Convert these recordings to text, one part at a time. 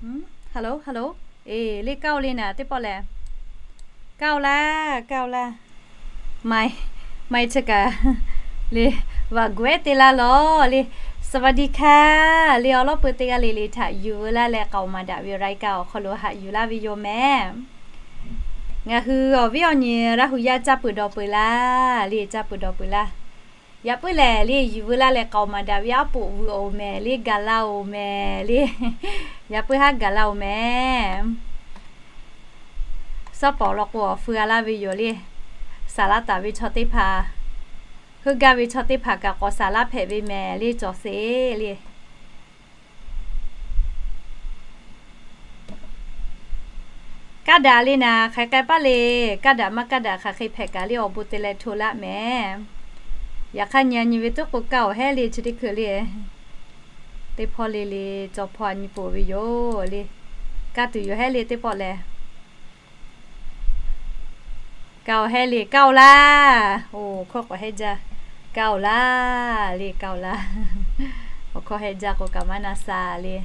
Hello, hello. Eˬ, le kaˇ-oˬ le naˍ teˇ pawˆ lehˬ. Kaˇ-oˬ laˇ, kaˇ-oˬ laˇ. Mai, mai chi kaꞈ le, vaꞈ guehˉ te laˇ lawˬ le. สวัสดีค่ะ le, awˬ lawn peuˬ teˇ g'aˇ le le htaꞈ yuˬ veu laˇ leh k'aoˍ maˍ daꞈ ve รายการ awˬ hk'aw lo haꞈ yuˬ laˇ ve yoˬ mehˍ. Ngaˬ hui awˬ viˉ awˬ nyi Laˇ hu yaˇ caˇ peuˬ dawˬ peuˬ laˇ le, caˇ peuˬ dawˬ peuˬ laˇ. Yaꞈ puiˉ lehˬ le, yuˬ veu laˇ leh k'aoˍ maˍ daꞈ ve aˉ poꞈ vuiˬ oˬ mehˍ le, gaˬ la oˬ mehˍ le. Yaꞈ puiˉ haˉ gaˬ la oˬ mehˍ. Sawˉ pawˍ law k'o awˬ feu a laˇ ve yoˬ le. Saˍ laˇ taˍ ve chaw teˇ hpaˍ, heuˆ gaˇ ve chaw teˇ hpaˍ kaꞈ k'awꞈ saˍ laˇ hpehꞈ ve mehˍ le, cawˬ sheˍ le. Kaˇ daꞈ le naˍ, hk'aˬ hk'e k'ai paˇ le. Kaˇ daꞈ maˇ kaˇ daꞈ hk'aˬ hk'e hpehꞈ kaꞈ le, awˬ bon te leh hto laˇ mehˍ. Yaꞈ hk'aˇ nyi a nyi ve tuˉ k'o kaˇ awˬ hehˉ le, chi teˇ hkui le. Teˇ hpawˇ le le, cawˬ hpawˇ a nyi poˬ ve yoˬ le. Kaˇ tuˬ yoˬ hehˉ le teˇ pawˆ lehˬ. Kaˇ awˬ hehˉ le, kaˇ-oˬ laˇ. Oˬ, hkawˇ k'awꞈ hehˉ jaˇ. Kaˇ-oˬ laˇ le, kaˇ-oˬ laˇ. Awˬ hkawˇ hehˉ jaˇ k'o kaꞈ maˇ na sha le.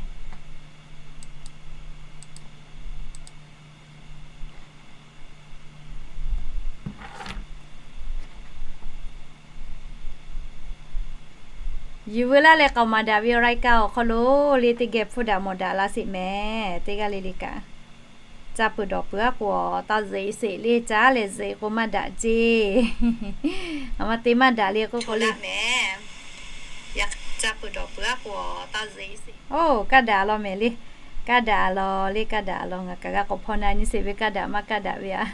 Yuˬ veu laˇ leh k'aoˍ maˍ daꞈ ve awˬ รายการ awˬ hk'aw lo le teˇ geh hpfuhˇ daꞈ mawˬ daꞈ laˇ sheˍ mehˍ. Teˇ g'aˇ le le kaꞈ, caˇ peuˬ dawˬ peuˬ aˉ k'o, taˇ zeꞈ sheˍ le, caˉ leh zeꞈ k'o maˇ daꞈ ceˇ. Aˬ ma te maˇ daꞈ le k'oˆ k'o le. Oˇ, kaˇ daꞈ law mehˍ le. Kaˇ daꞈ law le, kaˇ daꞈ law. Ngaˬ kaꞈ g'a k'awꞈ hpaw na nyi sheˍ ve kaˇ daꞈ maˇ kaˇ daꞈ ve a.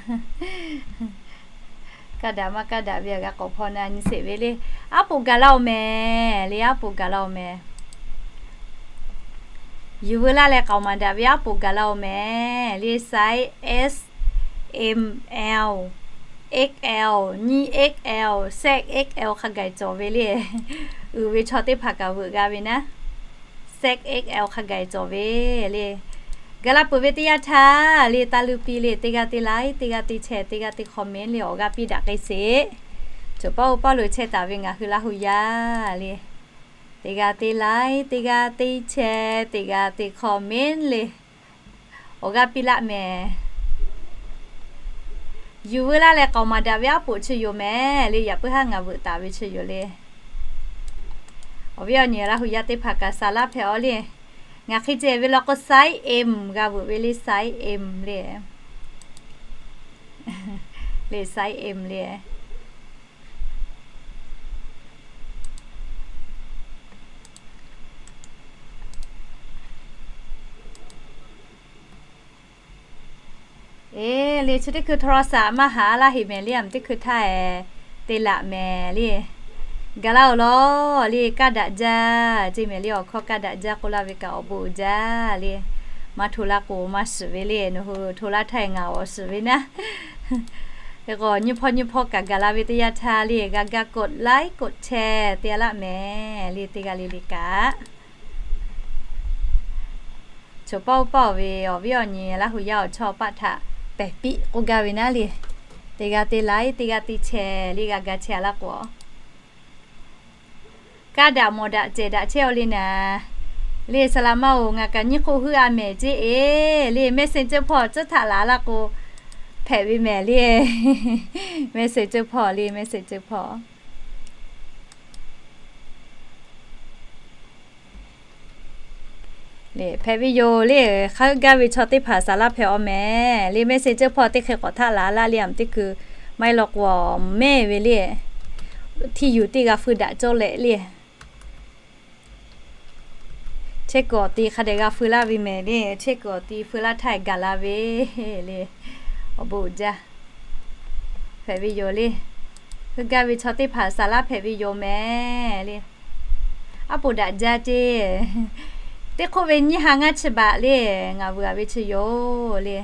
Kaˇ daꞈ maˇ kaˇ daꞈ ve a g'a k'awꞈ hpaw na nyi sheˍ ve le. Aˉ poꞈ gaˬ laˇ-oˬ mehˍ le, aˉ poꞈ gaˬ laˇ-oˬ mehˍ. Yuˬ veu laˇ leh k'aoˍ maˍ daꞈ ve aˉ poꞈ gaˬ laˇ-oˬ mehˍ le. Size S, M, L, X L, nyiˇ X L, Z X L hk'a gaˬ cawˬ ve le. Uiˍ ve chaw teˇ hpaˍ kaꞈ veuꞈ g'a ve naˉ, Z X L hk'a gaˬ cawˬ ve le. Gaˬ la peuˬ ve teˇ yanˇ htaˇ le, taˇ luˇ piˇ le, teˇ g'aˇ teˇ like, teˇ g'aˇ teˇ share, teˇ g'aˇ teˇ comment le awˬ g'aˇ piˇ daꞈ k'ai sheˍ. Cawˬ pawˆ oˇ pawˆ lo chehˇ taˍ ve ngaˬ hui Laˇ hu yaˇ le, teˇ g'aˇ teˇ like, teˇ g'aˇ teˇ share, teˇ g'aˇ teˇ comment le awˬ g'aˇ piˇ laˆ mehˍ. Yuˬ veu laˇ leh k'aoˍ maˍ daꞈ ve aˉ poꞈ chi yoˬ mehˍ le. Yaꞈ puiˉ haˉ ngaˬ veuꞈ taˍ ve chi yoˬ le. Awˬ viˉ awˬ nyi Laˇ hu yaˇ teˇ hpaˍ kaꞈ saˍ laˇ hpehꞈ-aw le. Ngaˬ hk'e ceh ve law k'o size M g'a veuꞈ ve le, size M le. Le size M le. Eˬ, le chi teˇ hkui โทรศัพท์ maˇ haꞈ laˇ heˍ mehˍ le, aˬ teˇ hkui htaˇ te laꞈ mehˍ le. Gaˬ laˇ-oˬ lawˬ le, kaˇ daꞈ jaˇ ceˇ mehˍ le. Awˬ hkawˇ kaˇ daꞈ jaˇ k'oˆ laˇ ve kaꞈ awˬ bon uiˍ jaˇ le. Maˇ hto laˇ k'o maˇ shiˍ ve le, nawˬ hui hto laˇ htaˇ ngaˬ awˬ shiˍ ve naˉ. Hk'e k'o nyiˇ hpawˇ nyiˇ hpawˇ kaꞈ gaˬ la ve teˇ yanˇ htaˇ le, g'a ga กดไลค์ กดแชร์ te a laˆ mehˍ le, teˇ g'aˇ le le kaꞈ. Cawˬ pawˆ oˇ pawˆ ve awˬ viˉ awˬ nyi Laˇ hu yaˇ awˬ chawˇ paˆ htaꞈ pehˬ piˆ k'oˆ gaˇ ve naˉ le. Teˇ g'aˇ teˇ like, teˇ g'aˇ teˇ share le g'a ga chehˇ a laˇ k'o, kaˇ daꞈ mawˬ daꞈ cehˬ daꞈ chehˇ-aw le naˍ. Le saˍ laꞈ ma-oˬ, ngaˬ kaꞈ nyiˇ hk'oˆ huiˉ a mehˍ ceˇ e. Le message ceuˬ hpawˇ tcuhˉ htaꞈ laˬ laˇ k'o hpehꞈ ve mehˍ le. Message ceuˬ hpawˇ le, message ceuˬ hpawˇ le hpehꞈ ve yoˬ le. Hk'a gaˇ ve chaw teˇ hpaˍ saˍ laˇ hpehꞈ-aw mehˍ le. Message ceuˬ hpawˇ teˇ hk'e k'awꞈ htaˆ laˬ laˇ le, aˬ teˇ hkui maˇ heˆ law k'o mehˇ ve le. Hteˇ yuˬ teˇ g'a feu daꞈ cawˇ leh le. Chehˇ kuiˬ awˬ ti hk'a dehꞈ g'a feu laˇ ve mehˍ le. Chehˇ kuiˬ awˬ ti feu laˇ htaˇ gaˬ la ve le. Awˬ bon uiˍ jaˇ hpehꞈ ve yoˬ le. Heuˆ gaˇ ve chaw teˇ hpaˍ saˍ laˇ hpehꞈ ve yoˬ mehˍ le. Aˉ poꞈ daꞈ jaˇ ceˇ. Teˇ hk'oˆ ve nyiˇ ha ngaˇ chi baꞈ le, ngaˬ vuiˬ a ve chi yoˬ le.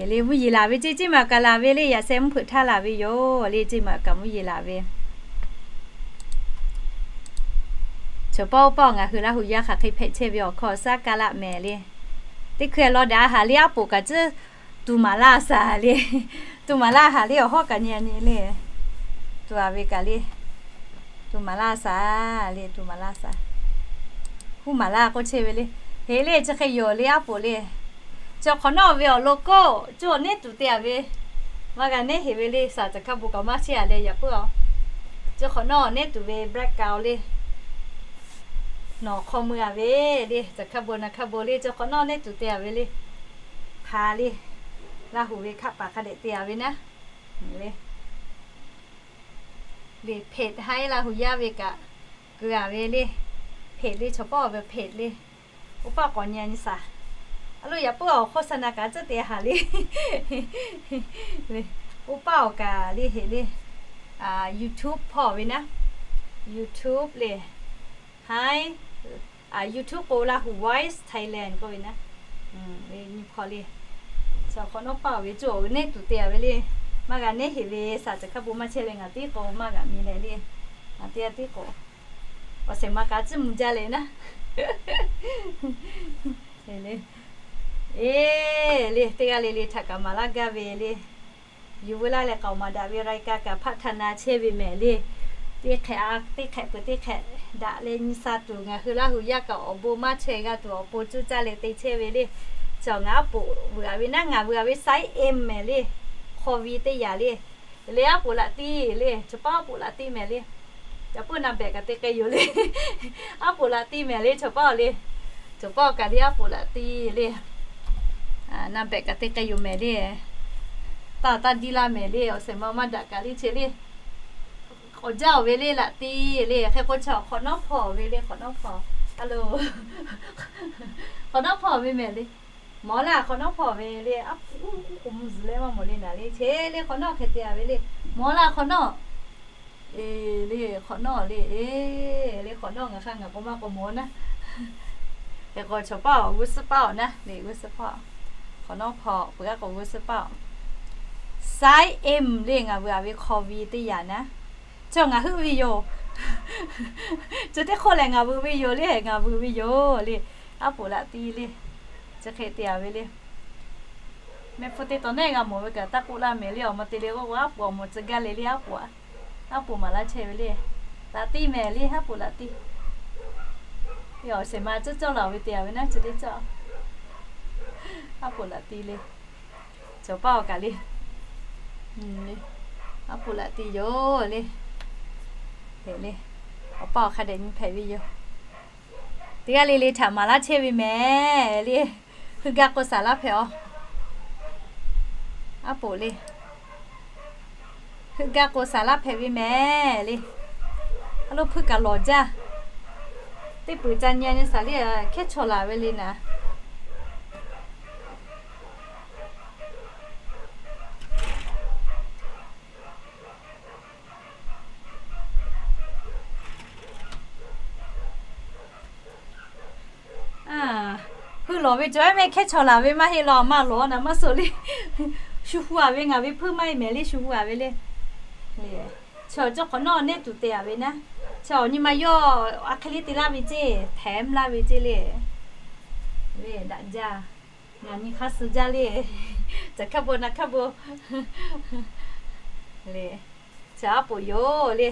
Le mvuhˇ yeˬ laˬ ve ceˇ, ceˇ maˬ kaꞈ laˬ ve le, yaꞈ sheh mvuhˇ hpeuꞈ htaˇ laˬ ve yoˬ le, ceˇ maˬ kaꞈ mvuhˇ yeˬ laˬ ve. Cawˬ pawˆ oˇ pawˆ ngaˬ hui Laˇ hu yaˇ hk'aˬ hk'e hpehꞈ chehˇ ve awˬ hkawˇ shaˉ kaˇ laˆ mehˍ le. Teˇ hkui law daꞈ haˍ le, aˉ poꞈ kaꞈ tcuhˉ tuˬ maˍ laˇ shaˍ le. Tuˬ maˍ laˇ haˍ le, awˬ hawˉ kaꞈ nyi a nyi le. Tuˬ a ve kaꞈ le, tuˬ maˍ laˇ shaˍ le, tuˬ maˍ laˇ shaˍ. Huˉ maˍ laˇ k'oˆ chehˇ ve le. Heˍ le, chi hk'e yoˬ le aˉ poꞈ le. Chi hk'awꞈ nawˉ ve awˬ lawn k'o, cawˬ neˉ tuˬ te-a ve, maˇ g'a neˉ heˍ ve le, saˍ caˬ hkaˇ bon kaꞈ maˇ chehˇ-a leh yaꞈ puiˉ-a. Chi hk'awꞈ nawˉ neˉ tuˬ ve black kaꞈ-o le, nawˬ hk'aw mui-a ve le, caˬ hkaˇ bon naˬ hkaˇ bon le, chi hk'awꞈ nawˉ neˉ tuˬ te-a ve le. Hk'a le, Laˇ huˍ ve hkaˆ paˍ hk'a dehꞈ te-a ve naˉ le. Le hpeꞈ haiˉ Laˇ huˍ yaˇ ve kaꞈ keu-a ve le. Hpeꞈ le, chaw pawˆ ve hpeꞈ le. Oˇ paˆ k'awꞈ nyi nyi saˍ. A lo yaꞈ puiˉ awˬ hk'oˆ saˍ naˍ kaꞈ tcuhˉ te haˍ le. Oˇ paˆ awˬ kaꞈ le heˍ le. YouTube hpawˇ ve naˉ. YouTube le. Haiˉ, YouTube k'o Laˇ huˍ Voice Thailand k'oˆ ve naˉ. Ve nyi hk'aw le. Chi hk'awꞈ nawˉ paˆ-o ve cawˬ neˉ tuˬ te-a ve le. Maˇ g'a neˉ heˍ ve, saˍ caˬ hkaˇ bon maˇ chehˇ leh ngaˬ tiˉ k'o maˇ g'a mi leh le. Ngaˬ teˇ g'aˇ tiˉ k'o, awˬ shehˍ ma kaꞈ tcuhˉ mvuh jaˇ leh naˉ. Eˬ le, teˇ g'aˇ le le htaꞈ kaꞈ maˍ laˇ gaˇ ve le. Yuˬ veu laˇ leh k'aoˍ maˍ daꞈ ve รายการ kaꞈ hpaˆ htaꞈ na chehˇ ve mehˍ le. Teˇ hk'ehꞈ a teˇ hk'ehꞈ peuˬ teˇ hk'ehꞈ daꞈ leh nyi sa tuˬ, ngaˬ hui Laˇ huˍ yaˇ kaꞈ awˬ bon maˇ chaweh g'a tuˬ awˬ pon cuˇ caˇ leh te chehˇ ve le. Chi ngaˬ aˉ poꞈ veuꞈ-a ve naˉ, ngaˬ veuꞈ-a ve size M mehˍ le. Hk'aw vi teˇ yaꞈ le. Le aˉ poꞈ laꞈ ti le, chaw paˆ aˉ poꞈ laꞈ ti mehˍ le. Yaꞈ puiˉ na behꞈ kaꞈ te k'ai yoˬ le. Aˉ poꞈ laꞈ ti mehˍ le, chaw paˆ-o le. Chaw paˆ-o kaꞈ le aˉ poꞈ laꞈ ti le. Na behꞈ kaꞈ te k'ai yoˬ mehˍ le. Taˇ taˇ diˇ laˇ mehˍ le, awˬ shehˍ ma maˇ daꞈ kaꞈ le che le. K'awꞈ jaˇ-oˬ ve le laꞈ ti le, hk'e k'o chi hk'awꞈ nawˉ hpawˇ ve le, hk'awꞈ nawˉ hpawˇ. A lo, hk'awꞈ nawˉ hpawˇ ve mehˍ le. Mawˬ laˇ hk'awꞈ nawˉ hpawˇ ve le, aˉ poꞈ k'oˍ mvuh zuhˬ leh maˇ mawˬ le naˍ le, che le hk'awꞈ nawˉ hk'e te-a ve le. Mawˬ laˇ hk'awꞈ nawˉ. Eˬ le, hk'awꞈ nawˉ le, eˬ le, hk'awꞈ nawˉ ngaˬ hk'a ngaˬ k'o maˇ k'awꞈ mawˬ naˉ. Hk'e k'o chaw paˆ-o g'uˇ suhˉ paˆ-oˬ naˉ le, g'uˇ suhˉ paˆ-oˬ. Hk'awꞈ nawˉ hpawˇ peuˬ-a k'o g'uˇ suhˉ paˆ-oˬ. Size M le, ngaˬ veuꞈ-a ve hk'aw vi teˇ yaꞈ naˉ. Chi ngaˬ heuˆ ve yoˬ. Chi teˇ hk'oˆ lehˬ ngaˬ veuꞈ ve yoˬ le, ngaˬ veuꞈ ve yoˬ le. Aˉ poꞈ laꞈ ti le. Chi hk'e te-a ve le. Mehˆ hpu teˇ tawn neˉ g'a mawˬ ve kaꞈ taˇ k'oˆ laˇ mehˍ le, awˬ ma te le k'o k'o aˉ poꞈ awˬ moˍ tcuh gaˇ le le aˉ poꞈ. Aˉ poꞈ maˍ laˇ chehˇ ve le. Laꞈ ti mehˍ le, aˉ poꞈ laꞈ ti. Awˬ shehˍ ma cuˉ cawˇ laˬ ve te-a ve naˉ, chi teˇ cawˇ. Aˉ poꞈ laꞈ ti le. Chaw paˆ-o kaꞈ le. Aˉ poꞈ laꞈ ti yoˬ le. Hpehꞈ le. Awˬ paˆ awˬ hk'a dehꞈ nyi hpehꞈ ve yoˬ. Teˇ g'aˇ le le htaꞈ maˍ laˇ chehˇ ve mehˍ le. Heuˆ gaˇ k'o saˍ laˇ hpehꞈ-aˬ. Aˉ poꞈ le. Heuˆ gaˇ k'o saˍ laˇ hpehꞈ ve mehˍ le. A lo hpuiˇ kaꞈ lawˬ jaˇ. Teˇ peuˬ ca nyi nyi saˍ le, hkehˉ chawˬ laˬ ve le naˍ. Heuˆ lawˬ ve cawˬ-eˬ mehˆ hkehˉ chawˬ laˬ ve maˇ heˆ law, maˇ lawˬ naˍ maˇ suh le. Shu hu-a ve ngaˬ ve hpuiˇ maˇ heˆ mehˍ le, shu hu-a ve le. Chi awˬ cawˇ hk'awꞈ nawˉ neˉ tuˬ te-a ve naˉ. Chi awˬ nyi ma yawˇ a hk'e le te laˇ ve ceˇ, htaꞈ mvuh laˇ ve ceˇ le. Le daꞈ jaˇ. Ngaˬ nyi hk'aˇ suh jaˇ le. Caˬ hkaˇ bon naˍ hkaˇ bon le. Chi aˉ poꞈ yoˬ le.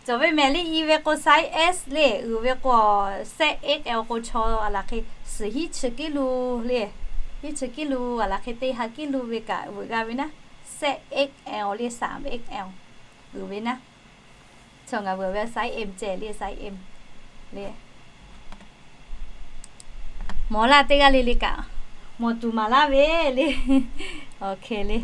Cawˬ ve mehˍ le, i ve k'o size S le, uiˍ ve k'o size X L k'o chaw a laˬ hk'e suhˍ hiˉ chi kiˉ lu le. Hiˉ chi kiˉ lu a laˬ hk'e teˇ ha kiˉ lu ve kaꞈ veuꞈ g'a ve naˉ. Size X L le, size X L uiˍ ve naˉ. Chaw ngaˬ veuꞈ ve size M ceh le, size M le. Mawˬ laˇ teˇ g'aˇ le le kaꞈ, mawˬ tuˬ maˍ laˇ ve le. Oˇ hk'e le.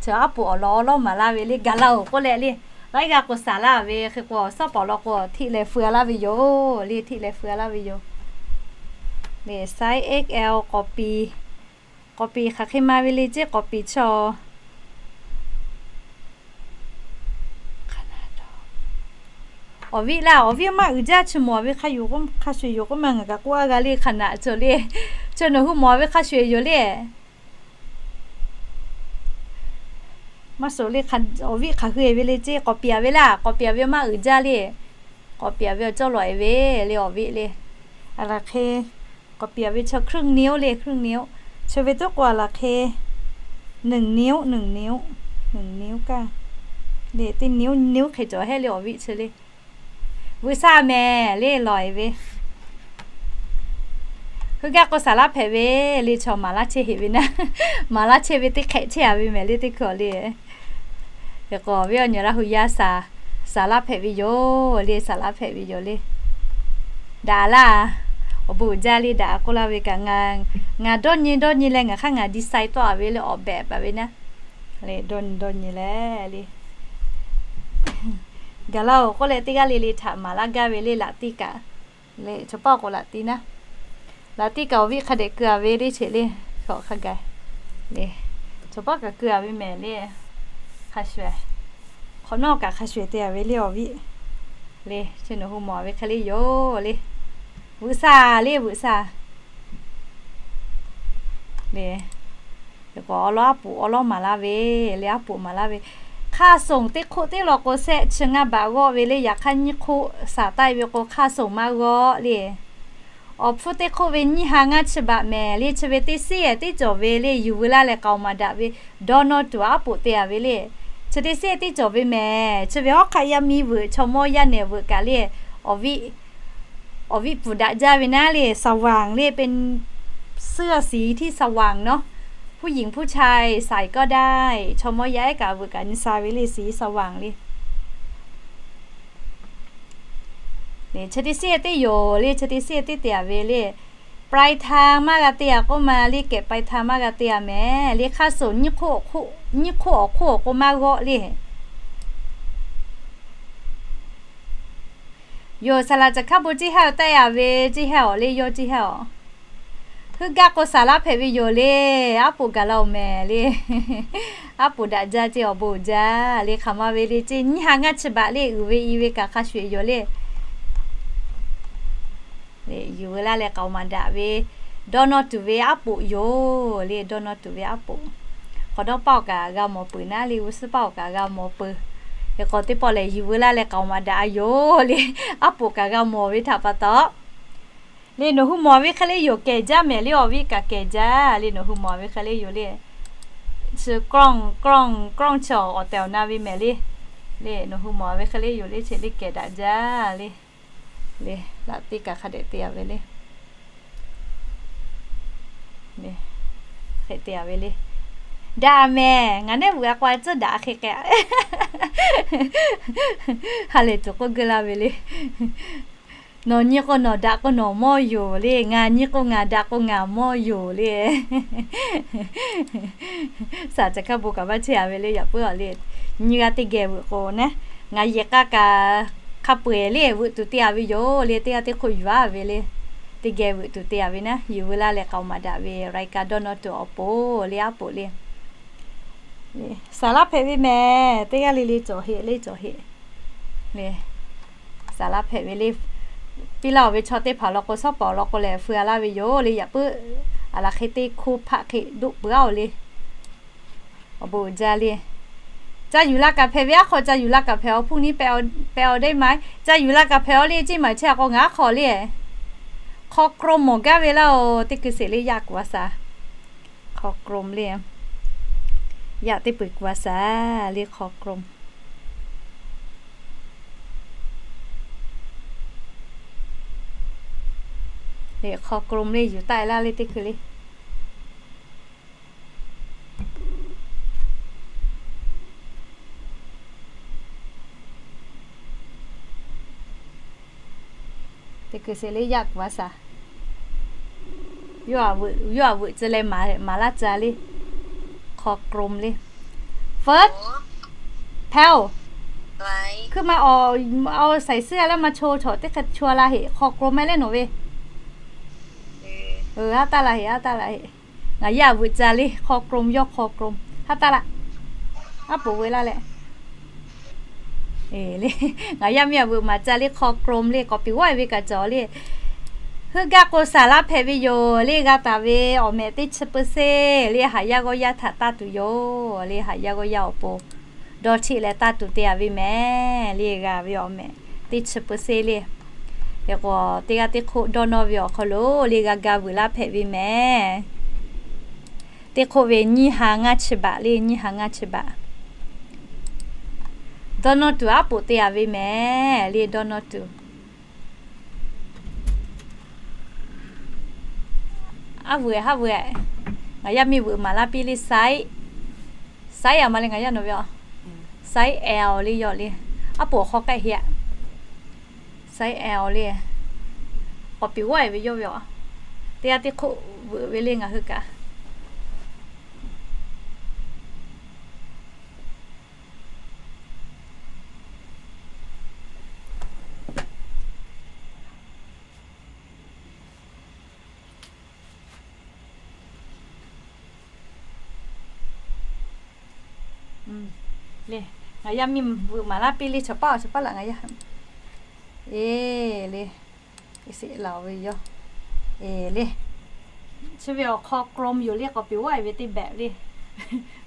Chaw aˉ poꞈ awˬ lawn awˬ lawˉ maˍ laˇ ve le, gaˬ laˇ-oˬ k'oˆ leh le. Laiˉ g'aˇ k'o saˍ laˇ ve hk'e k'o, awˬ suhˉ paˍ awˬ lawn k'o hteˇ leh feu-a laˇ ve yoˬ le, hteˇ leh feu-a laˇ ve yoˬ. Size X L k'awꞈ piˍ, k'awꞈ piˍ hk'aˬ hk'e ma ve le ceˇ, k'awꞈ piˍ chaw. Awˬ viˆ laˇ, awˬ viˆ maˇ uiˍ jaˇ, chi mawˬ ve hk'a shuˍ yoˬ k'oˆ ma ngaˬ kaꞈ k'oˆ-a g'a le, hk'aˬ naꞈ cawˬ le. Chi nawˬ hui mawˬ ve hk'a shuˍ yoˬ le. Maˇ suhˍ le, awˬ viˆ hk'aˬ hui-e ve le ceˇ, k'awꞈ piˍ-a ve laˇ, k'awꞈ piˍ-a ve maˇ uiˍ jaˇ le. K'awꞈ piˍ-a ve awˬ cawˇ lawꞈ-e ve le, awˬ viˆ le. A laˬ hk'e k'awꞈ piˍ-a ve chaw ครึ่งนิ้ว le, ครึ่งนิ้ว. Chi ve tuˉ k'o a laˬ hk'e หนึ่งนิ้ว หนึ่งนิ้ว หนึ่งนิ้ว kaˇ le, teˇ นิ้ว นิ้ว hk'e cawˬ hehˆ le awˬ viˆ chi le. Veuꞈ shaˆ mehˍ le lawˬ-e ve. Heuˆ gaˇ k'o, saˍ laˇ hpehꞈ ve le. Chaw maˍ laˇ chehˇ heꞈ ve naˆ, maˍ laˇ chehˇ ve teˇ hk'ehꞈ chehˇ a ve mehˍ le, teˇ hkui le. Hk'e k'o, awˬ viˉ awˬ nyi Laˇ hu yaˇ saˍ, saˍ laˇ hpehꞈ ve yoˬ le, saˍ laˇ hpehꞈ ve yoˬ le. Daꞈ laˇ, awˬ bon uiˍ jaˇ le, daꞈ k'oˆ laˇ ve kaꞈ, ngaˬ dawˇ nyi dawˇ nyi leh ngaˬ hk'aˇ ngaˬ decide tawˆ a ve le, awˬ behꞈ paˍ ve naˆ. Dawˇ nyi dawˇ nyi leh le, gaˬ laˇ-oˬ k'oˆ leh teˇ g'aˇ le le htaꞈ maˍ laˇ gaˇ ve le, laꞈ tiˇ kaꞈ. Le chaw paˆ k'o laꞈ tiˇ naˆ, laꞈ tiˇ kaꞈ awˬ viˉ hk'a dehꞈ keu a ve le, cheꞈ le, hk'aw hk'a gaˬ le, chaw paˆ kaꞈ keu a ve mehˍ le. Hk'a shuˍ, hk'awꞈ nawˉ kaꞈ hk'a shuˍ te a ve le awˬ viˉ. Le chi nawˬ hui mawˬ ve hk'e le yoˬ le. Veuꞈ sha le, veuꞈ sha le. Awˬ lawn aˉ poꞈ awˬ lawn maˍ laˇ ve le, aˉ poꞈ maˍ laˇ ve. Hk'aˇ sonˍ teˇ hk'oˆ teˇ law k'o shehˆ chi ngaˇ baꞈ g'awˆ ve le, yaꞈ hk'aˇ nyiˇ hk'oˆ saˍ taˆ e ve k'o hk'aˇ sonˍ maˇ g'awˆ le. Awˬ hpfuhˇ teˇ hk'oˆ ve nyiˇ ha ngaˇ chi baꞈ mehˍ le, chi ve teˇ seˉ ehˍ teˇ cawˬ ve le, yuˬ veu laˇ leh k'aoˍ maˍ daꞈ ve Donald Trump aˉ poꞈ te a ve le. Chi teˇ seˉ ehˍ teˇ cawˬ ve mehˍ, chi ve hawˉ hk'aˆ yaˇ miˇ veuꞈ chaw mawˇ yaˇ nehˬ veuꞈ kaꞈ le, awˬ viˉ, awˬ viˉ puˍ daꞈ jaˇ ve naˉ le, สว่าง le, เป็นเสื้อสีที่สว่างเนาะ ผู้หญิงผู้ชายใส่ก็ได้ chaw mawˇ yaˇ ehˉ kaꞈ veuꞈ kaꞈ nyi sha ve le, สีสว่าง le. Chi teˇ seˉ teˇ yoˬ le, chi teˇ seˉ teˇ te a ve le. ปลายทาง maˇ g'a te a k'oˆ ma le, kehˬ ปลายทาง maˇ g'a te a mehˍ le, hk'aˇ sonˍ nyiˇ hk'oˆ awˬ hk'oˆ awˬ k'o maˇ g'awˆ le. Yoˬ, saˍ laꞈ caˬ hkaˇ bon ceˇ haˉ taˆ a ve, ceˇ haˉ awˬ le, yawˇ ceˇ haˉ awˬ. Heuˆ gaˇ k'o saˍ laˇ hpehꞈ ve yoˬ le, aˉ poꞈ gaˬ la-oˬ mehˍ le. Aˉ poꞈ daꞈ jaˇ ceˇ, awˬ bon uiˍ jaˇ le, hk'aˬ ma ve le ceˇ, nyiˇ ha ngaˇ chi baꞈ le, uiˍ ve i ve kaꞈ hk'a shuˍ yoˬ le. Yuˬ veu laˇ leh k'aoˍ maˍ daꞈ ve, dawˇ nawˇ tuˬ ve aˉ poꞈ yoˬ le, dawˇ nawˇ tuˬ ve aˉ poꞈ. Hk'awꞈ dawˇ paˆ awˬ kaꞈ g'a mawˬ peuˬ naˉ le, g'uˇ suhˉ paˆ awˬ kaꞈ g'a mawˬ peuˬ. Hk'e k'o teˇ pawˆ lehˬ yuˬ veu laˇ leh k'aoˍ maˍ daꞈ a yoˬ le, aˉ poꞈ kaꞈ g'a mawˬ ve htaꞈ pa taw le, nawˬ hui mawˬ ve hk'e le yoˬ, kehˬ jaˇ mehˍ le, awˬ viˉ kaꞈ kehˬ jaˇ le, nawˬ hui mawˬ ve hk'e le yoˬ le. Chi กล้อง กล้อง กล้อง chi awˬ tehˬ awˬ na ve mehˍ le. Le nawˬ hui mawˬ ve hk'e le yoˬ le, chi le kehˬ daꞈ jaˇ le. Le laꞈ teˇ kaꞈ hk'a dehꞈ te a ve le. Hk'e te a ve le. Daꞈ mehˍ, ngaˬ nehˉ vuꞈ a k'o a tcuhˇ daꞈ hk'e k'ai. Ha lehˬ tuˬ k'oˆ geu laˇ ve le. Nawˬ nyi k'o nawˬ daꞈ k'o nawˬ mawˇ yoˬ le, ngaˬ nyi k'o ngaˬ daꞈ k'o ngaˬ mawˇ yoˬ le. Saˍ caˬ hkaˇ bon kaꞈ maˇ chehˇ a ve le, yaꞈ puiˉ a le. Nyi g'a teˇ geh veuꞈ k'o naˉ, ngaˬ yehˬ k'a kaꞈ hk'a peu-eˬ le, veuꞈ tuˬ te a ve yoˬ le, teˇ g'aˇ teˇ hk'oˆ yuˬ a ve le. Teˇ geh veuꞈ tuˬ te a ve naˉ, yuˬ veu laˇ leh k'aoˍ maˍ daꞈ ve รายการ dawˇ nawˇ tuˬ awˬ pon le, aˉ poꞈ le. Saˍ laˇ hpehꞈ ve mehˍ, teˇ g'aˇ le le cawˬ heˆ le, cawˬ heˆ le. Saˍ laˇ hpehꞈ ve le. Piˇ laˇ-oˬ ve chaw teˇ hpaˍ law k'o, shawˉ paˍ law k'o lehˬ, feu a laˇ ve yoˬ le. Yaꞈ puiˉ a laˬ hk'e teˇ hkoˇ hpaˆ hk'e doˆ peuˬ-a-oˬ le. Awˬ bon uiˍ jaˇ le. Ca yuˬ la kaꞈ hpehꞈ ve, aˉ hk'aw ca yuˬ la kaꞈ hpehꞈ-aw, พรุ่งนี้ไปเอา ไปเอาได้ไหม? Ca yuˬ la kaꞈ hpehꞈ-aw le, ceˇ maˬ chehˇ a k'o ngaˬ aˉ hk'aw le. Hk'aw krom mawˬ gaˇ ve laˇ-oˬ, teˇ hkui sheˍ le yaˇ kuˬ a shaˍ. Hk'aw krom le. Yaˇ teˇ peuˬ kuˬ a shaˍ le, hk'aw krom. Hk'aw krom le yuˬ taˆ e laˇ le teˇ hkui le. Teˇ hkui sheˍ le yaˇ kuˬ a shaˍ. Yawˇ a veuꞈ, yawˇ a veuꞈ tcuh leh maˍ laˇ tcuh le. Hk'aw krom le. First, แพลว ขึ้นมา awˬ, awˬ ใส่เสื้อแล้วมาโชว์ chaw teˇ hk'e chu la heꞈ, hk'aw krom meh leh nawˬ ve. Haˉ taˇ la heꞈ, haˉ taˇ la heꞈ. Ngaˬ yaˇ veuꞈ tcuh le, hk'aw krom, yawˇ hk'aw krom. Haˉ taˇ la. Aˉ poꞈ veuꞈ laˇ leh. Ngaˬ yaˇ miˇ a veuꞈ maˍ tcuh le, hk'aw krom le, k'awꞈ piˍ g'awˇ e ve kaꞈ cawˬ le. Heuˆ gaˇ k'o saˍ laˇ hpehꞈ ve yoˬ le, g'a taˍ ve awˬ mehꞈ teˇ chi เปอร์เซ็นต์ le, haꞈ yaˇ g'awˇ yaˇ htaꞈ taˇ tuˬ yoˬ le, haꞈ yaˇ g'awˇ yaˇ awˬ pon dawˇ cheˆ leh taˇ tuˬ te a ve mehˍ le, g'a ve awˬ mehꞈ teˇ chi เปอร์เซ็นต์ le. Hk'e k'o teˇ g'aˇ teˇ hk'oˆ dawˇ nawˇ ve awˬ hk'aw lo le g'a ga vuiˬ laˇ hpehꞈ ve mehˍ. Teˇ hk'oˆ ve nyiˇ ha ngaˇ chi baꞈ le, nyiˇ ha ngaˇ chi baꞈ. Dawˇ nawˇ tuˬ aˉ poꞈ te a ve mehˍ le, dawˇ nawˇ tuˬ. Aˉ vuiˬ haˉ vuiˬ. Ngaˬ yaˇ miˇ veuꞈ maˍ laˇ piˇ le, size, size a ma le ngaˬ yaˇ nawˬ ve a. Size L le yoˬ le. Aˉ poꞈ awˬ hk'aw k'ehˆ heˆ a. Size L le. K'awꞈ piˍ waiˇ ve yawˇ ve a. Teˇ g'aˇ teˇ hk'oˆ veuꞈ ve le ngaˬ hui kaꞈ. Le, ngaˬ yaˇ miˇ veuꞈ maˍ laˇ piˇ le, chaw paˉ awˬ chaw paˉ laꞈ ngaˬ yaˇ. Eˬ le, eˬ sheˍ laˬ ve yoˬ. Eˬ le, chi ve awˬ hk'aw กลม yoˬ le, k'awꞈ piˍ waiˇ ve teˇ behꞈ le.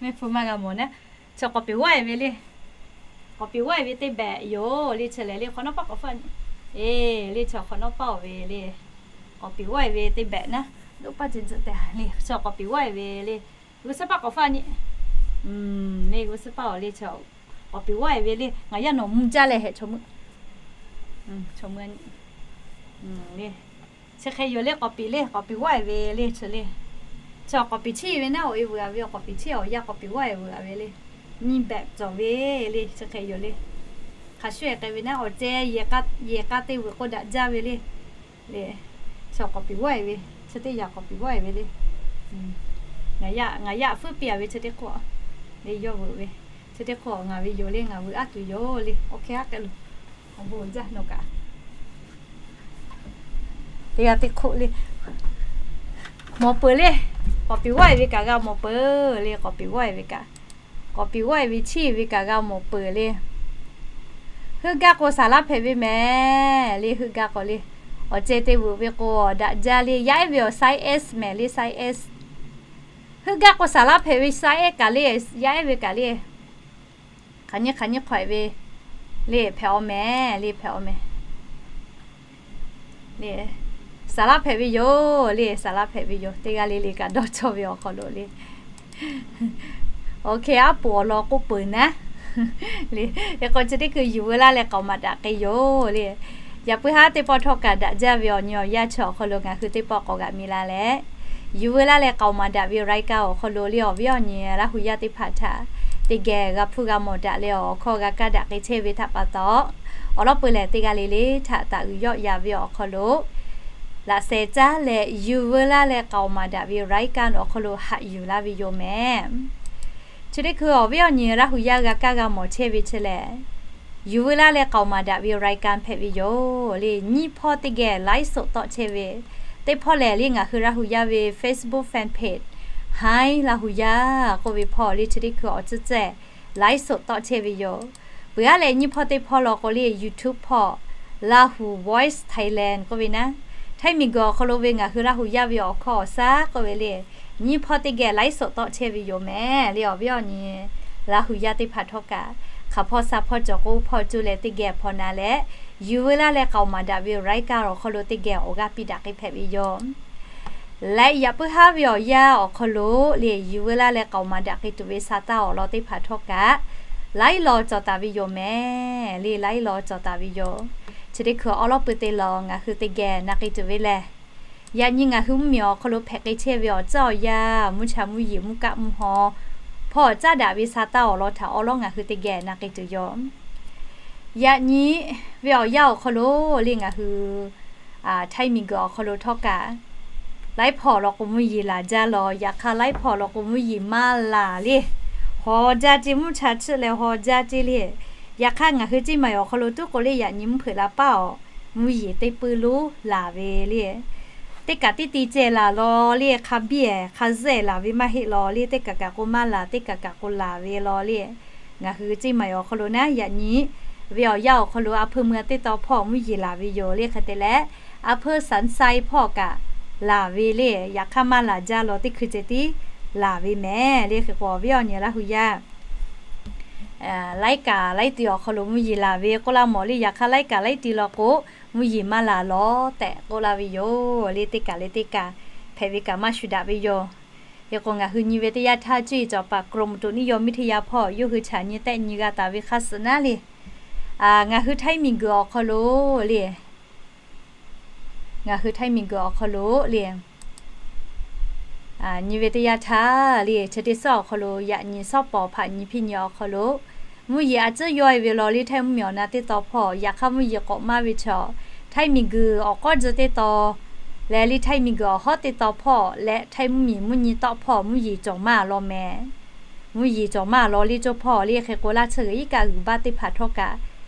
Mehˆ hpu maˇ g'a mawˬ naˉ, chaw k'awꞈ piˍ waiˇ ve le. K'awꞈ piˍ waiˇ ve teˇ behꞈ yoˬ le, chi lehˬ le hk'awꞈ nawˉ paˆ k'awꞈ hpfuhˆ. Eˬ le, chaw hk'awꞈ nawˉ paˆ oˬ ve le. K'awꞈ piˍ waiˇ ve teˇ behꞈ naˉ, loˉ paˆ ce tzuhꞈ tehꞈ le, chaw k'awꞈ piˍ waiˇ ve le. G'uˇ suhˉ paˆ k'awꞈ hpfuhˆ nyi. Le g'uˇ suhˉ paˆ oˬ le, chaw k'awꞈ piˍ waiˇ ve le. Ngaˬ yaˇ nawˬ mvuh jaˇ leh hehꞈ chaw meuˆ. Chaw meuˆ le. Chi hk'e yoˬ le, k'awꞈ piˍ le, k'awꞈ piˍ waiˇ ve le, chi le. Chaw k'awꞈ piˍ chiˇ ve naˉ, awˬ e veuꞈ a ve, k'awꞈ piˍ chiˇ awˬ yaˇ k'awꞈ piˍ waiˇ veuꞈ a ve le. Nyi behꞈ cawˬ ve le, chi hk'e yoˬ le. Hk'a shuˍ e k'ai ve naˉ, awˬ ceh yehˬ k'aˇ teˇ veuꞈ k'o daꞈ jaˇ ve le. Le, chaw k'awꞈ piˍ waiˇ ve, chi teˇ yanˇ k'awꞈ piˍ waiˇ ve le. Ngaˬ yaˇ, ngaˬ yaˇ fuiˉ piˇ a ve chi teˇ hk'oˆ le, yawˇ veuꞈ ve, chi teˇ hk'oˆ ngaˬ ve yoˬ le, ngaˬ veuꞈ aˉ tuˬ yoˬ le. Awˬ hk'e aˉ k'ai loˬ. Awˬ bon jaˇ nawˬ kaꞈ. Teˇ g'aˇ teˇ hk'oˆ le. Mawˬ peuˬ le. K'awꞈ piˍ waiˇ ve kaꞈ g'a mawˬ peuˬ le, k'awꞈ piˍ waiˇ ve kaꞈ. K'awꞈ piˍ waiˇ ve chiˇ ve kaꞈ g'a mawˬ peuˬ le. Heuˆ gaˇ k'o saˍ laˉ hpehꞈ ve mehˍ le, heuˆ gaˇ k'o le. Awˬ ceh te veuꞈ ve k'o daꞈ jaˇ le, yaˇ ehˉ ve awˬ size S mehˍ le, size S. Heuˆ gaˇ k'o saˍ laˉ hpehꞈ ve size S kaꞈ le, yaˇ ehˉ ve kaꞈ le. Hk'aˬ nyi hk'aˬ nyi hk'awehꞈ ve le hpehꞈ aw mehˍ le, hpehꞈ aw mehˍ. Le, saˍ laˉ hpehꞈ ve yoˬ le, saˍ laˉ hpehꞈ ve yoˬ. Teˇ g'aˇ le le kaꞈ dawˇ cawˇ ve awˬ hk'aw lo le. Awˬ hk'e aˉ poꞈ awˬ lawn k'oˆ peuˬ naˉ le. Hk'e k'o chi teˇ hkui yuˬ veu laˇ leh k'aoˍ maˍ daꞈ k'ai yoˬ le. Yaꞈ puiˉ haˉ teˇ pawˆ htawˇ kaꞈ daꞈ jaˇ ve awˬ nyi awˬ yanˇ chi awˬ hk'aw lo ngaˬ hui teˇ pawˆ k'awꞈ g'aꞈ mi la leh, yuˬ veu laˇ leh k'aoˍ maˍ daꞈ ve รายการ awˬ hk'aw lo le awˬ viˉ awˬ nyi Laˇ hu yaˇ teˇ hpaˍ htaꞈ teˇ geh g'a hpuˇ g'a mawˬ daꞈ leh awˬ hkawˇ g'a kaˇ daꞈ k'ai chehˇ ve htaꞈ pa taw, awˬ lawn peuˬ lehˬ teˇ g'aˇ le le htaꞈ taꞈ uiˍ yawˆ yan ve awˬ hk'aw lo laꞈ sheh caˉ leh yuˬ veu laˇ leh k'aoˍ maˍ daꞈ ve รายการ awˬ hk'aw lo haꞈ yuˬ laˇ ve yoˬ mehˍ. Chi teˇ hkui awˬ viˉ awˬ nyi Laˇ hu yaˇ g'a kaˇ g'a mawˬ chehˇ ve chi lehˬ, yuˬ veu laˇ leh k'aoˍ maˍ daꞈ ve รายการ hpehꞈ ve yoˬ le. Nyiˇ hpawˇ teˇ geh ไลฟ์สด tawˆ chehˇ ve teˇ hpawˇ lehˬ le ngaˬ hui Laˇ hu yaˇ ve Facebook fan page Hi Laˇ hu yaˇ k'oˆ ve hpawˇ le chi teˇ hkui awˬ tcuhˉ cehˇ ไลฟ์สด tawˆ chehˇ ve yoˬ. Peuˬ aˉ leh nyiˇ hpawˇ teˇ hpawˇ law k'o le YouTube hpawˇ Lahu Voice Thailand k'oˆ ve naˉ, Htaiˇ miˬguiˬ awˬ hk'aw lo ve ngaˬ hui Laˇ hu yaˇ ve awˬ hkawˇ awˬ shaˉ k'oˆ ve le, nyiˇ hpawˇ teˇ geh ไลฟ์สด tawˆ chehˇ ve yoˬ mehˍ le awˬ viˉ awˬ nyi Laˇ hu yaˇ teˇ hpaˍ htawˇ kaꞈ hk'aˬ hpawˇ sha hpawˇ cawˬ k'oˆ hpawˇ cuˇ leh teˇ geh hpawꞈ na leh, yuˬ veu laˇ leh k'aoˍ maˍ daꞈ ve รายการ awˬ hk'aw lo teˇ geh awˬ g'aˇ piˇ daꞈ k'ai hpehꞈ ve yoˬ. Leh yaꞈ puiˉ haˉ ve awˬ yanˇ awˬ hk'aw lo le yuˬ veu laˇ leh k'aoˍ maˍ daꞈ k'ai tuˬ ve sa taˇ awˬ lawn teˇ hpaˍ htawˇ kaꞈ ไลฟ์ law cawˬ taˍ ve yoˬ mehˍ le, ไลฟ์ law cawˬ taˍ ve yoˬ. Chi teˇ hkui awˉ lawˉ pui te law ngaˬ hui teˇ geh na k'ai tuˬ ve lehˬ, yaꞈ nyi ngaˬ hui mvuhˇmiˬ awˬ hk'aw lo hpehꞈ k'ai chehˇ ve awˬ caˇ awˬ yanˇ, mvuhˇ cha mvuhˇ yeˬ mvuhˇ kaˆ mvuhˇ haw hpawˇ caˉ daꞈ ve sa taˇ awˬ lawn htaꞈ awˉ lawˉ ngaˬ hui teˇ geh na k'ai tuˬ yoˬ. Yaꞈ nyi ve awˬ yanˇ awˬ hk'aw lo le ngaˬ hui Htaiˇ miˬguiˬ awˬ hk'aw lo htawˇ kaꞈ, laiˉ hpawˇ law k'o mvuhˇ yeˬ laˬ jaˇ law, yaꞈ hk'aˇ laiˉ hpawˇ law k'o mvuhˇ yeˬ maˇ laˬ le. Haw jaˇ ce, mvuhˇ cha chiˆ leh haw jaˇ ce le. Yaꞈ hk'aˇ ngaˬ hui ceˇ maˍ awˬ hk'aw lo tuˉ k'o le yaꞈ nyi mvuhˇ hpeuꞈ la paˉ awˬ, mvuhˇ yeˬ teˇ puiˉ lonˉ laˬ ve le. Teˇ kaꞈ teˇ ti ceh laˬ law le, hk'a biˇ hk'a zuhˆ laˬ ve maˇ heˆ law le, teˇ kaꞈ kaꞈ k'o maˇ laˬ, teˇ kaꞈ kaꞈ k'o laˬ ve law le. Ngaˬ hui ceˇ maˍ awˬ hk'aw lo naˉ yaꞈ nyi ve awˬ yanˇ awˬ hk'aw lo a hpeuˇ mui teˇ taw hpawˇ mvuhˇ yeˬ laˬ ve yoˬ le. Hk'e te leh a hpeuˇ San Sai hpawˇ kaꞈ laˬ ve le. Yaꞈ hk'aˇ maˇ laˬ jaˇ law teˇ hkui ceh tiˉ laˬ ve mehˍ le. Hk'e k'o awˬ viˉ awˬ nyi Laˇ hu yaˇ laiˉ kaꞈ laiˉ ti awˬ hk'aw lo mvuhˇ yeˬ laˬ ve k'oˆ laˇ mawˬ le. Yaꞈ hk'aˇ laiˉ kaꞈ laiˉ ti law k'o mvuhˇ yeˬ maˇ laˬ law tehꞈ k'oˆ laˇ ve yoˬ le. Teˇ kaꞈ leh teˇ kaꞈ hpehꞈ ve kaꞈ maˇ shu daꞈ ve yoˬ. Hk'e k'o ngaˬ hui nyi ve teˇ yanˇ htaˇ cuˇ yiˍ cawˬ paˍ กรมอุตุนิยมวิทยา hpawˇ yawˇ hui chaꞈ nyi tehˆ nyi g'a taˍ ve hk'a suh naˉ le, ngaˬ hui Htaiˇ miˬguiˬ awˬ hk'aw lo le, ngaˬ hui Htaiˇ miˬguiˬ awˬ hk'aw lo le, Nyi ve teˇ yanˇ htaˇ le, chi teˇ suhˉ awˬ hk'aw lo yaꞈ nyi suhˉ paw hpaꞈ nyi hpiˇ nyi awˬ hk'aw lo mvuhˇ yeˬ a ciˉ yawˇ e ve law le, Htaiˇ mvuhˇmiˬ awˬ na teˇ taw hpawˇ, yaꞈ hk'aˇ mvuhˇ yeˬ k'awꞈ maˇ ve chaw, Htaiˇ miˬguiˬ awˬ k'awˇ tcuh teˇ taw leh le, Htaiˇ miˬguiˬ awˬ hawˉ teˇ taw hpawˇ leh Htaiˇ mvuhˇmiˬ mvuhˇ nyi tawˆ hpawˇ mvuhˇ yeˬ cawˬ maˇ law mehˍ. Mvuhˇ yeˬ cawˬ maˇ law le, cawˇ hpawˇ le hk'e k'o, laˇ tsuhˇ g'uiˬ iˉ kaˆ g'uiˬ baˆ teˇ hpaˍ htawˇ kaꞈ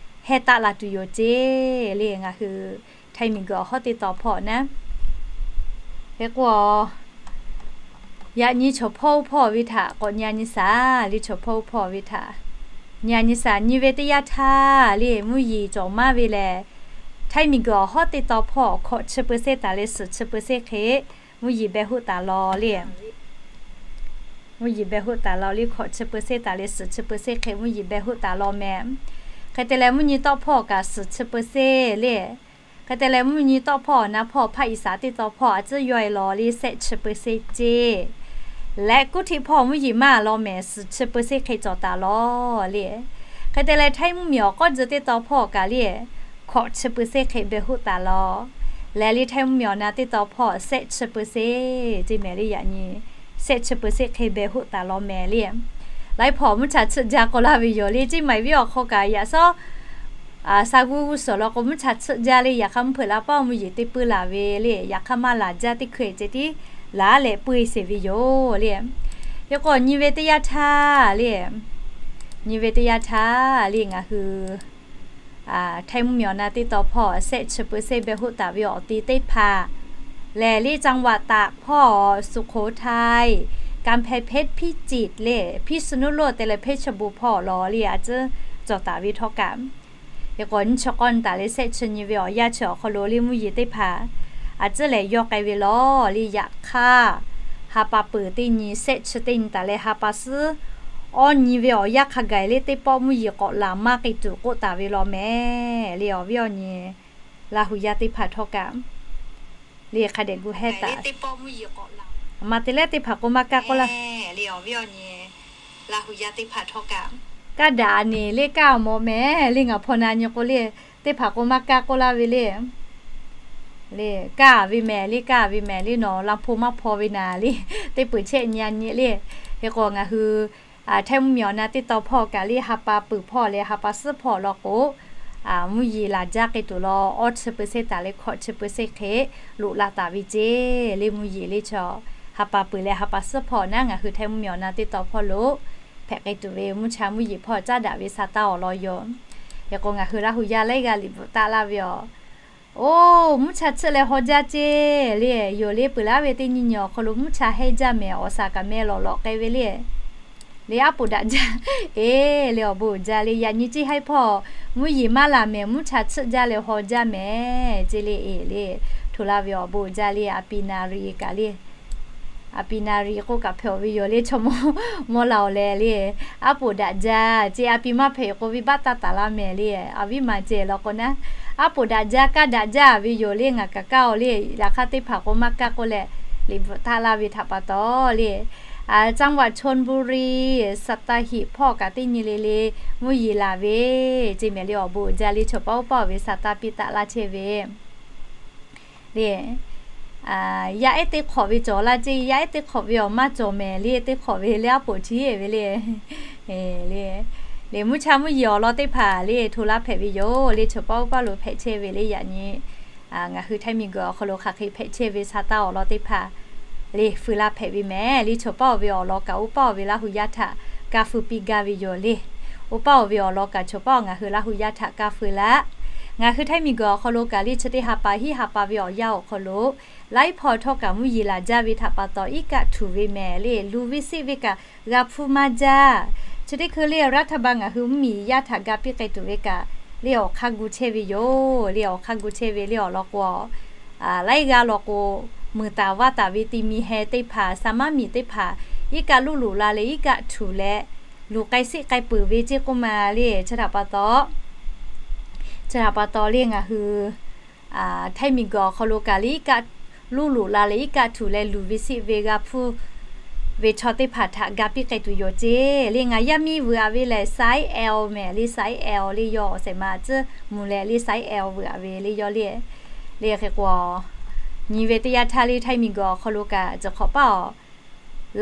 heh taˆ la tuˬ yoˬ ceˇ le. Ngaˬ hui Htaiˇ miˬguiˬ awˬ hawˉ teˇ taw hpawˇ naˉ hk'e k'o, yaꞈ nyi chaw hpawˇ oˇ hpawˇ ve htaꞈ k'awꞈ nyi a nyi shaˍ le, chaw hpawˇ oˇ hpawˇ ve htaꞈ nyi a nyi shaˍ. Nyi ve teˇ yanˇ htaˇ le, mvuhˇ yeˬ cawˬ maˇ ve lehˬ, Htaiˇ miˬguiˬ awˬ hawˉ teˇ taw hpawˇ hkawꞈ chi peu se taˍ leh suhˍ chi peu se hk'e mvuhˇ yeˬ beh hoˆ taˍ law le. Mvuhˇ yeˬ beh hoˆ taˍ law le, hkawꞈ chi peu se taˍ leh suhˍ chi peu se hk'e mvuhˇ yeˬ beh hoˆ taˍ law mehˍ. Hk'e te leh mvuhˇ nyi tawˆ hpawˇ kaꞈ suhˍ chi peu se le. Hk'e te leh mvuhˇ nyi tawˆ hpawˇ awˬ na hpawˇ hpaˆ iˍ saˍ teˇ taw hpawˇ a ciˉ yawˇ e law le, shehˆ chi peu se ceˇ. Leh kuˉ htiˆ hpawˇ mvuhˇ yeˬ maˇ law mehˍ, suhˍ chi peu se hk'e cawˬ taˍ law le. Hk'e te leh Htaiˇ mvuhˇmiˬ awˬ k'awˇ tcuh teˇ taw hpawˇ kaꞈ le, hkawꞈ chi peu se hk'e beh hoˆ taˍ law. Leh le Htaiˇ mvuhˇmiˬ awˬ na teˇ taw hpawˇ shehˆ chi peu se ceˇ mehˍ le. Yaꞈ nyi shehˆ chi peu se hk'e beh hoˆ taˍ law mehˍ le. Laiˉ hpawˇ mvuhˇ cha tsuhˆ jaˇ k'oˆ laˇ ve yoˬ le. Ceˇ maiˍ viˉ awˬ hk'aw kaꞈ yaꞈ shawˉ sha g'uˇ g'uˇ suhˍ law k'o, mvuhˇ cha tsuhˆ jaˇ le. Yaꞈ hk'aˇ mvuhˇ hpeuꞈ la paˇ mvuhˇ yeˬ teˇ puiˇ laˬ ve le. Yaꞈ hk'aˇ maˇ laˬ jaˇ, teˇ hkui ceh tiˉ laˬ leh puiˇ sheˍ ve yoˬ le. Hk'e k'o nyi ve teˇ yanˇ htaˇ le, nyi ve teˇ yanˇ htaˇ le, ngaˬ hui Htaiˇ mvuhˇmiˬ awˬ na teˇ taw hpawˇ shehˆ chi peu se beh hoˆ taˍ ve awˬ ti teˇ hpaˍ lehˬ le, จังหวัดตาก hpawˇ, Sukhothai, Kamphaipehthe, Phijiv le, Phishnulob te leh Phetchabun hpawˇ law le, a ciˉ cawˬ taˍ ve htawˇ kaꞈ, hk'e k'o nyiˇ chi k'awˇ nyi taˍ leh shehˆ chi nyi ve awˬ yanˇ chi awˬ hk'aw lo le, mvuhˇ yeˬ teˇ hpaˍ a ciˉ lehˬ yawˇ k'ai ve law le. Yaꞈ hk'aˇ, ha pa peuˬ teˇ nyi shehˆ chi teˇ nyi taˍ leh ha pa suhˉ awˇ nyi ve awˬ yanˇ hk'a gaˬ le, teˇ pawˆ mvuhˇ yeˬ k'awꞈ laˬ maˇ k'ai tuˬ k'oˆ taˍ ve law mehˍ le. Awˬ viˉ awˬ nyi Laˇ hu yaˇ teˇ hpaˍ htawˇ kaꞈ le, hk'a dehꞈ gu heh taˍ. Aˬ ma te leh teˇ hpaˍ k'o maˇ kaˇ k'oˆ laˇ. Kaˇ daꞈ a neˬ le, kaˇ mawˬ mehˍ le. Ngaˬ hpaw na nyi k'o le, teˇ hpaˍ k'o maˇ kaˇ k'oˆ laˇ ve le. Le kaˇ ve mehˍ le, kaˇ ve mehˍ le, nawˬ laˇ hpu maˇ hpaw ve naˍ le, teˇ peuˬ chehˇ nyi a nyi le. Hk'e k'o ngaˬ hui Htaiˇ mvuhˇmiˬ awˬ na teˇ taw hpawˇ kaꞈ le, ha pa peuˬ hpawˇ leh ha pa suhˉ hpawˇ law k'o, mvuhˇ yeˬ laˬ jaˇ k'ai tuˬ law, awˇ chi peu se taˍ leh hkawꞈ chi peu se hk'e loꞈ la taˍ ve ceˇ le. Mvuhˇ yeˬ le chaw ha pa peuˬ leh ha pa suhˉ hpawˇ naˉ ngaˬ hui Htaiˇ mvuhˇmiˬ awˬ na teˇ taw hpawˇ lo hpehꞈ k'ai tuˬ ve mvuhˇ cha mvuhˇ yeˬ hpawˇ caˉ daꞈ ve sa taˇ awˬ lawn yoˬ. Hk'e k'o ngaˬ hui Laˇ hu yaˇ laiˉ g'aˇ liꞈ bvuhꞈ taˆ laˇ ve yoˬ. Oˇ, mvuhˇ cha tsuhˆ leh haw jaˇ ceˇ le. Yoˬ le, peuˬ laˉ ve teˇ nyi nyi awˬ hk'aw lo mvuhˇ cha hehˇ jaˇ mehˍ, awˬ shaˍ kaꞈ meh lawꞈ lawꞈ k'ai ve le. Le aˉ poꞈ daꞈ jaˇ, eˬ le awˬ bon uiˍ jaˇ le. Yaꞈ nyi ceˇ haiˉ hpawˇ mvuhˇ yeˬ maˇ laˬ mehˍ, mvuhˇ cha tsuhˆ jaˇ leh haw jaˇ mehˍ ceˇ le. Eˬ le, htoꞈ la ve awˬ bon uiˍ jaˇ le. A pi na ri kaꞈ le, a pi na ri k'oˆ kaꞈ hpehꞈ ve yoˬ le. Chaw mawˇ mawˇ la awˬ leh le, aˉ poꞈ daꞈ jaˇ ceˇ. A pi maˇ hpehꞈ k'o venˇbaˆ taˇ taˍ laˇ mehˍ le. A viˉ ma ceh law k'o naˉ, aˉ poꞈ daꞈ jaˇ, kaˇ daꞈ jaˇ ve yoˬ le. Ngaˬ kaꞈ kaˇ oˬ le. Yaꞈ hk'aˇ teˇ hpaˍ k'o maˇ kaˇ k'oˆ leh, liꞈ bvuhꞈ taˆ laˇ ve htaꞈ pa taw le, จังหวัดชลบุรี สัตหีบ hpawˇ kaꞈ teˇ nyi le le mvuhˇ yeˬ laˬ ve ceˇ mehˍ le. Awˬ bon uiˍ jaˇ le. Chaw paˉ oˇ paˇ oˬ ve sa taˇ piˇ taˆ laˇ chehˇ ve le. Yaˇ ehˉ teˇ hk'awꞈ ve cawˬ laˇ ceˇ. Yaˇ ehˉ teˇ hk'awꞈ ve awˬ maˇ cawˬ mehˍ le. Teˇ hk'awꞈ ve le aˉ poꞈ htiˇ ve le. Le, le mvuhˇ cha mvuhˇ yeˬ awˬ lawn teˇ hpaˍ le htoꞈ la hpehꞈ ve yoˬ le. Chaw paˉ oˇ paˇ lo hpehꞈ chehˇ ve le. Yaꞈ nyi ngaˬ hui Htaiˇ miˬguiˬ awˬ hk'aw lo hk'aˬ hk'e hpehꞈ chehˇ ve sa taˇ awˬ lawn teˇ hpaˍ le feu la hpehꞈ ve mehˍ le. Chaw paˉ oˬ ve awˬ lawn kaꞈ oˇ paˇ oˬ ve Laˇ hu yaˇ htaꞈ kaˇ feu piˇ gaˇ ve yoˬ le. Oˇ paˇ oˬ ve awˬ lawn kaꞈ chaw paˉ oˬ ngaˬ hui Laˇ hu yaˇ htaꞈ kaˇ feu laˇ. Ngaˬ hui Htaiˇ miˬguiˬ awˬ hk'aw lo kaꞈ le chi teˇ ha pa hiˉ ha pa ve awˬ yanˇ awˬ hk'aw lo laiˉ hpawˇ htawˇ kaꞈ mvuhˇ yeˬ laˬ jaˇ ve htaꞈ pa taw iˉ kaˆ htuˬ ve mehˍ le. Luˬ ve siˆ ve kaꞈ g'a hpuˇ maˇ jaˇ. Chi teˇ hkui le รัฐบาล ngaˬ hui mvuhˇmiˬ yaˇ htaꞈ ga piˇ k'ai tuˬ ve kaꞈ le awˬ hk'aˇ gu chehˇ ve yoˬ le. Awˬ hk'aˇ gu chehˇ ve le awˬ lawn k'o, laiˉ g'aˇ law k'o, muiˬ taˍ vaˇ taˍ ve ti mi heh teˇ hpaˍ, sa maˉ miˬ teˇ hpaˍ iˉ kaˆ luˇ luꞈ la leh iˉ kaˆ htuˬ leh luˬ k'ai siˆ k'ai peuˬ ve ceˇ k'oˆ ma le. Chi htaꞈ pa taw, chi htaꞈ pa taw le ngaˬ hui Htaiˇ miˬguiˬ awˬ hk'aw lo kaꞈ le iˉ kaˆ luˇ luꞈ la leh iˉ kaˆ htuˬ leh luˬ ve siˆ ve g'a hpuˇ ve chaw teˇ hpaˍ htaꞈ ga piˇ k'ai tuˬ yoˬ ceˇ le. Ngaˬ yaˇ miˇ vuiˬ a ve lehˬ size L mehˍ le. Size L le yawˇ awˬ shehˍ ma tcuhˉ mvuh leh le size L vuiˬ a ve le yawˇ le. Le hk'e k'o, nyi ve teˇ yanˇ htaˇ le Htaiˇ miˬguiˬ awˬ hk'aw lo kaꞈ cawˬ hk'awꞈ paˇ awˬ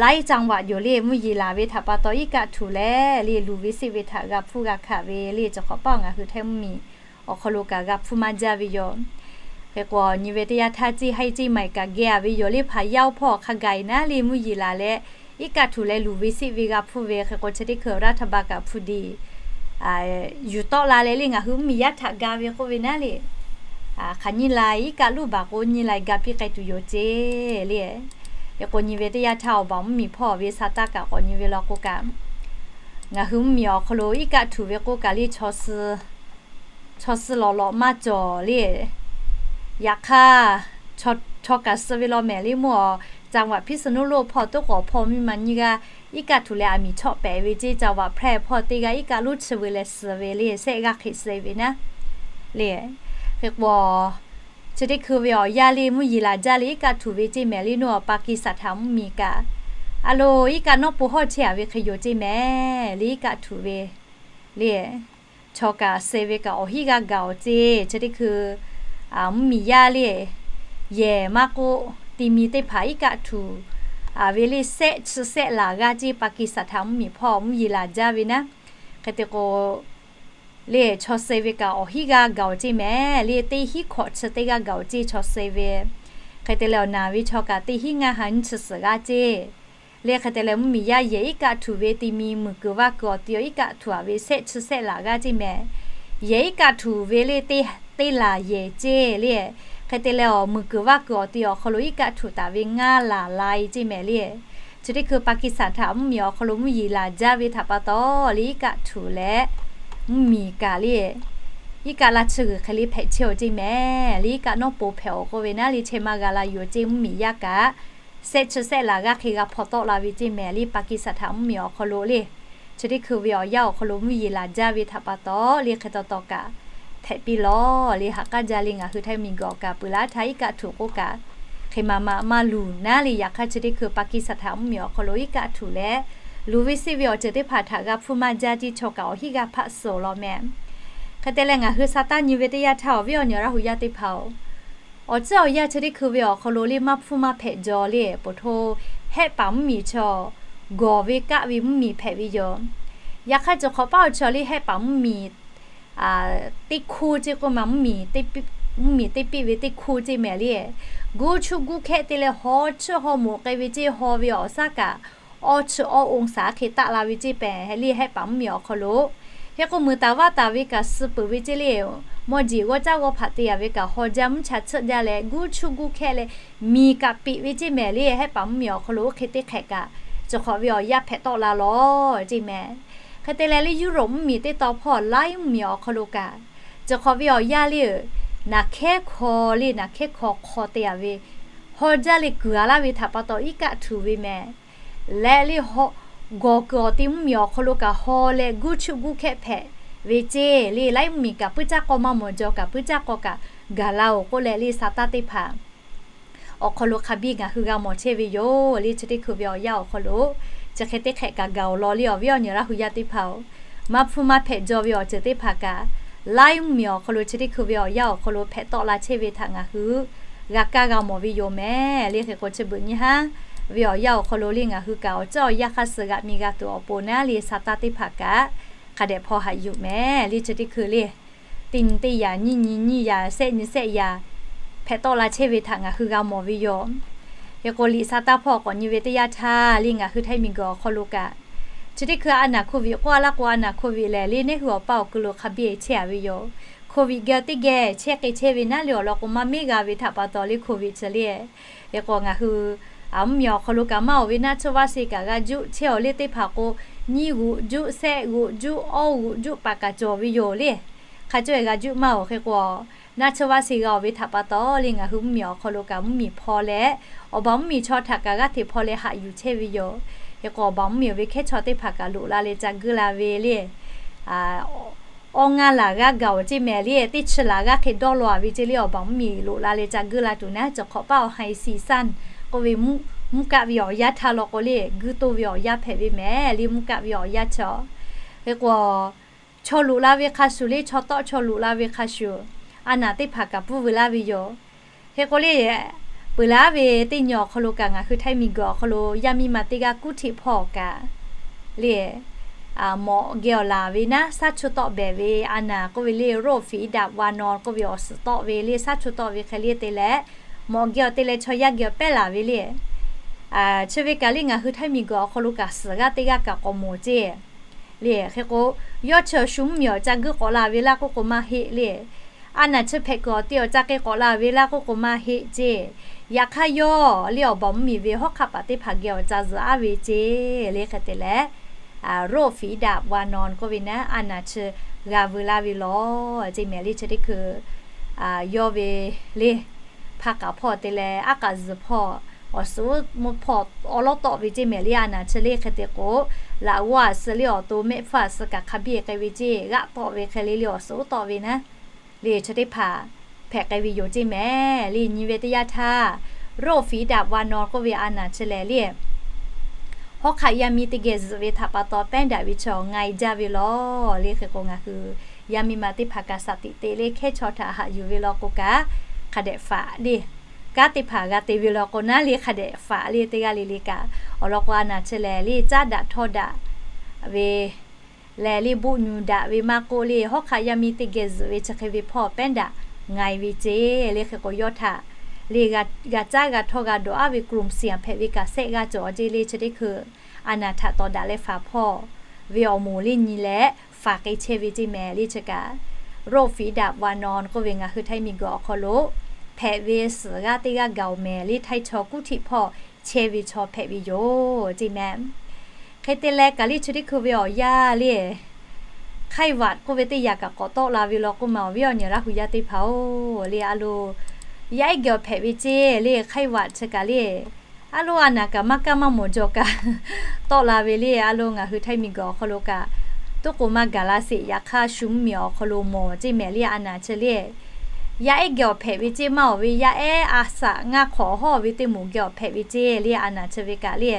laiˉ จังหวัด yoˬ le. Mvuhˇ yeˬ laˬ ve htaꞈ pa taw iˉ kaˆ htuꞈ leh le, luˬ ve seˆ ve htaꞈ g'a hpfuhˇ g'a hkanˍ ve le, cawˬ hk'awꞈ paˆ ngaˬ hui Htaiˇ mvuhˇmiˬ awˬ hk'aw lo kaꞈ g'a hpfuhˇ maˇ jaˇ ve yoˬ. Hk'e k'o nyi ve teˇ yanˇ htaˇ ceˇ haiˇ ceˇ maiˍ kaꞈ geh a ve yoˬ le. Hpaˍ yaˇ oˇ hpawˇ hk'a gaˬ e naˉ le, mvuhˇ yeˬ laˬ leh iˉ kaˆ htuꞈ leh luˬ ve seˆ ve g'a hpfuhˇ ve. Hk'e k'o chi teˇ hkui รัฐบาล kaꞈ hpu diˬ yuˬ tawˆ la leh le, ngaˬ hui mvuhˇmiˬ yaˇ htaꞈ ga ve k'oˆ ve naˉ le, hk'aˬ nyi la iˉ kaˆ luˇ baˬ k'o nyi la ga piˇ k'ai tuˬ yoˬ ceˇ le. Hk'e k'o nyi ve teˇ yanˇ htaˇ awˬ baˬ mvuhˇmiˬ hpawˇ ve sa taˇ kaꞈ k'awꞈ nyi ve law k'o kaꞈ, ngaˬ hui mvuhˇmiˬ awˬ hk'aw lo iˉ kaˆ htuꞈ ve k'oˆ kaꞈ le, chaw suh lawꞈ lawꞈ maˇ cawˬ le. Yaꞈ hk'aˇ, chaw kaꞈ suh ve law mehˍ le, mvuhˇ awˬ จังหวัด พิษณุโลก hpawˇ toˉ k'awꞈ hpawˇ miˇ ma nyiˇ g'aˇ iˉ kaˆ htuꞈ leh aˬ miˍ chawˆ pehꞈ ve ceˇ, จังหวัดแพร่ hpawˇ teˇ g'aˇ iˉ kaˆ luˇ chi ve leh suh ve le, shehˆ g'aˇ hk'e suh ve naˉ le. Hk'e k'o chi teˇ hkui ve awˬ yanˇ le, mvuhˇ yeˬ laˬ jaˇ le iˉ kaˆ htuꞈ ve ceˇ mehˍ le, nuˇ awˬ ปากีสถาน mvuhˇmiˬ kaꞈ, a lo iˉ kaˆ nawˉ po hawˇ chehˇ a ve hk'e yoˬ ceˇ mehˍ le, iˉ kaˆ htuꞈ ve le. Chaw kaꞈ suh ve kaꞈ awˬ hinˉ g'aˇ gaˬ awˬ ceˇ. Chi teˇ hkui mvuhˇmiˬ yaˇ le, yehˬ maˇ k'oˆ ti mi teˇ hpaˍ iˉ kaˆ htuꞈ a ve le, shehˆ chi shehˆ laˬ g'aˇ ceˇ, ปากีสถาน mvuhˇmiˬ hpawˇ mvuhˇ yeˬ laˬ jaˇ ve naˉ. Hk'e te k'o le, chaw suh ve kaꞈ awˬ hinˉ g'aˇ gaˬ awˬ ceˇ mehˍ le, teˇ hinˉ hkawꞈ chi teˇ g'aˇ gaˬ awˬ ceˇ chaw suh ve. Hk'e te leh awˬ naˍ ve chaw kaꞈ teˇ hinˉ ngaˇ ha nyiˇ chi suhˍ g'aˇ ceˇ le. Hk'e te leh mvuhˇmiˬ yaˇ yehˬ iˉ kaˆ htuꞈ ve ti mi muiˬ kuiˬ vaˇ kuiˬ awˬ ti awˬ iˉ kaˆ htuꞈ a ve shehˆ chi shehˆ laˬ g'aˇ ceˇ mehˍ. Yehˬ iˉ kaˆ htuꞈ ve le, teˇ laˬ yehˬ ceˇ le. Hk'e te leh awˬ muiˬ kuiˬ vaˇ kuiˬ awˬ ti awˬ hk'aw lo iˉ kaˆ htuꞈ taˍ ve ngaˇ laˬ la e ceˇ mehˍ le. Chi teˇ hkui ปากีสถาน mvuhˇmiˬ awˬ hk'aw lo mvuhˇ yeˬ laˬ jaˇ ve htaꞈ pa taw le, iˉ kaˆ htuꞈ leh mvuhˇmiˬ kaꞈ le, iˉ kaˆ laˇ chi g'uiˬ hk'e le hpehꞈ chehˇ awˬ ceˇ mehˍ le, iˉ kaˆ nawˉ po hpehꞈ awˬ k'oˆ ve naˉ le, chehˇ maˇ g'a la yoˬ ceˇ, mvuhˇmiˬ yaˇ kaꞈ shehˆ chi shehˆ laˬ g'aˇ hk'e g'a hpaw tawˆ la ve ceˇ mehˍ le, ปากีสถาน mvuhˇmiˬ awˬ hk'aw lo le. Chi teˇ hkui ve awˬ yanˇ awˬ hk'aw lo mvuhˇ yeˬ laˬ jaˇ ve htaꞈ pa taw le, hk'e taw taw kaꞈ hpehꞈ piˇ lawˬ le. Haꞈ k'aˉ jaˇ le, ngaˬ hui Htaiˇ miˬ guiˬ awˬ kaꞈ peuˬ laˇ htaˇ iˉ kaˆ htuꞈ k'oˆ kaꞈ hk'e ma ma maˇ luˬ naˉ le. Yaꞈ hk'aˇ chi teˇ hkui ปากีสถาน mvuhˇmiˬ awˬ hk'aw lo iˉ kaˆ htuꞈ leh luˬ ve seˆ ve awˬ ceuˬ teˇ hpaˍ htaꞈ g'a hpfuhˇ maˇ jaˇ ceˇ, chaw kaꞈ awˬ hinˉ g'aˇ hpaˆ suh law mehˍ. Hk'e te leh ngaˬ hui sa taˇ nyi ve teˇ yanˇ htaˇ awˬ viˉ awˬ nyi Laˇ hu yaˇ teˇ hpaˍ-oˬ, awˬ ciˉ awˬ yanˇ chi teˇ hkui ve awˬ hk'aw lo le maˇ hpfuhˇ maˇ hpehꞈ jaw le, poˬ hto hehˆ paˍ mvuhˇmiˬ chaw gawˬ ve kaˆ ve mvuhˇmiˬ hpehꞈ ve yoˬ. Yaꞈ hk'aˇ cawˬ hk'awꞈ paˆ awˬ chaw le hehˆ paˍ mvuhˇmiˬ teˇ hkoˇ ceˇ k'oˆ ma, mvuhˇmiˬ teˇ piˆ ve teˇ hkoˇ ceˇ mehˍ le. Guˇ chuˇ guˇ hkehˆ te leh haw chiˇ haw moˍ k'ai ve ceˇ, haw ve awˬ shaˉ kaꞈ awˇ chi awˇ องศา hk'e taˆ la ve ceˇ pehˍ le, hehˆ paˍ mvuhˇmiˬ awˬ hk'aw lo. Hk'e k'o muiˬ taˍ vaˇ taˍ ve kaꞈ suh peuˬ ve ceˇ le. Mawˇ jeˬ g'awˇ caˉ g'awˇ hpaꞈ te yaꞈ ve kaꞈ haw jaˇ mvuhˇ cha tsuhˆ jaˇ leh guˇ chuˇ guˇ hkehˆ leh miˬ kaꞈ peꞈ ve ceˇ mehˍ le, hehˆ paˍ mvuhˇmiˬ awˬ hk'aw lo oˇ hk'e teˇ hk'ehꞈ kaꞈ cawˬ hk'awꞈ ve awˬ yanˇ hpehꞈ tawˆ la lawˬ ceˇ mehˍ. Hk'e te leh le Europe mvuhˇmiˬ teˇ taw hpawˇ laiˉ mvuhˇmiˬ awˬ hk'aw lo kaꞈ cawˬ hk'awꞈ ve awˬ yanˇ le, naˬ hkehˉ hkaw le, naˬ hkehˉ hkaw hk'aw te yaꞈ ve haw jaˇ le kuiˬ a laˇ ve htaꞈ pa taw iˉ kaˆ htuꞈ ve mehˍ. Leh le gawˬ kuiˬ awˬ te mvuhˇmiˬ awˬ hk'aw lo kaꞈ haw leh guˇ chuˇ guˇ hkehˆ hpehꞈ ve ceˇ le, laiˉ mvuhˇmiˬ kaꞈ puiˉ caˇ k'aw maˇ mawˬ jaw kaꞈ puiˉ caˇ k'aw kaꞈ gaˬ la-oˬ k'oˆ leh le sa taˇ teˇ hpaˍ awˬ hk'aw lo hk'a biˇ ngaˬ hui g'a mawˬ chehˇ ve yoˬ le. Chi teˇ hkui ve awˬ yanˇ awˬ hk'aw lo chi hk'e teˇ hk'ehꞈ kaꞈ gaˬ-oˬ law le, awˬ viˉ awˬ nyi Laˇ hu yaˇ teˇ hpaˍ-oˬ, maˇ hpfuhˇ maˇ hpehꞈ jaw ve awˬ ceuˬ teˇ hpaˍ kaꞈ laiˉ mvuhˇmiˬ awˬ hk'aw lo chi teˇ hkui ve awˬ yanˇ awˬ hk'aw lo hpehꞈ tawˆ la chehˇ ve htaꞈ ngaˬ hui g'a kaˇ g'a mawˬ ve yoˬ mehˍ le. Hk'e k'o chi beuꞈ nyi haˉ ve awˬ yanˇ awˬ hk'aw lo le ngaˬ hui kaꞈ awˬ ciˉ awˬ yanˇ hk'aˇ suh g'aꞈ mi g'a tuˬ awˬ pon naˉ le sa taˇ teˇ hpaˍ kaꞈ hk'a dehꞈ hpaw haꞈ yuˬ mehˍ le. Chi teˇ hkui le teˇ nyi teˇ yaꞈ, nyiˇ nyi nyiˇ yaꞈ, shehˆ nyi shehˆ yaꞈ hpehꞈ tawˆ la chehˇ ve htaꞈ ngaˬ hui g'a mawˬ ve yoˬ. Hk'e k'o liꞈ sa taˇ hpawˇ k'awꞈ nyi ve teˇ yanˇ htaˇ le ngaˬ hui Htaiˇ miˬ guiˬ awˬ hk'aw lo kaꞈ chi teˇ hkui a naˬ โควิด k'oˆ a laˇ k'o a naˬ โควิด lehˬ le neˇ hui awˬ paˇ awˬ ku lo hk'a biˇ chehˇ a ve yoˬ. โควิด geh teˇ geh chehˇ k'ai chehˇ ve naˉ le awˬ lawn k'o maˇ meˉ g'a ve htaꞈ pa taw le โควิด chi le. Hk'e k'o ngaˬ hui mvuhˇmiˬ awˬ hk'aw lo kaꞈ maˇ oˬ ve naˆ tsuhˇ vaˇ sheˍ kaꞈ g'a juˆ chehˇ awˬ le teˇ hpaˍ k'o nyiˇ g'uꞈ juˆ, shehˆ g'uꞈ juˆ, awˇ g'uꞈ juˆ paˍ kaꞈ cawˬ ve yoˬ le. Hk'a cawehˇ g'a juˆ maˇ oˬ. Hk'e k'o naˆ tsuhˇ vaˇ sheˍ g'a oˬ ve htaꞈ pa taw le ngaˬ hui mvuhˇmiˬ awˬ hk'aw lo kaꞈ mvuhˇmiˬ hpaw leh awˬ baˬ mvuhˇmiˬ chaw htaꞈ kaꞈ g'aˇ hteꞈ hpaw leh haꞈ yuˬ chehˇ ve yoˬ. Hk'e k'o awˬ baˬ mvuhˇmiˬ oˬ ve hkehˉ chaw teˇ hpaˍ kaꞈ loꞈ la leh ca guˇ la ve le. Awˇ ngaˇ laˬ g'aˇ gaˬ oˬ ceˇ mehˍ le, teˇ chi laˬ g'aˇ hk'e dawˇ law a ve ceˇ le, awˬ baˬ mvuhˇmiˬ loꞈ la leh ca guˇ la tuˬ naˉ cawˬ hk'awꞈ paˆ awˬ ไฮซีซั่น k'oˆ ve mvuhˇ kaˆ ve awˬ yanˇ htaˇ law k'o le guˇ toˇ ve awˬ yanˇ hpehꞈ ve mehˍ le, mvuhˇ kaˆ ve awˬ yanˇ chaw. Hk'e k'o chaw loꞈ la ve hk'a shuˍ le, chaw tawˆ chaw loꞈ la ve hk'a shuˍ a naˬ teˇ hpaˍ kaꞈ pfuhˇ veu laˇ ve yoˬ. Hk'e k'o le Peuˬ laˇ ve teˇ nyi awˬ hk'aw lo kaꞈ ngaˬ hui htaiˇ miˬguiˬ awˬ hk'aw lo yaˇ miˇ ma teˇ g'aˇ kuˉ htiˆ hpawˇ kaꞈ le, mawꞈ geh awˬ laˬ ve naˉ, shaˉ chu tawˆ behˍ ve a naˍ k'oˆ ve le, โรคฝีดาษวานอน k'oˆ ve awˬ suhˍ tawˆ ve le, shaˉ chu tawˆ ve hk'e le te leh, mawꞈ geh awˬ te leh chaw yaˇ geh awˬ pehˉ laˬ ve le. Chi ve kaꞈ le ngaˬ hui htaiˇ miˬguiˬ awˬ hk'aw lo kaꞈ suhˍ g'aˇ teˇ g'aˇ kaꞈ k'awꞈ mawˬ ceˇ le. Hk'e k'o, yawˇ chi awˬ shu mvuhˇmiˬ awˬ ca guiˇ k'awꞈ la ve laˇ k'oˆ k'o maˇ heˆ le. A naˍ chi hpehꞈ kuiˬ awˬ te awˬ ca k'ai k'awꞈ la ve laˇ k'oˆ k'o maˇ heˆ ceˇ. Yaꞈ hk'aˇ yawˇ le awˬ baˬ mvuhˇmiˬ ve hawˉ hk'aˆ paˍ teˇ hpaˍ geh awˬ ca zuhꞈ aˉ ve ceˇ le. Hk'e te leh, โรคฝีดาษวานอน k'oˆ ve naˉ a naˍ chi g'a veu laˇ ve lawˬ ceˇ mehˍ le. Chi teˇ hkui yawˇ ve le hpaˇ k'aˍ hpawˇ te leh aˉ k'aꞈ zuhˬ hpawˇ awˬ suhˍ mvuhˇ hpawˇ awˉ lawˉ tawˆ ve ceˇ mehˍ le. A naˍ chi le hk'e te k'o, laꞈ g'awˇ a suh le awˬ to mehˆ hpfuhˇ a suh kaꞈ hk'a biˇ k'ai ve ceˇ, g'aˆ tawˆ ve hk'e le le awˬ suhˍ oˉ tawˆ ve naˉ le chi teˇ hpaˍ hpehꞈ k'ai ve yoˬ ceˇ mehˍ le. Nyi ve teˇ yanˇ htaˇ, โรคฝีดาษวานอน k'oˆ ve a naˍ chi lehˬ le, hawˉ hk'aˆ yaˇ miˇ teˇ geh zuhꞈ ve htaꞈ pa taw pehˉ daꞈ ve chaw ngai jaˇ ve lawˬ le. Hk'e k'o ngaˬ hui yaˇ miˇ ma teˇ hpaˍ kaꞈ shaˍ tiꞈ te le hkehˇ chaw htaꞈ haꞈ yuˬ ve law k'o kaꞈ, hk'a dehꞈ faꞈ le, kanˉ teˇ hpaˍ g'a te ve law k'o naˉ le hk'a dehꞈ faꞈ le teˇ g'aˇ le le kaꞈ. Awˬ lawn k'o a naˍ chi lehˬ le caˉ daꞈ htawˇ daꞈ ve lehˬ le, boˆ nyu daꞈ ve maˇ k'oˆ le, hawˉ hk'aˆ yaˇ miˇ teˇ geh zuhꞈ ve chi hk'e ve hpawˇ pehˉ daꞈ ngai ve ceˇ le. Hk'e k'o yawˇ htaꞈ le g'a caˉ g'a htawˇ g'a dawˬ aˉ ve กลุ่มเสี่ยง hpehꞈ ve kaꞈ sehˆ g'aˇ cawˬ ceˇ le. Chi teˇ hkui a naˍ htaꞈ tawˍ daꞈ leh faˍ hpawˇ ve awˬ moˍ le nyi leh faˍ k'ai chehˇ ve ceˇ mehˍ le. Chi kaꞈ โรคฝีดาษวานอน k'oˆ ve ngaˬ hui htaiˇ miˬguiˬ awˬ hk'aw lo hpehꞈ ve suhˍ g'aˇ teˇ g'aˇ gaˬ-oˬ mehˍ le. Htaiˇ chaw kuˉ htiˆ hpawˇ chehˇ ve chaw hpehꞈ ve yoˬ ceˇ mehˍ. Hk'e te leh kaꞈ le chi teˇ hkui ve awˬ yanˇ le ไข้หวัด k'oˆ ve teˇ yanˇ kaꞈ k'awꞈ tawˆ la ve law k'oˆ ma awˬ viˉ awˬ nyi Laˇ hu yaˇ teˇ hpaˍ-oˬ le, a lo yaˇ ehˉ geh awˬ hpehꞈ ve ceˇ le ไข้หวัด chi kaꞈ le, a lo a naˍ kaꞈ maˇ kaˇ maˇ mawˬ jaw kaꞈ tawˆ la ve le. A lo ngaˬ hui htaiˇ miˬguiˬ awˬ hk'aw lo kaꞈ toˉ k'o maˇ gaˬ la sheˍ. Yaꞈ hk'aˇ shu mvuhˇmiˬ awˬ hk'aw lo mawˬ ceˇ mehˍ le. A naˍ chi le yaˇ ehˉ geh awˬ hpehꞈ ve ceˇ, maˇ awˬ ve yaˇ ehˉ a saꞈ ngaˇ hk'awꞈ hawˇ ve teˇ moˍ geh awˬ hpehꞈ ve ceˇ le. A naˍ chi ve kaꞈ le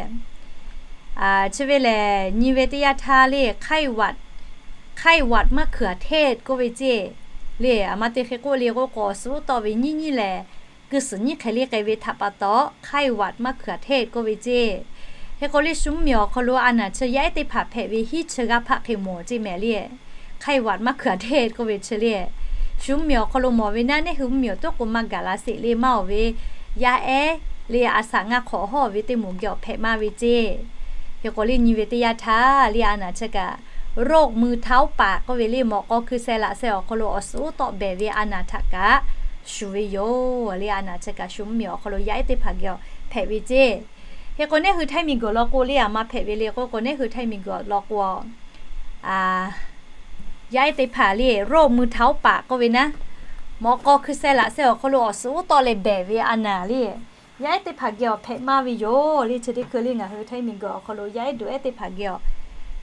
chi ve lehˬ nyi ve teˇ yanˇ htaˇ le ไข้หวัด ไข้หวัดมะเขือเทศ k'oˆ ve ceˇ le. A ma te hk'e k'oˆ le k'oˆ k'o awˬ suhˍ oˉ tawˆ ve nyiˇ nyiˇ lehˬ, kuiˬ suhˍ nyiˇ hk'e le k'ai ve htaꞈ pa taw ไข้หวัดมะเขือเทศ k'oˆ ve ceˇ. Hk'e k'o le shu mvuhˇmiˬ awˬ hk'aw lo a naˍ chi yaˇ ehˉ teˇ hpaˍ hpehꞈ ve hiˉ chi g'aˇ hpaˆ hk'e mawˬ ceˇ mehˍ le ไข้หวัดมะเขือเทศ k'oˆ ve chi le. Shu mvuhˇmiˬ awˬ hk'aw lo mawˬ ve naˉ, neˇ hui mvuhˇmiˬ awˬ toˉ k'o maˇ gaˬ la sheˍ le, maˇ awˬ ve yaˇ ehˉ le a saꞈ ngaˇ hk'awꞈ hawˇ ve teˇ moˍ geh awˬ hpehꞈ maˇ ve ceˇ. Hk'e k'o le nyi ve teˇ yanˇ htaˇ le a naˍ chi kaꞈ โรคมือเท้าปาก k'oˆ ve le mawꞈ k'aw hkui seh laꞈ seh awˬ hk'aw lo awˬ suhˍ oˉ tawˆ behˍ ve a naˍ htaꞈ kaꞈ shuˍ ve yoˬ le. A naˍ chi kaꞈ shu mvuhˇmiˬ awˬ hk'aw lo yaˇ ehˉ teˇ hpaˍ geh awˬ hpehꞈ ve ceˇ. Hk'e k'o neˇ hui htaiˇ miˬguiˬ law k'o le a ma hpehꞈ ve le k'oˆ k'o neˇ hui htaiˇ miˬguiˬ law k'o yaˇ ehˉ teˇ hpaˍ le โรคมือเท้าปาก k'oˆ ve naˉ, mawꞈ k'aw hkui seh laꞈ seh awˬ hk'aw lo awˬ suhˍ oˉ tawˆ leh behˍ ve a naˍ le yaˇ ehˉ teˇ hpaˍ geh awˬ hpehꞈ maˇ ve yoˬ le. Chi teˇ hkui le ngaˬ hui htaiˇ miˬguiˬ awˬ hk'aw lo yaˇ ehˉ duˬ ehˉ teˇ hpaˍ geh awˬ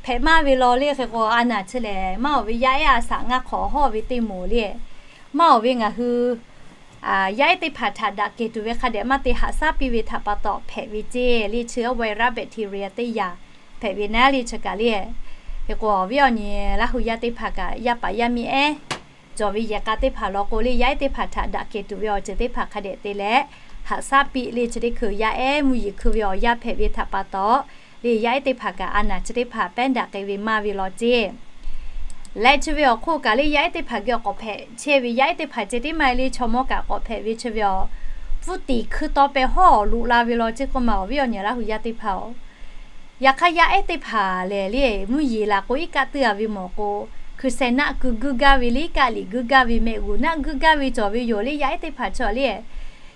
hpehꞈ maˇ ve law le. Hk'e k'o a naˍ chi lehˬ maˇ awˬ ve yaˇ ehˉ a saꞈ ngaˇ hk'awꞈ hawˇ ve teˇ moˍ le, maˇ awˬ ve ngaˬ hui yaˇ ehˉ teˇ hpaˍ htaꞈ daꞈ kehˬ tuˬ ve hk'a dehꞈ maˇ te haꞈ shaˉ piˇ ve htaꞈ pa taw hpehꞈ ve ceˇ le. Chi awˬ virus bacteria teˇ yanˇ hpehꞈ ve naˉ le chi kaꞈ le. Hk'e k'o awˬ viˉ awˬ nyi Laˇ hu yaˇ teˇ hpaˍ kaꞈ yaˇ paˍ yaˇ miˇ ehˉ cawˬ ve yehˬ k'a teˇ hpaˍ law k'o le yaˇ ehˉ teˇ hpaˍ htaꞈ daꞈ kehˬ tuˬ ve awˬ ceuˬ teˇ hpaˍ hk'a dehꞈ te leh haꞈ shaˉ piˇ le. Chi teˇ hkui yaˇ ehˉ mvuhˇ yeˬ hkui ve awˬ yanˇ hpehꞈ ve htaꞈ pa taw le yaˇ ehˉ teˇ hpaˍ kaꞈ a naˍ chi teˇ hpaˍ pehˉ daꞈ k'ai ve maˇ ve law ceˇ. Leh chi ve awˬ hk'oˆ kaꞈ le yaˇ ehˉ teˇ hpaˍ geh awˬ k'awꞈ hpehꞈ chehˇ ve yaˇ ehˉ teˇ hpaˍ ceh tiˉ maˇ heˆ le chaw mawˇ kaꞈ k'awꞈ hpehꞈ ve chi ve awˬ pfuhˇ tiˍ hkui taw peh hawˉ awˬ loꞈ la ve law ceˇ k'oˆ ma awˬ viˉ awˬ nyi Laˇ hu yaˇ teˇ hpaˍ-oˬ. Yaꞈ hk'aˇ yaˇ ehˉ teˇ hpaˍ lehˬ le mvuhˇ yeˬ laˬ k'o iˉ kaˆ tuiˇ a ve mawˬ k'o, hkui seh naˆ keu guiˇ gaˇ ve le iˉ kaˆ liꞈ guiˇ gaˇ ve mehˆ g'uˬ naˆ guiˇ gaˇ ve cawˬ ve yoˬ le yaˇ ehˉ teˇ hpaˍ chaw le.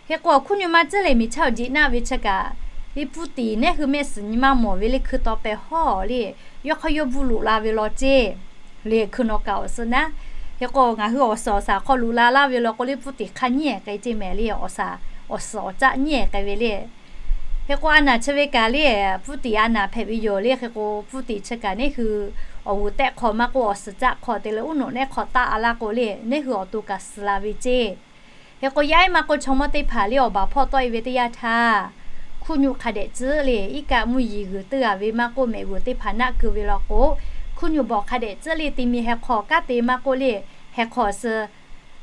Hk'e k'o awˬ hkuˇ nyi ma tcuhˉ leh miˬ chaˇ awˬ jeꞈ naˆ ve chi kaꞈ le pfuhˇ tiˍ nehˉ hui mehˆ suhˍ nyi ma mawˬ ve le hkui taw peh hawˉ le yawˇ hk'aˇ yawˇ bvuhˇ loꞈ la ve law ceˇ. Le hkui nawˬ kaꞈ awˬ suhˍ naˉ, hk'e k'o ngaˬ hui awˬ suhˍ awˬ shaˍ hk'aw loꞈ la laˇ ve law k'o le pfuhˇ tiˍ hk'aˇ nyiˉ ehˍ k'ai ceˇ mehˍ le awˬ suhˍ awˬ caˆ nyiˉ ehˍ k'ai ve le. Hk'e k'o a naˍ chi ve kaꞈ le pfuhˇ tiˍ a naˍ hpehꞈ ve yoˬ le. Hk'e k'o pfuhˇ tiˍ chi kaꞈ nehˉ hui awˬ g'uˬ tehˆ hk'aw maˇ k'oˆ awˬ suhˍ caˆ hk'aw te leh uˉ nawꞈ nehˉ hk'aw taˆ a laˇ k'o le nehˉ hui awˬ to kaꞈ suhˍ la ve ceˇ. Hk'e k'o yaˇ ehˉ maˇ k'oˆ chaw mawˇ teˇ hpaˍ le awˬ baˬ hpawˇ tawˆ e ve teˇ yanˇ htaˇ, hkuˇ nyu hk'a dehꞈ tcuhˉ le iˉ kaˆ mvuhˇ yeˬ g'uiˬ tuiˇ a ve maˇ k'oˆ mehˆ g'uˬ teˇ hpaˍ naˆ keu ve law k'o, hkuˇ nyu bawˬ hk'a dehꞈ tcuhˉ le te mi heh hk'aw kanˉ te maˇ k'oˆ le heh hk'aw suh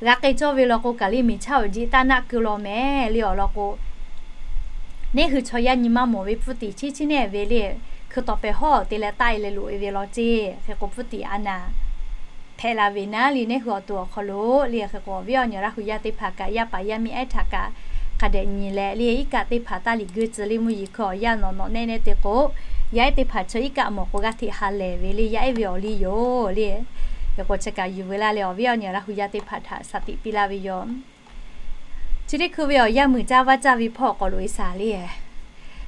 g'a k'ai cawˇ ve law k'o kaꞈ le miˬ chaˇ awˬ jeꞈ taˇ naˆ keu law mehˍ le awˬ lawn k'o, Neˇ hui chaw yaˇ nyi maˇ mawˬ ve pfuhˇ tiˍ chiˉ chiˉ neˇ ve le, hkui tawˍ pehˍ hawˉ te leh taˆ e leh loꞈ e ve law ceˇ. Hk'e k'o pfuhˇ tiˍ a naˍ hpehꞈ la ve naˉ le, neˇ hui awˬ to awˬ hk'aw lo le. Hk'e k'o awˬ viˉ awˬ nyi Laˇ hu yaˇ teˇ hpaˍ kaꞈ yaˇ paˍ yaˇ miˇ ehˉ htaꞈ kaꞈ hk'a dehꞈ nyi leh le, iˉ kaˆ teˇ hpaˍ taˇ liꞈ guˇ tcuh le, mvuhˇ yeˬ hkui awˬ yanˇ nawꞈ nawꞈ neˆ neˆ te k'o, yaˇ ehˉ teˇ hpaˍ chi iˉ kaˆ mawˬ k'o g'aˇ hteꞈ ha lehˬ ve le, yaˇ ehˉ ve awˬ liˇ yoˬ le. Hk'e k'o chi kaꞈ yuˬ veu laˇ leh awˬ viˉ awˬ nyi Laˇ hu yaˇ teˇ hpaˍ htaꞈ shaˍ tiꞈ piˇ laˇ ve yoˬ. Chi teˇ hkui ve awˬ yanˇ muiˬ caˇ vaˇ caˇ ve hpawˇ k'awꞈ loꞈ e shaˍ le.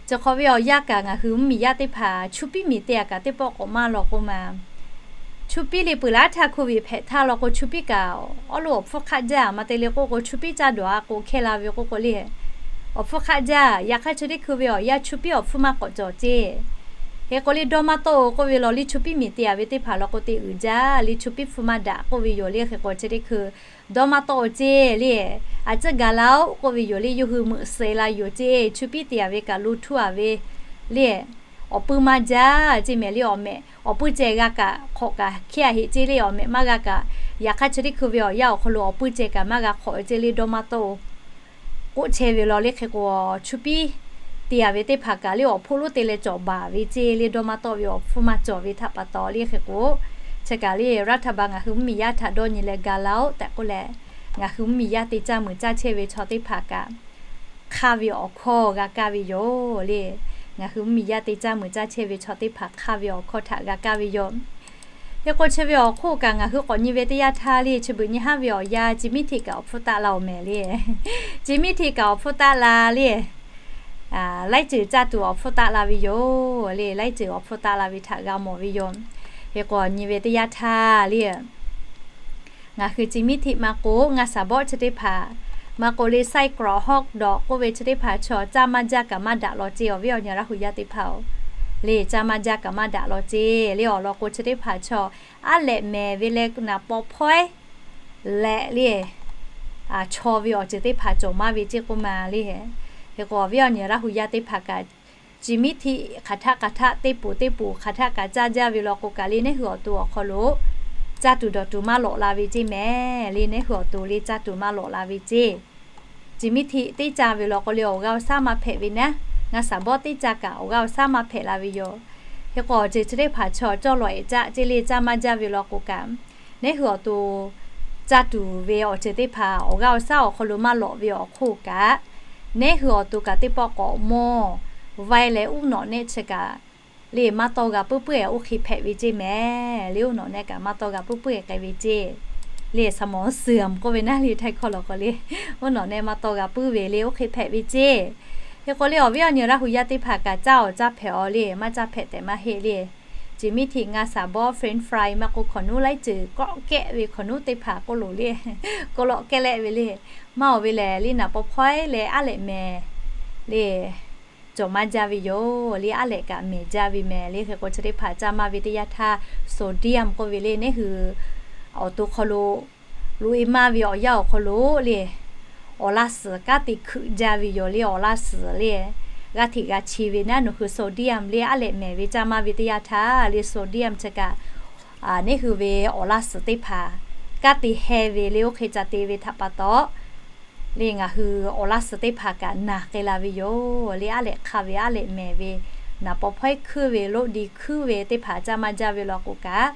Chi hk'awꞈ ve awˬ yanˇ kaꞈ ngaˬ hui mvuhˇmiˬ yaˇ teˇ hpaˍ chu piˉ miˬ te a kaꞈ teˇ pawˆ k'awꞈ maˇ law k'oˆ ma. Chu piˉ le peuˬ laˇ htaˇ hk'oˆ ve hpehꞈ htaˇ law k'o chu piˉ kaꞈ awˉ lo awˬ hpfuhˇ hk'aˆ jaˇ maˇ te le k'oˆ k'o chu piˉ caˇ dawˬ a k'o hkehˇ la ve k'oˆ k'o le, awˬ hpfuhˇ hk'aˆ jaˇ. Yaꞈ hk'aˇ chi teˇ hkui ve awˬ yanˇ chu piˉ awˬ hpfuhˇ maˇ k'awꞈ cawˬ ceˇ. Hk'e k'o le dawˇ maˇ tawˆ-o k'oˆ ve law le, chu piˉ miˬ te a ve teˇ hpaˍ law k'o te uiˍ jaˇ le, chu piˉ hpfuhˇ maˇ daꞈ k'oˆ ve yoˬ le. Hk'e k'o chi teˇ hkui dawˇ maˇ tawˆ-o ceˇ le, a ciˉ ga laˇ-oˆ k'oˆ ve yoˬ le. Yawˇ hui meuꞈ suh la yoˬ ceˇ, chu piˉ te a ve kaꞈ lo htuˇ a ve le, awˬ puiˇ maˇ jaˇ ceˇ mehˍ le. Awˬ mehꞈ awˬ puiˇ ceh g'a kaꞈ hk'awꞈ kaꞈ hkehˇ a heˆ ceˇ le, awˬ mehꞈ maˇ g'a kaꞈ. Yaꞈ hk'aˇ chi teˇ hkui ve awˬ yanˇ awˬ hk'aw lo awˬ puiˇ ceh kaꞈ maˇ g'a hk'awꞈ ceˇ le, dawˇ maˇ tawˆ-o k'oˆ chehˇ ve law le. Hk'e k'o chu piˉ te a ve teˇ hpaˍ kaꞈ le awˬ hpfuhˇ lonˉ te leh cawˬ baˬ ve ceˇ le, dawˇ maˇ tawˆ ve awˬ hpfuhˇ maˇ cawˬ ve htaꞈ pa taw le. Hk'e k'o chi kaꞈ le รัฐบาล ngaˬ hui mvuhˇmiˬ yaˇ htaꞈ dawˇ nyi leh ga laˇ-oˆ tehꞈ k'oˆ leh, ngaˬ hui mvuhˇmiˬ yaˇ te caˇ muiˬ caˇ chehˇ ve chaw teˇ hpaˍ kaꞈ hk'aˇ ve awˬ hkawˇ g'a kaˇ ve yoˬ le. Ngaˬ hui mvuhˇmiˬ yaˇ te caˇ muiˬ caˇ chehˇ ve chaw teˇ hpaˍ hk'aˇ ve awˬ hkawˇ htaꞈ g'a kaˇ ve yoˬ. Hk'e k'o chi ve awˬ hk'oˆ kaꞈ ngaˬ hui k'awꞈ nyi ve teˇ yanˇ htaˇ le, chi beuꞈ nyi haˉ ve awˬ yanˇ Ci miˉ htiˆ kaꞈ awˬ hpfuhˇ taˆ la-oˬ mehˍ le. Ci miˉ htiˆ kaꞈ awˬ hpfuhˇ taˆ la le. Laiˉ ceuˬ caˇ tuˬ awˬ hpfuhˇ taˆ la ve yoˬ le. Laiˉ ceuˬ awˬ hpfuhˇ taˆ la ve htaꞈ g'a mawˬ ve yoˬ. Hk'e k'o nyi ve teˇ yanˇ htaˇ le, ngaˬ hui Ci miˉ htiˆ maˇ k'o ngaˇ shaˍ bawˆ chi teˇ hpaˍ, maˇ k'o le ไส้กรอกฮอกดอก k'oˆ ve chi teˇ hpaˍ chaw caˇ maˇ jaˇ kaꞈ maˇ daꞈ law ceˇ. Awˬ viˉ awˬ nyi Laˇ hu yaˇ teˇ hpaˍ-oˬ le, caˇ maˇ jaˇ kaꞈ maˇ daꞈ law ceˇ le. Awˬ lawn k'o chi teˇ hpaˍ chaw aˉ lehꞈ mehˍ ve leh naˍ paw hpawehˇ leh le chaw ve awˬ ceuˬ teˇ hpaˍ cawˬ maˇ ve ceˇ k'oˆ ma le. Hk'e k'o awˬ viˉ awˬ nyi Laˇ hu yaˇ teˇ hpaˍ kaꞈ Ci miˉ htiˆ hk'aˬ htaˆ hk'aˬ htaˆ teˇ poˍ teˇ poˍ hk'aˬ htaˆ kaꞈ caˇ jaˇ ve law k'o kaꞈ le, neˇ hui awˬ to awˬ hk'aw lo caˇ tuˬ dawˬ tuˬ maˇ lawꞈ la ve ceˇ mehˍ le. Neˇ hui awˬ to le caˇ tuˬ maˇ lawꞈ la ve ceˇ. Ci miˉ htiˆ teˇ caˇ ve law k'o le awˬ g'aˇ awˬ shaˉ maˇ hpehꞈ ve naˉ, ngaˇ shaˍ bawˆ teˇ caˇ kaꞈ awˬ g'aˇ awˬ shaˉ maˇ hpehꞈ la ve yoˬ. Hk'e k'o awˬ ceuˬ chi teˇ hpaˍ chaw cawˇ lawꞈ-e caˆ ceˇ le caˇ maˇ jaˇ ve law k'o kaꞈ, neˇ hui awˬ to caˇ tuˬ ve awˬ ceuˬ teˇ hpaˍ awˬ g'aˇ awˬ shaˉ awˬ hk'aw lo maˇ lawꞈ ve awˬ hk'oˆ kaꞈ, neˇ hui awˬ to kaꞈ teˇ pawˆ k'awꞈ mawˇ vaiˇ leh uˉ nawꞈ nehˆ chi kaꞈ le maˇ tawˇ g'a puiˉ puiˉ-e oˇ hk'e hpehꞈ ve ceˇ mehˍ le. Uˉ nawꞈ nehˆ kaꞈ maˇ tawˇ g'a puiˉ puiˉ-e k'ai ve ceˇ le. สมองเสื่อม k'oˆ ve naˉ le htaiˇ hkawˇ law k'o le, uˉ nawꞈ nehˆ maˇ tawˇ g'a puiˉ ve le oˇ hk'e hpehꞈ ve ceˇ. Hk'e k'o le awˬ viˉ awˬ nyi Laˇ hu yaˇ teˇ hpaˍ kaꞈ caˇ awˬ caˇ hpehꞈ-aw le, maˇ caˇ hpehꞈ tehꞈ maˇ heˆ le. Ci miˉ htiˆ ngaˇ shaˍ bawˆ French fry maˇ k'o hkawnˍ nuˉ laiˉ ceuˬ kawˆ kehˆ ve hkawnˍ nuˉ teˇ hpaˍ k'oˆ loˍ le, k'oˆ lawˆ kehˉ leh ve le, maˇ oˬ ve lehˬ le naˍ paw hpawehˇ leh aˉ lehꞈ mehˍ le cawˬ maˇ jaˇ ve yoˬ le. Aˉ lehꞈ kaꞈ mehˍ jaˇ ve mehˍ le. Hk'e k'o chi teˇ hpaˍ caˇ maˇ ve teˇ yanˇ htaˇ sodium k'oˆ ve le, neˇ hui awˬ to hk'aw lo loꞈ-e maˇ ve awˬ yanˇ awˬ hk'aw lo le awˬ laˇ suhˍ kanˉ te hkuiꞈ jaˇ ve yoˬ le. Awˬ laˇ suhˍ le g'aˇ hteꞈ g'a chi ve naˉ, nawˬ hui sodium le aˉ lehꞈ mehˍ ve caˇ maˇ ve teˇ yanˇ htaˇ le sodium chi kaꞈ neˇ hui ve awˬ laˇ suhˍ teˇ hpaˍ kanˉ te heh ve le oˇ hk'e ca te ve htaꞈ pa taw le ngaˬ hui awˬ laˇ suhˍ teˇ hpaˍ kaꞈ naˬ k'ai la ve yoˬ le. Aˉ lehꞈ hk'aˇ ve aˉ lehꞈ mehˍ ve naˍ paw hpawehˇ hkuiˉ ve loˆ di hkuiˉ ve teˇ hpaˍ caˇ maˇ jaˇ ve law k'o kaꞈ,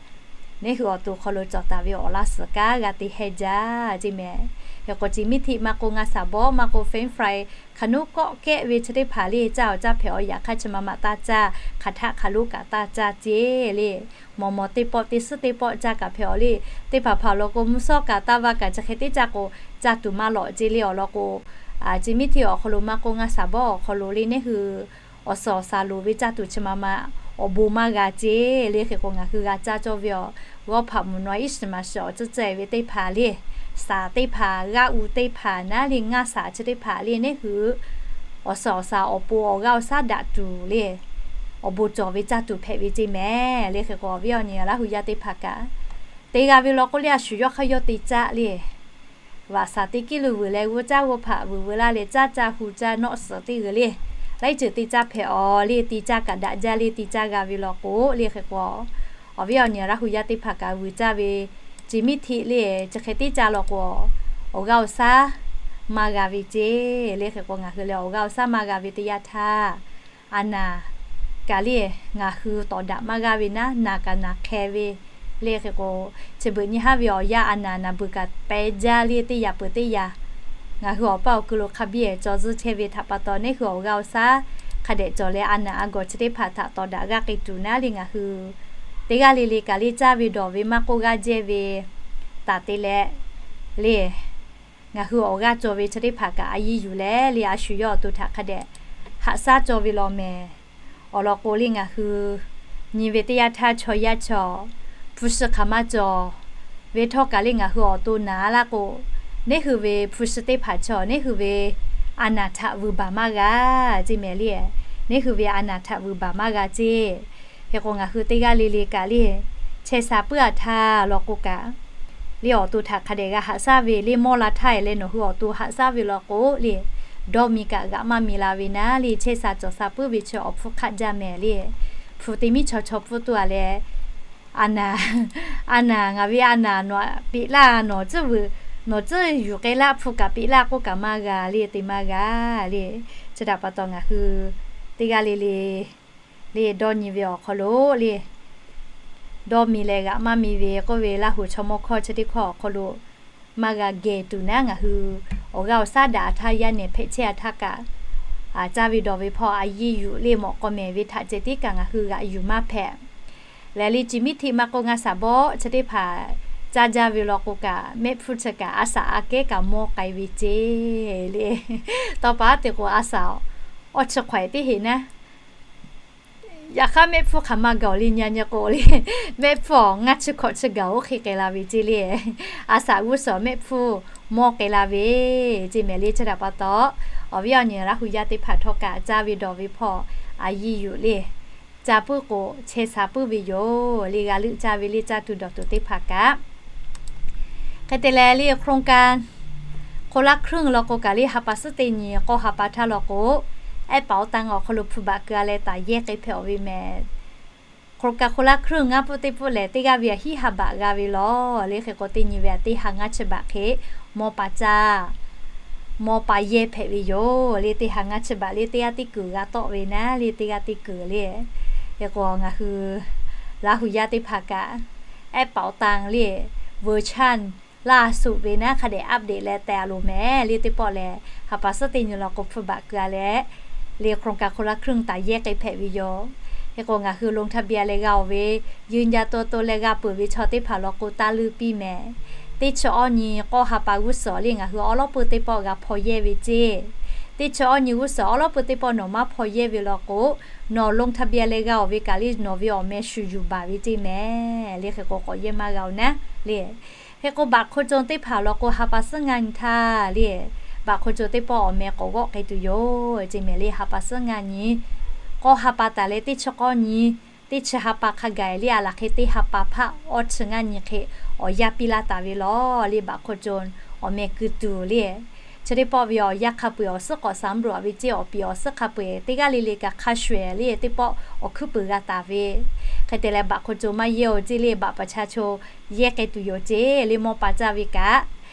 neˇ hui awˬ to hk'aw lo cawˬ taˍ ve awˬ laˇ suhˍ kanˉ g'a te heh jaˇ ceˇ mehˍ. Hk'e k'o ci miˉ htiˆ maˇ k'o ngaˇ shaˍ bawˆ maˇ k'o French fry hkaˍ nuˉ kawˆ kehˆ ve chi teˇ hpaˍ le caˇ awˬ caˇ hpehꞈ-aw. Yaꞈ hk'aˇ chi ma ma taˇ caˇ, hk'aˬ htaˆ hk'aˬ lo kaꞈ taˇ caˇ ceˇ le. Mawˬ mawˬ teˇ pawˆ teˇ suhˉ teˇ pawˆ caˇ kaꞈ hpehꞈ-aw le. Teˇ hpaˍ hpaˍ law k'o mvuhˇ shawˉ kaꞈ taˇ va kaꞈ chi hk'e teˇ caˇ k'o caˇ tuˬ maˇ lawꞈ ceˇ le. Awˬ lawn k'o ci miˉ htiˆ awˬ hk'aw lo maˇ k'o ngaˇ shaˍ bawˆ awˬ hk'aw lo le neˇ hui awˬ suhˍ awˬ shaˍ loˍ ve caˇ tuˬ chi ma ma awˬ bon maˇ g'a ceˇ le. Hk'e k'o ngaˬ hui g'a caˇ cawˇ ve awˬ g'awˇ hpaꞈ mvuhˬ naw iˉ shiˍ maˍ shiˍ awˬ tcuhˇ ceh ve teˇ hpaˍ le, shaˍ teˇ hpaˍ g'aˇ u teˇ hpaˍ naˉ le ngaˇ shaˍ chi teˇ hpaˍ le neˇ hui awˬ suhˍ awˬ shaˍ awˬ pon awˬ g'aˇ awˬ shaˉ daꞈ tuˬ le awˬ bon cawˬ ve caˇ tuˬ hpehꞈ ve ceˇ mehˍ le. Hk'e k'o awˬ viˉ awˬ nyi Laˇ hu yaˇ teˇ hpaˍ kaꞈ te g'a ve law k'o le a shu yawˇ hk'aˇ yawˇ te caˇ le vaꞈ shaˍ teˇ kiˉ lo vuiˬ leh g'uˇ caˇ g'uˇ hpaꞈ vuiˬ veu laˇ leh caˇ caˇ hu caˇ nawˆ suhˍ teˇ g'uiˬ le laiˉ ceuˬ te caˇ hpehꞈ-aw le. Te caˇ kaꞈ daꞈ jaˇ le te caˇ g'a ve law k'o le. Hk'e k'o awˬ viˉ awˬ nyi Laˇ hu yaˇ teˇ hpaˍ kaꞈ vuiˬ caˇ ve ci miˉ htiˆ le chi hk'e teˇ caˇ law k'o awˬ g'aˇ awˬ shaˉ maˇ g'a ve ceˇ le. Hk'e k'o, ngaˬ hui lehˬ awˬ g'aˇ awˬ shaˉ maˇ g'a ve teˇ yanˇ htaˇ, a naˍ kaꞈ le ngaˬ hui tawˍ daꞈ maˇ g'a ve naˉ, naˍ kaꞈ naˍ hk'e ve le. Hk'e k'o, chi beuꞈ nyi haˉ ve awˬ yanˇ a naˍ naˍ beuꞈ kaꞈ pehꞈ jaˇ le, teˇ yanˇ peuˬ teˇ yanˇ ngaˬ hui awˬ paˇ awˬ ku lo hk'a biˇ cawˬ zuhˇ chehˇ ve htaꞈ pa taw, neˇ hui awˬ g'aˇ awˬ shaˉ hk'a dehꞈ cawˬ leh, a naˍ a gawˬ chi teˇ hpaˍ htaꞈ tawˍ daꞈ g'a k'ai tuˬ naˉ le, ngaˬ hui teˇ g'aˇ le le kaꞈ le caˇ ve dawˬ ve maˇ k'oˆ g'aˇ jehˇ ve taˍ te leh le, ngaˬ hui awˬ g'aˇ cawˬ ve chi teˇ hpaˍ kaꞈ a yiˇ yuˬ leh le, a shu yawˇ awˬ to htaꞈ hk'a dehꞈ haꞈ shaˉ cawˬ ve law mehˍ. Awˬ lawn k'o le, ngaˬ hui nyi ve teˇ yanˇ htaˇ chaw yaˇ chaw hpu shi hk'aˬ maˇ cawˬ ve htawˇ kaꞈ le, ngaˬ hui awˬ to naˍ laˇ k'o, neˇ hui ve hpu shi teˇ hpaˍ chaw neˇ hui ve a naˍ htaꞈ vuiˬ baˬ maˇ g'a ceˇ mehˍ le. Neˇ hui ve a naˍ htaꞈ vuiˬ baˬ maˇ g'a ceˇ. Hk'e k'o, ngaˬ hui teˇ g'aˇ le le kaꞈ le chehˇ sha puiˉ a htaˇ law k'o kaꞈ le, awˬ to htaꞈ hk'a dehꞈ g'a haꞈ shaˉ ve le, mawˇ la htaˇ e leh nawˬ hui awˬ to haꞈ shaˉ ve law k'o le, dawˇ mi kaꞈ g'aꞈ maˇ mi la ve naˉ le, chehˇ sha cawˬ sha puiˉ ve chi awˬ hpfuhˇ hk'aˆ jaˇ mehˍ le. Hpu teˇ miˉ chaw chaw pfuhˇ tuˬ a leh, a naˍ, a naˍ ngaˬ ve a naˍ nawˬ peꞈ laˇ, nawˬ tcuhˉ vuiˬ, nawˬ tcuhˉ yuˬ k'ai laˇ, hpu kaꞈ peꞈ laˇ k'oˆ kaꞈ maˇ g'a le, te maˇ g'a le. Chi htaꞈ pa taw ngaˬ hui teˇ g'aˇ le le le dawˇ nyi ve awˬ hk'aw lo le, dawˇ mi leh g'aꞈ maˇ mi ve k'oˆ ve Laˇ huˍ chaw mawˇ hkawˇ chi teˇ hkawˇ awˬ hk'aw lo maˇ g'a geh tuˬ naˉ, ngaˬ hui awˬ g'aˇ awˬ shaˉ daꞈ a htaˇ, yaˇ nehˬ hpehꞈ chehˇ a htaˇ kaꞈ, caˇ ve dawˬ ve hpawˇ a yiˇ yuˬ le, mawꞈ k'aw mehˍ ve htaꞈ ceh tiˉ kaꞈ ngaˬ hui g'aꞈ yuˬ maˇ hpehꞈ. Lehˬ le, chi miˉ htiˆ maˇ k'oˆ, ngaˇ shaˍ bawˆ chi teˇ hpaˍ caˇ jaˇ ve law k'o kaꞈ, mehˆ hpfuhˇ chi kaꞈ a shaꞈ aꞈ kehˉ kaꞈ mawˇ k'ai ve ceˇ le. Tawˇ pa te k'o, a shaꞈ awˇ chi hk'awehꞈ teˇ heꞈ naˉ, yaꞈ hk'aˇ mehˆ hpfuhˇ hk'aˬ maˇ gaˬ-oˬ le, nyi nyi k'o le, mehˆ hpfuhˇ ngaˇ chi hkawꞈ chi gaˬ-oˬ hk'e k'ai la ve ceˇ le. A shaꞈ g'uˇ suhˍ mehˆ hpfuhˇ mawˇ k'ai la ve ceˇ mehˍ le. Chi htaꞈ pa taw, awˬ viˉ awˬ nyi Laˇ huˍ yaˇ teˇ hpaˍ htawˇ kaꞈ caˇ ve dawˬ ve hpawˇ a yiˇ yuˬ le, caˇ puiˉ k'o chehˇ sha puiˉ ve yoˬ le. G'a leuˆ caˇ ve le, caˇ tuˬ dawˬ tuˬ teˇ hpaˍ kaꞈ, hk'e te leh le โครงการคนละครึ่ง law k'o kaꞈ le, ha pa suhˉ teˇ nyi k'awˇ ha pa htaˇ law k'o, แอปเป๋าตัง awˬ hk'aw lo hpu baꞈ keu a leh taˍ yehˇ k'ai hpehꞈ-oˬ ve mehˍ. โครงการคนละครึ่ง ngaˇ pfuhˇ teˇ pfuhˇ lehˬ, teˇ g'aˇ ve a hiˉ ha baꞈ g'a ve law le. Hk'e k'o, teˇ nyi ve a teˇ ha ngaˇ chi baꞈ hk'e mawˇ pa caˇ, mawˇ pa yehˇ hpehꞈ ve yoˬ le. Teˇ ha ngaˇ chi baꞈ le, teˇ g'aˇ teˇ kuiˬ g'a tawˆ ve naˉ le, teˇ g'aˇ teˇ kuiˬ le. Hk'e k'o, ngaˬ hui Laˇ huˍ yaˇ teˇ hpaˍ kaꞈ แอปเป๋าตัง le version ล่าสุด ve naˉ hk'a dehꞈ update leh teh a loˍ mehˍ le. Teˇ pawˆ lehˬ, ha pa suhˉ teˇ nyi law k'o hpu baꞈ keu a leh le โครงการคนละครึ่ง taˍ yehˇ k'ai hpehꞈ ve yoˬ. Hk'e k'o, ngaˬ hui ลงทะเบียน leh g'a-oˬ ve, ยืนยันตัวตน leh g'a peuˬ ve chaw teˇ hpaˍ law k'o, taˇ leuˆ piˇ mehˍ. Teˇ chi awˇ nyi k'awˇ ha pa g'uˇ suhˍ le, ngaˬ hui awˉ lawˉ peuˇ teˇ pawˆ g'a hpaw yehˇ ve ceˇ. Teˇ chi awˇ nyi g'uˇ suhˍ awˉ lawˉ peuˇ teˇ pawˆ nawˬ maˇ hpaw yehˇ ve law k'o, nawˬ ลงทะเบียน leh g'a-oˬ ve kaꞈ le, nawˬ ve awˬ meh shu yuˬ baˬ ve ceˇ mehˍ le. Hk'e k'o, k'awꞈ yehˇ maˇ g'a-oˬ naˉ le. Hk'e k'o, baꞈ hk'o co teˇ hpaˍ law k'o, ha pa suhˉ ngaˇ nyi htaˇ le, baꞈ hk'o co teˇ pawˆ awˬ meh k'awꞈ g'awˆ k'ai tuˬ yoˬ ceˇ mehˍ le. Ha pa suhˉ ngaˇ nyi k'awˇ ha pa taˍ leh, teˇ chi k'awˇ nyi, teˇ chi ha pa hk'a gaˬ le, a laˬ hk'e teˇ ha pa hpaˆ awˇ chi ngaˇ nyi hk'e awˬ yanˇ piˇ laˇ taˍ ve law le. Baꞈ hk'o co awˬ meh keu tuˬ le, chi teˇ pawˆ ve awˬ yanˇ hk'a peu-eˬ awˬ suhˉ k'awꞈ สำรวจ ve ceˇ, awˬ piˍ awˬ suhˉ hk'a peu-eˬ teˇ g'aˇ le le kaꞈ hk'a shuˍ-eˬ le, teˇ pawˆ awˬ hkuiˉ puiˍ g'a taˍ ve. Hk'e te leh, baꞈ hk'o co maˇ yehˇ-oˬ ceˇ le, baꞈ ประชาชน yehˇ k'ai tuˬ yoˬ ceˇ le, mawˇ pa caˇ ve kaꞈ.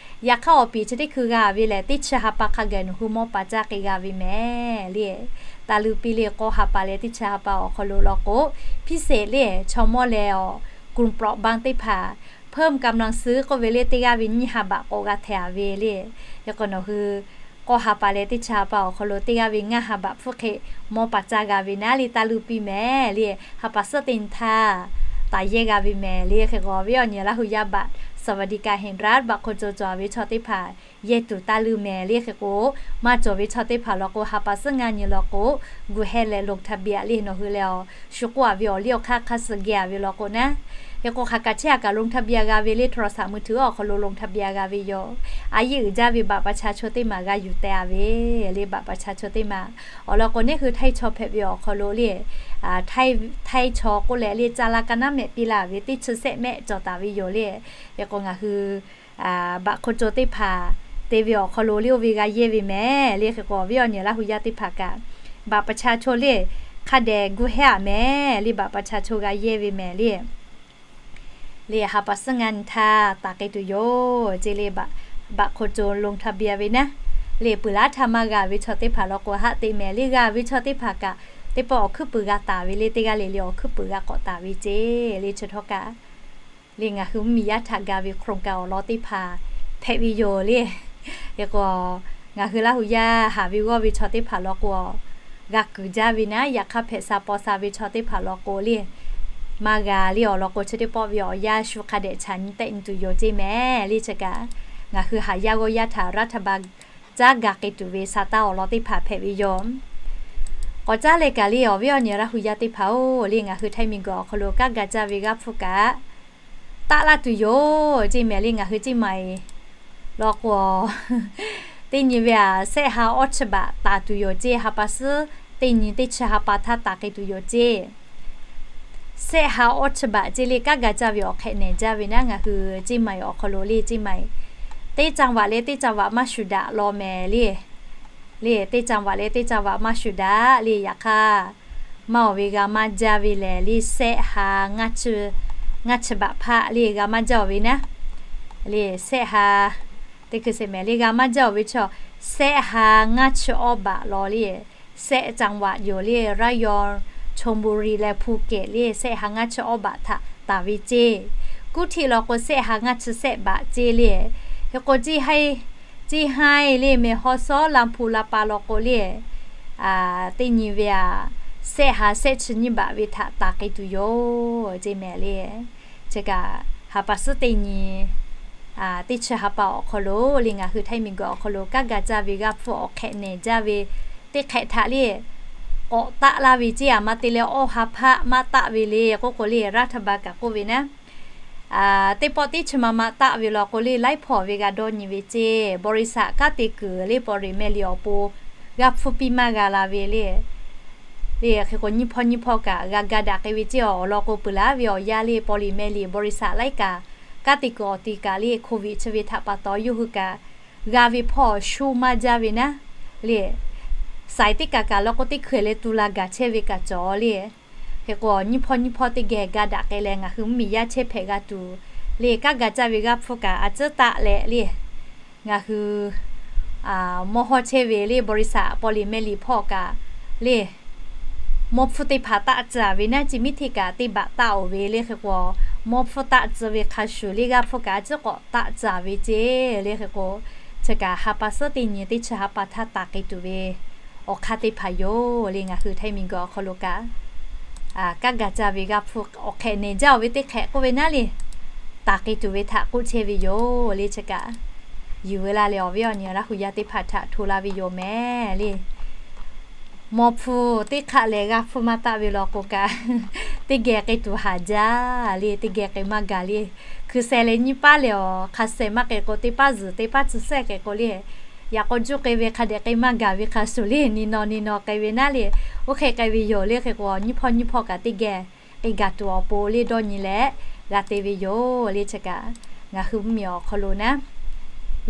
Yaꞈ hk'aˇ, awˬ piˍ chi teˇ hkui g'a ve lehˬ, teˇ chi ha pa hk'a gaˬ nawˬ hui mawˇ pa caˇ k'ai g'a ve mehˍ le. Taˇ leuˆ piˇ le, k'awˇ ha pa leh teˇ chi ha pa awˬ hk'aw lo law k'o, พิเศษ le, chaw mawˇ leh awˬ กลุ่มเปราะบาง teˇ hpaˍ เพิ่มกำลังซื้อ k'oˆ ve le, teˇ g'aˇ ve nyiˇ ha baꞈ k'awꞈ g'a htehꞈ a ve le. Hk'e k'o, nawˬ hui k'awˇ ha pa leh teˇ chi ha pa awˬ hk'aw lo teˇ g'aˇ ve ngaˇ ha baꞈ hpfuhˇ hk'e mawˇ pa caˇ g'a ve naˉ le, taˇ leuˆ piˇ mehˍ le. Ha pa suhˉ teˇ nyi htaˇ taˍ yehˇ g'a ve mehˍ le. Hk'e k'o, ve awˬ nyi Laˇ huˍ yaˇ baꞈ สวัสดิการแห่งรัฐ baꞈ hk'o co cawˬ ve chaw teˇ hpaˍ yehˇ tuˬ taˇ leuˆ mehˍ le. Hk'e k'o, maˇ cawˬ ve chaw teˇ hpaˍ law k'o, ha pa suhˉ ngaˇ nyi law k'o, gu heh leh ลงทะเบียน le, nawˬ hui leh awˬ shu k'oˆ a ve awˬ liˇ awˬ hk'aˇ hk'a suh geh a ve law k'o naˉ. Hk'e k'o, hk'aˬ kaꞈ chehˇ a kaꞈ ลงทะเบียน g'a ve le, โทรศัพท์มือถือ awˬ hk'aw lo ลงทะเบียน g'a ve yoˬ. A yiˇ uiˍ jaˇ ve baꞈ ประชาชน teˇ maˬ g'a yuˬ teh a ve le, baꞈ ประชาชน teˇ maˬ. Awˬ lawn k'o, neˇ hui Htaiˇ chaw hpehꞈ ve awˬ hk'aw lo le, Htaiˇ, Htaiˇ chaw k'oˆ leh le, ca la ka naˉ mehˆ piˇ laˇ ve teˇ chi sehˆ mehˆ cawˬ taˍ ve yoˬ le. Hk'e k'o, ngaˬ hui baꞈ hk'o co teˇ hpaˍ te ve awˬ hk'aw lo le, oˇ ve g'a yehˇ ve mehˍ le. Hk'e k'o, awˬ viˉ awˬ nyi Laˇ huˍ yaˇ teˇ hpaˍ kaꞈ, baꞈ ประชาชน le, hk'a dehꞈ gu heh a mehˍ le, baꞈ ประชาชน g'a yehˇ ve mehˍ le. Le, ha pa suhˉ ngaˇ nyi htaˇ taˍ k'ai tuˬ yoˬ ceˇ le, baꞈ hk'o co ลงทะเบียน ve naˉ. le peuˬ laˇ htaˇ maˇ g'a ve chaw teˇ hpaˍ law k'o haˆ teꞈ mehˍ le, g'a ve chaw teˇ hpaˍ kaꞈ teˇ pawˆ awˬ hkuiˉ puiˍ g'a taˍ ve le, teˇ g'aˇ le le awˬ hkuiˉ puiˍ g'a k'awꞈ taˍ ve ceˇ le. Chi htawˇ kaꞈ le ngaˬ hui mvuhˇmiˬ yaˇ htaꞈ ga ve โครงการ awˬ lawn teˇ hpaˍ hpehꞈ ve yoˬ le. Hk'e k'o, ngaˬ hui Laˇ hu yaˇ haˍ ve g'awˇ ve chaw teˇ hpaˍ law k'o, g'a kuiˬ jaˇ ve naˉ, yaꞈ hk'aˇ hpehꞈ sha paw sha ve chaw teˇ hpaˍ law k'o le, maˇ g'a le awˬ lawn k'o, chi teˇ pawˆ ve awˬ yanˇ shu hk'a dehꞈ chaꞈ nyi tehˆ nyi tuˬ yoˬ ceˇ mehˍ le. Chi kaꞈ ngaˬ hui haˍ yaˇ g'awˇ yaˇ htaꞈ รัฐบาล caˉ ga k'ai tuˬ ve sha taˇ awˬ lawn teˇ hpaˍ hpehꞈ ve yoˬ. K'awꞈ caˉ leh kaꞈ le awˬ viˉ awˬ nyi Laˇ hu yaˇ teˇ hpaˍ-oˬ, le ngaˬ hui Htaiˇ miˬguiˬ awˬ hk'aw lo kanˉ ga jaˇ ve g'aˇ hpfuhˇ kaꞈ taˆ laˇ tuˬ yoˬ ceˇ mehˍ le. Ngaˬ hui ceˇ maˬ law k'o, teˇ nyi ve aꞈ, sehˆ ha awˇ chi baꞈ taˍ tuˬ yoˬ ceˇ. Ha pa suhˉ teˇ nyi teˇ chi ha pa htaˇ taˍ k'ai tuˬ yoˬ ceˇ. Sehˆ ha awˇ chi baꞈ ceˇ le, kanˉ ga jaˇ ve awˬ hk'ehꞈ nehˬ jaˇ ve naˉ, ngaˬ hui ceˇ maˬ awˬ hk'aw lo le ceˇ maˬ teˇ จังหวัด le teˇ จังหวัด maˇ shuˍ daꞈ law mehˍ le. Le teˇ จังหวัด le teˇ จังหวัด maˇ shuˍ daꞈ le. Yaꞈ hk'aˇ, maˇ awˬ ve g'a maˇ jaˇ ve lehˬ le, sehˆ ha ngaˇ chi baꞈ hpaˆ le g'a maˇ jaˇ awˬ ve naˉ. Le sehˆ ha, teˇ hkui sheˍ mehˍ le g'a maˇ jaˇ awˬ ve chaw, sehˆ ha ngaˇ chi awˇ baꞈ law le, sehˆ จังหวัด yoˬ le, ระยอง ชลบุรี leh ภูเก็ต le sehˆ ha ngaˇ chi awˇ baꞈ htaꞈ taˍ ve ceˇ. Kuˉ htiˆ law k'o sehˆ ha ngaˇ chi sehˆ baꞈ ceˇ le. Hk'e k'o, ceˇ haiˇ le แม่ฮ่องสอน ลำพูน ลำปาง law k'o le, teˇ nyi ve aꞈ, sehˆ ha sehˆ chi nyiˇ baꞈ ve htaꞈ taˍ k'ai tuˬ yoˬ ceˇ mehˍ le. Chi kaꞈ, ha pa suhˉ teˇ nyi teˇ chi ha pa awˬ hk'aw lo le ngaˬ hui Htaiˇ miˬguiˬ awˬ hk'aw lo kanˉ ga jaˇ ve g'aˇ hpfuhˇ awˬ hk'ehꞈ nehˬ jaˇ ve teˇ hk'ehꞈ htaꞈ le k'awꞈ taˆ laˇ ve ceˇ. Aˬ ma te leh awˇ ha hpaˆ maˇ taˆ ve le k'oˆ k'o le, รัฐบาล kaꞈ k'oˆ ve naˉ, teˇ pawˆ teˇ chi ma ma taˆ ve law k'o le, laiˉ hpawˇ ve g'a dawˇ nyi ve ceˇ. บริษัท kanˉ te kuiˬ le paw liꞈ meh liꞈ awˬ pon g'aˇ hpfuhˇ piˇ maˇ g'a la ve le. Le hk'e k'o, nyiˇ hpawˇ nyiˇ hpawˇ kaꞈ g'a ga daꞈ k'ai ve ceˇ. Awˬ lawn k'o, peuˬ laˇ ve awˬ yanˇ le paw liꞈ meh liꞈ บริษัท laiˉ kaꞈ, kanˉ te kuiˬ awˬ ti kaꞈ le โควิด chi ve htaꞈ pa taw yawˇ hui kaꞈ g'a ve hpawˇ shu maˇ jaˇ ve naˉ le, saiˍ teˇ kaꞈ kaꞈ law k'o teˇ hkui leh tu la gaˬ chehˇ ve kaꞈ cawˬ le. Hk'e k'o, nyiˇ hpawˇ nyiˇ hpawˇ teˇ geh ga daꞈ k'ai leh ngaˬ hui mvuhˇmiˬ yaˇ chehˇ hpehꞈ g'a tuˬ le, kanˉ ga jaˇ ve g'aˇ hpfuhˇ kaꞈ a ciˉ taˆ leh le, ngaˬ hui mawˇ hawˇ chehˇ ve le บริษัท paw liꞈ meh liꞈ hpawˇ kaꞈ le, mawˇ hpfuhˇ teˇ hpaˍ taˆ tcuh ve naˉ, chi miˉ hteˇ kaꞈ teˇ baꞈ taˆ-oˬ ve le. Hk'e k'o, mawˇ hpfuhˇ taˆ tcuh ve hk'a shuˍ le g'aˇ hpfuhˇ kaꞈ a ciˉ k'awꞈ taˆ tcuh ve ceˇ le. Hk'e k'o, chi kaꞈ ha pa suhˉ teˇ nyi teˇ chi ha pa htaˇ taˍ k'ai tuˬ ve awˬ hk'aˇ teˇ hpaˍ yoˬ le. Ngaˬ hui Htaiˇ miˬguiˬ awˬ hk'aw lo kaꞈ kanˉ ga jaˇ ve g'aˇ hpfuhˇ awˬ hk'ehꞈ nehˬ jaˇ-oˬ ve teˇ hk'ehꞈ k'oˆ ve naˉ le, taˍ k'ai tuˬ ve htaꞈ k'oˆ chehˇ ve yoˬ le. Chi kaꞈ, yuˬ ve laˇ leh awˬ viˉ awˬ nyi Laˇ hu yaˇ teˇ hpaˍ htaꞈ hto la ve yoˬ mehˍ le. Mawˇ hpfuhˇ teˇ hk'aˆ leh g'aˇ hpfuhˇ maˇ taˆ ve law k'o kaꞈ, teˇ geh k'ai tuˬ haˍ jaˇ le, teˇ geh k'ai maˇ gaˬ le. Hkui sheh leh nyiˇ paˉ leh awˬ hk'a sheh maˇ k'ai k'o, teˇ paˉ zuhˬ teˇ paˉ tcuh shehˆ k'ai k'o le, yaꞈ k'aw juˇ k'ai ve hk'a dehꞈ k'ai maˇ gaˬ ve hk'a shuˍ le, ni naw ni naw k'ai ve naˉ le, oˇ hk'e k'ai ve yoˬ le. Hk'e k'o, nyiˇ hpawˇ nyiˇ hpawˇ kaꞈ teˇ geh k'ai gaˬ tuˬ awˬ pon le dawˇ nyi leh g'a te ve yoˬ le. Chi kaꞈ, ngaˬ hui mvuhˇmiˬ awˬ hk'aw lo naˉ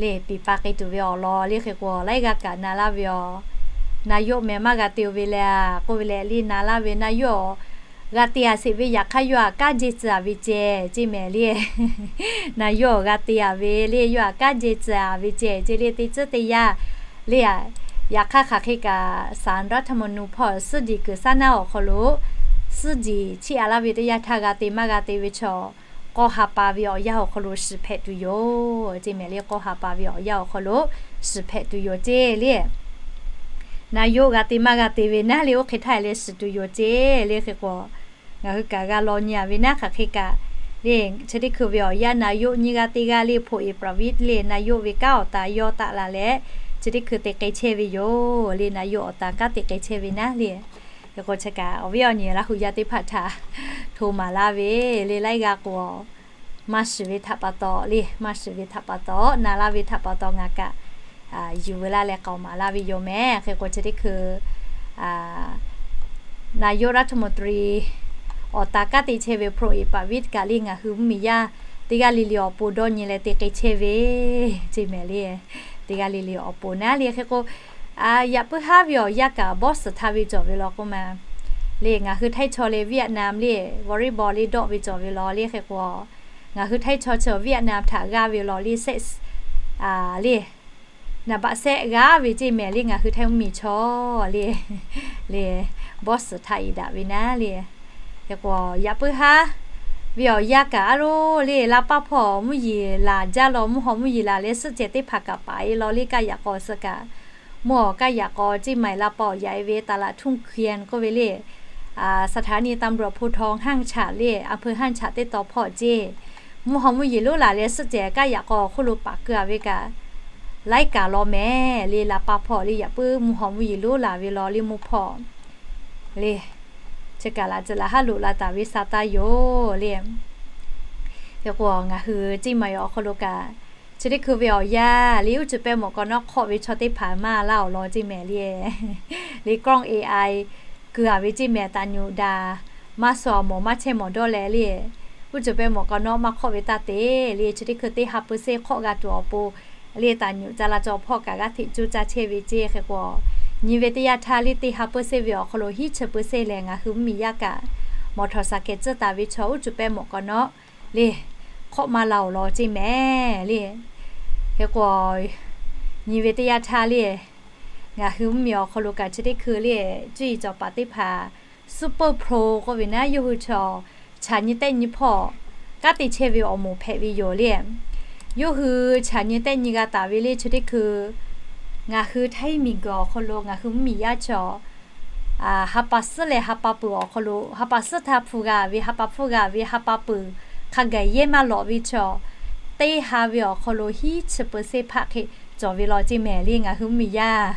le, piˍ pa k'ai tuˬ ve awˬ lawn le. Hk'e k'o, laiˉ g'aˇ kaꞈ na laˇ ve aˬ, นายก meh maˇ g'a te-o ve le k'oˆ ve leh le, na laˇ ve นายก g'a te-a sheˍ ve yaꞈ hk'aˇ yawˇ htaꞈ kanˉ jehˇ tcuh-a ve ceh ceˇ mehˍ le. นายก g'a te-a ve le, yawˇ htaꞈ kanˉ jehˇ tcuh-a ve ceh ceˇ le, teˇ tcuhˉ teˇ yanˇ le. Yaꞈ hk'aˇ hk'aˬ hk'e kaꞈ ศาลรัฐธรรมนูญ hpawˇ suhˉ diˍ kuiˬ shaˉ naˉ awˬ hk'aw lo suhˉ diˍ chiˇ aꞈ laˇ ve teˇ yanˇ htaˇ g'a te maˇ g'a te ve chaw, k'awˇ ha pa ve awˬ yanˇ awˬ hk'aw lo shiˍ hpehꞈ tuˬ yoˬ ceˇ mehˍ le. K'awˇ ha pa ve awˬ yanˇ awˬ hk'aw lo shiˍ hpehꞈ tuˬ yoˬ ceˇ le. นายก g'a te maˇ g'a te ve naˉ le, oˇ hk'e htaˇ leh shiˍ tuˬ yoˬ ceˇ le. Hk'e k'o, ngaˬ hui kaꞈ g'a law nyi-a ve naˉ hk'aˬ hk'e kaꞈ le, chi teˇ hkui ve awˬ yanˇ นายก nyiˇ g'aˇ teˇ g'aˇ le พลเอกประวิตร le นายก ve kanˉ awˬ tan yawˇ taˆ la leh, chi teˇ hkui te k'ai chehˇ ve yoˬ le. นายก awˬ tan kanˉ te k'ai chehˇ ve naˉ le. Hk'e k'o, chi kaꞈ awˬ viˉ awˬ nyi Laˇ hu yaˇ teˇ hpaˍ htaꞈ hto maˍ laˇ ve le. Laiˉ g'aˇ k'o, maˇ shiˍ ve htaꞈ pa taw le, maˇ shiˍ ve htaꞈ pa taw, na laˇ ve htaꞈ pa taw ngaˬ kaꞈ yuˬ ve laˇ leh k'aoˍ maˍ laˇ ve yoˬ mehˍ. Hk'e k'o, chi teˇ hkui นายกรัฐมนตรี awˬ tan kanˉ te chehˇ ve พลเอกประวิตร kaꞈ le ngaˬ hui mvuhˇmiˬ yaˇ teˇ g'aˇ le le awˬ pon dawˇ nyi leh te k'ai chehˇ ve ceˇ mehˍ le. Teˇ g'aˇ le le awˬ pon naˉ le. Hk'e k'o, yaꞈ puiˉ haˉ ve awˬ yanˇ kaꞈ bawˇ suhˍ htaˇ ve cawˬ ve law k'oˆ ma le, ngaˬ hui Htaiˇ chaw leh Vietnam le volleyball le dawˆ ve cawˬ ve law le. Hk'e k'o, ngaˬ hui Htaiˇ chaw chi Vietnam htaꞈ g'aˇ ve law le, sehˆ le naˍ baꞈ shehˆ g'aˇ ve ceˇ mehˍ le, ngaˬ hui Htaiˇ mvuhˇmiˬ chaw le, le, bawˇ suhˍ htaꞈ iˍ daꞈ ve naˉ le. Hk'e k'o, yaꞈ puiˉ haˉ ve awˬ yanˇ kaꞈ a loˬ le, la paˇ hpawˇ mvuhˇ yeˬ laˬ jaˇ law, mvuhˇ haw mvuhˇ yeˬ laˬ leh suhˆ cehˬ teˇ hpaˍ kaꞈ paˍ e law le, kaˇ yaꞈ k'aw suh kaꞈ, mvuhˇ haw kaˇ yaꞈ k'aw ceˇ maiˍ la paˇ awˬ yaꞈ e ve taˍ laꞈ htuˇ hkian k'oˆ ve le, สถานีตำรวจภูธรห้างฉัตร le, อำเภอห้างฉัตร teˇ taw hpawˇ ceˇ, mvuhˇ haw mvuhˇ yeˬ lonˉ laˬ leh suhˆ cehˬ kaˇ yaꞈ k'aw awˬ hk'oˆ lo paˍ keu a ve kaꞈ, laiˉ kaꞈ law mehˍ le, la paˇ hpawˇ le, yaꞈ puiˉ mvuhˇ haw mvuhˇ yeˬ lonˉ laˬ ve law le, mvuhˇ hpawˇ le, chi kaꞈ laꞈ tcuh laꞈ haˉ loꞈ la taˍ ve sa taˇ yoˬ le. Hk'e k'o, ngaˬ hui ceˇ maiˍ awˬ hk'aw lo kaꞈ, chi teˇ hkui ve awˬ yanˇ le, uˉ cuˬ pehˇ mawꞈ k'aw nawˉ hk'awˆ ve chaw teˇ hpaˍ maˇ laˇ awˬ lawn ceˇ mehˍ le, le กล้อง A I keu a ve ceˇ mehˍ, taˍ nyuꞈ daꞈ maˇ suh awˬ mawˬ maˇ chehˇ mawˬ dawˇ leh le, uˉ cuˬ pehˇ mawꞈ k'aw nawˉ maˇ hk'awˆ ve taˇ te le, chi teˇ hkui teˇ ha เปอร์เซ็นต์ hk'awˆ g'a tuˬ awˬ pon le, taˍ nyuꞈ ca la caw hpawˇ kaꞈ g'aˇ hteꞈ cuˇ caˇ chehˇ ve ceˇ. Hk'e k'o, nyi ve teˇ yanˇ htaˇ le teˇ ha เปอร์เซ็นต์ ve awˬ hk'aw lo hiˉ chi เปอร์เซ็นต์ lehˬ, ngaˬ hui mvuhˇmiˬ yaˇ kaꞈ mawˬ htawˍ saˍ kehˍ tcuhˇ taˍ ve chaw uˉ cuˬ pehˇ mawꞈ k'aw nawˉ le, hk'awˆ maˇ la awˬ lawn ceˇ mehˍ le. Hk'e k'o, nyi ve teˇ yanˇ htaˇ le, ngaˬ hui mvuhˇmiˬ awˬ hk'aw lo kaꞈ chi teˇ hkui le, cuˇ yiˍ cawˬ paˍ teˇ hpaˍ Super Pro k'oˆ ve naˉ, yawˇ hui chaw chaꞈ nyi tehˆ nyi hpawˇ kanˉ te chehˇ ve awˬ moˍ hpehꞈ ve yoˬ le. Yawˇ hui chaꞈ nyi tehˆ nyi g'a taˍ ve le, chi teˇ hkui ngaˬ hui Htaiˇ miˬguiˬ awˬ hk'aw lo ngaˬ hui mvuhˇmiˬ yaˇ chaw ha pa suhˉ leh ha pa peuˬ awˬ hk'aw lo, ha pa suhˉ htaˇ hpu g'a ve, ha pa hpfuhˇ g'a ve, ha pa peuˬ hk'a gaˬ yehˇ maˇ lawꞈ ve chaw, teˇ ha ve awˬ hk'aw lo hiˉ chi เปอร์เซ็นต์ hpaˆ hk'e cawˬ ve law ceˇ mehˍ le, ngaˬ hui mvuhˇmiˬ yaˇ.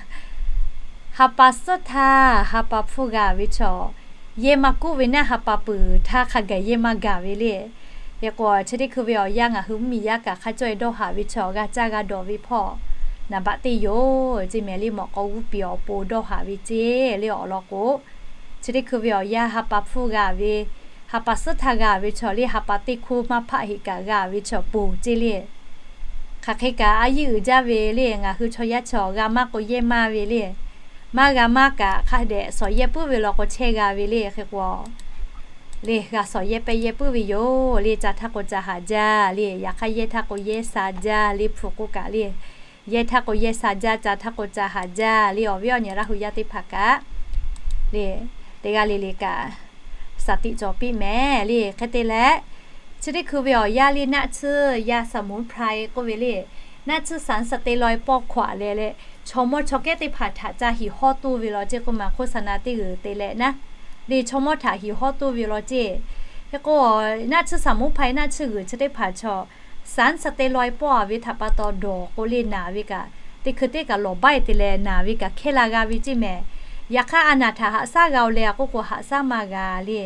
Ha pa suhˉ htaˇ ha pa hpfuhˇ g'a ve chaw, yehˇ maˇ kuˉ ve naˉ, ha pa peuˬ htaˇ hk'a gaˬ yehˇ maˇ gaˬ ve le. Hk'e k'o, chi teˇ hkui ve awˬ yanˇ ngaˬ hui mvuhˇmiˬ yaˇ kaꞈ hk'a cawˇ e dawˇ haˍ ve chaw g'a caˇ g'a dawˬ ve hpawˇ, naˍ baꞈ teˇ yoˬ ceˇ mehˍ le, mawꞈ k'aw g'uˇ piˍ awˬ pon dawˇ haˍ ve ceˇ le awˬ lawn k'o, chi teˇ hkui ve awˬ yanˇ ha pa hpfuhˇ g'a ve, ha pa suhˉ htaˇ g'a ve chaw le, ha pa teˇ hkuˇ maˇ hpaˆ heꞈ kaꞈ g'a ve chaw ponˬ ceˇ le. Hk'aˬ hk'e kaꞈ a yiˇ uiˍ jaˇ ve le, ngaˬ hui chaw yaˇ chaw g'a maˇ k'o yehˇ maˇ ve le. Maˇ g'a maˇ kaꞈ hk'a dehꞈ shawˍ yehˇ puiˉ ve law k'o chehˇ g'a ve le. Hk'e k'o, le g'a shawˍ yehˇ pehˇ yehˇ puiˉ ve yoˬ le. Ca htaˇ k'o ca haˍ jaˇ le, yaꞈ hk'aˇ yehˇ htaˇ k'o yehˇ sha jaˇ le, hpu k'oˆ kaꞈ le, yehˇ htaˇ k'o yehˇ sha jaˇ, ca htaˇ k'o ca haˍ jaˇ le. Awˬ viˉ awˬ nyi Laˇ hu yaˇ teˇ hpaˍ kaꞈ le, teˇ g'aˇ le le kaꞈ shaˍ tiꞈ cawˬ piˇ mehˍ le. Hk'e te leh, chi teˇ hkui ve awˬ yanˇ le, naˆ tsuhˇ yaˇ สมุนไพร k'oˆ ve le, naˆ tsuhˇ สารสเตียรอยด์ pawˇ hkawꞈ leh leh, chaw mawˇ chaw kehˉ teˇ hpaˍ htaꞈ ca hiˍ hawˇ toˇ ve law ceˇ k'oˆ ma, โฆษณา teˇ g'uiˬ te leh naˉ, le chaw mawˇ htaꞈ hiˍ hawˇ toˇ ve law ceˇ. Hk'e k'o, naˆ tsuhˇ สมุนไพร naˆ tsuhˇ g'uiˬ chi teˇ hpaˍ chaw สารสเตียรอยด์ pawˇ a ve htaꞈ pa taw dawˬ k'o le, naˬ ve kaꞈ teˇ hkui teˇ kaꞈ lawˬ baiˇ te leh naˬ ve kaꞈ hkehˇ la g'a ve ceˇ mehˍ. Yaꞈ hk'aˇ a naˬ htaꞈ haꞈ shaˉ g'a oˬ leh a k'oˆ k'o, haꞈ shaˉ maˇ g'a le.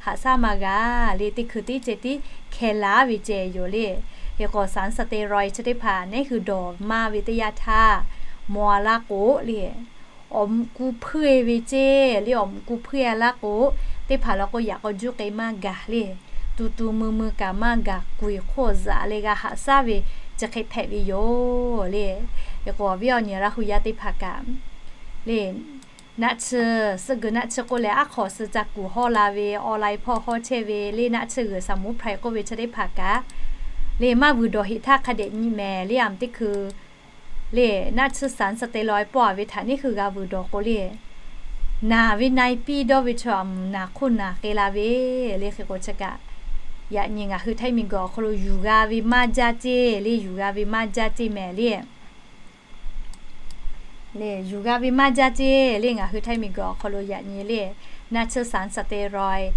Haꞈ shaˉ maˇ g'a le, teˇ hkui teˇ ceh tiˉ hkehˇ la ve ceh yoˬ le. Hk'e k'o, สารสเตียรอยด์ chi teˇ hpaˍ neˉ hui dawˬ maˇ ve teˇ yanˇ htaˇ, mawˬ a laˇ k'o le, awˬ mvuhꞈ ku hpuiˇ e ve ceˇ le, awˬ mvuhꞈ ku hpuiˇ a laˇ k'o, teˇ hpaˍ law k'o yaꞈ k'aw juˇ k'ai maˇ gaˬ le. Tu tu mui mui kaꞈ maˇ gaˬ, kuˬ e hk'oˆ zaꞈ leh g'a haꞈ shaˉ ve chi hk'e hpehꞈ ve yoˬ le. Hk'e k'o, awˬ viˉ awˬ nyi Laˇ hu yaˇ teˇ hpaˍ kaꞈ le, naˆ tsuhˇ, suhˆ g'uiˬ naˆ tsuhˇ k'oˆ leh aˉ hk'awꞈ suh ca kuˬ hawˇ la ve, online hpawˇ hawˇ chehˇ ve le, naˆ tsuhˇ g'uiˬ สมุนไพร k'oˆ ve chi teˇ hpaˍ kaꞈ le, maˇ vuiˬ dawˬ heꞈ htaˇ hk'a dehꞈ nyi mehˍ le. A meh teˇ hkui le, naˆ tsuhˇ สารสเตียรอยด์ pawˇ a ve htaꞈ neˉ hui g'a vuiˬ dawˬ k'o le, naˬ ve na e piˇ dawˇ ve chaw a mvuhˬ naˬ hk'oˆ naˬ k'ai la ve le. Hk'e k'o chi kaꞈ, yaꞈ nyi ngaˬ hui Htaiˇ miˬguiˬ awˬ hk'aw lo yuˬ g'a ve maˇ jaˇ ceˇ le, yuˬ g'a ve maˇ jaˇ ceˇ mehˍ le. Yuˬ g'a ve maˇ jaˇ ceˇ le, ngaˬ hui Htaiˇ miˬguiˬ awˬ hk'aw lo yaꞈ nyi le, naˆ tsuhˇ สารสเตียรอยด์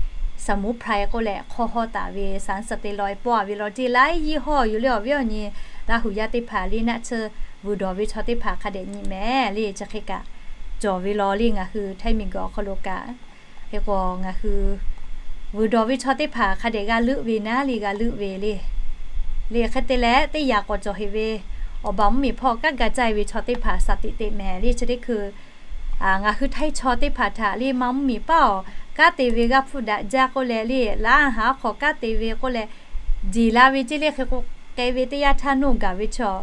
สมุนไพร k'oˆ leh hk'awˇ hawˇ taˍ ve สารสเตียรอยด์ pawˇ a ve law ceˇ laiˉ yiˇ hawˇ yoˬ le. Awˬ viˉ awˬ nyi Laˇ hu yaˇ teˇ hpaˍ le, naˆ tsuhˇ vuiˬ dawˬ ve chaw teˇ hpaˍ hk'a dehꞈ nyi mehˍ le. Chi hk'e kaꞈ cawˬ ve law le, ngaˬ hui Htaiˇ miˬguiˬ awˬ hk'aw lo kaꞈ. Hk'e k'o, ngaˬ hui vuiˬ dawˬ ve chaw teˇ hpaˍ hk'a dehꞈ g'a leuˆ ve naˉ le, g'a leuˆ ve le. Le hk'e te leh, teˇ yanˇ k'awꞈ cawˬ heꞈ ve awˬ baˬ mvuhˇmiˬ hpawˇ kanˉ ga caˇ e ve chaw teˇ hpaˍ shaˍ tiꞈ te mehˍ le. Chi teˇ hkui ngaˬ hui Htaiˇ chaw teˇ hpaˍ htaꞈ le, maˇ mvuhˇmiˬ paˉ awˬ kanˉ te ve g'aˇ hpfuhˇ daꞈ jaˇ k'oˆ leh le, laˇ haˍ aˉ hk'aw kanˉ te ve k'oˆ leh, jeˬ la ve ceˇ le. Hk'e k'o, k'ai ve teˇ yanˇ htaˇ nawˇ gaˬ ve chaw,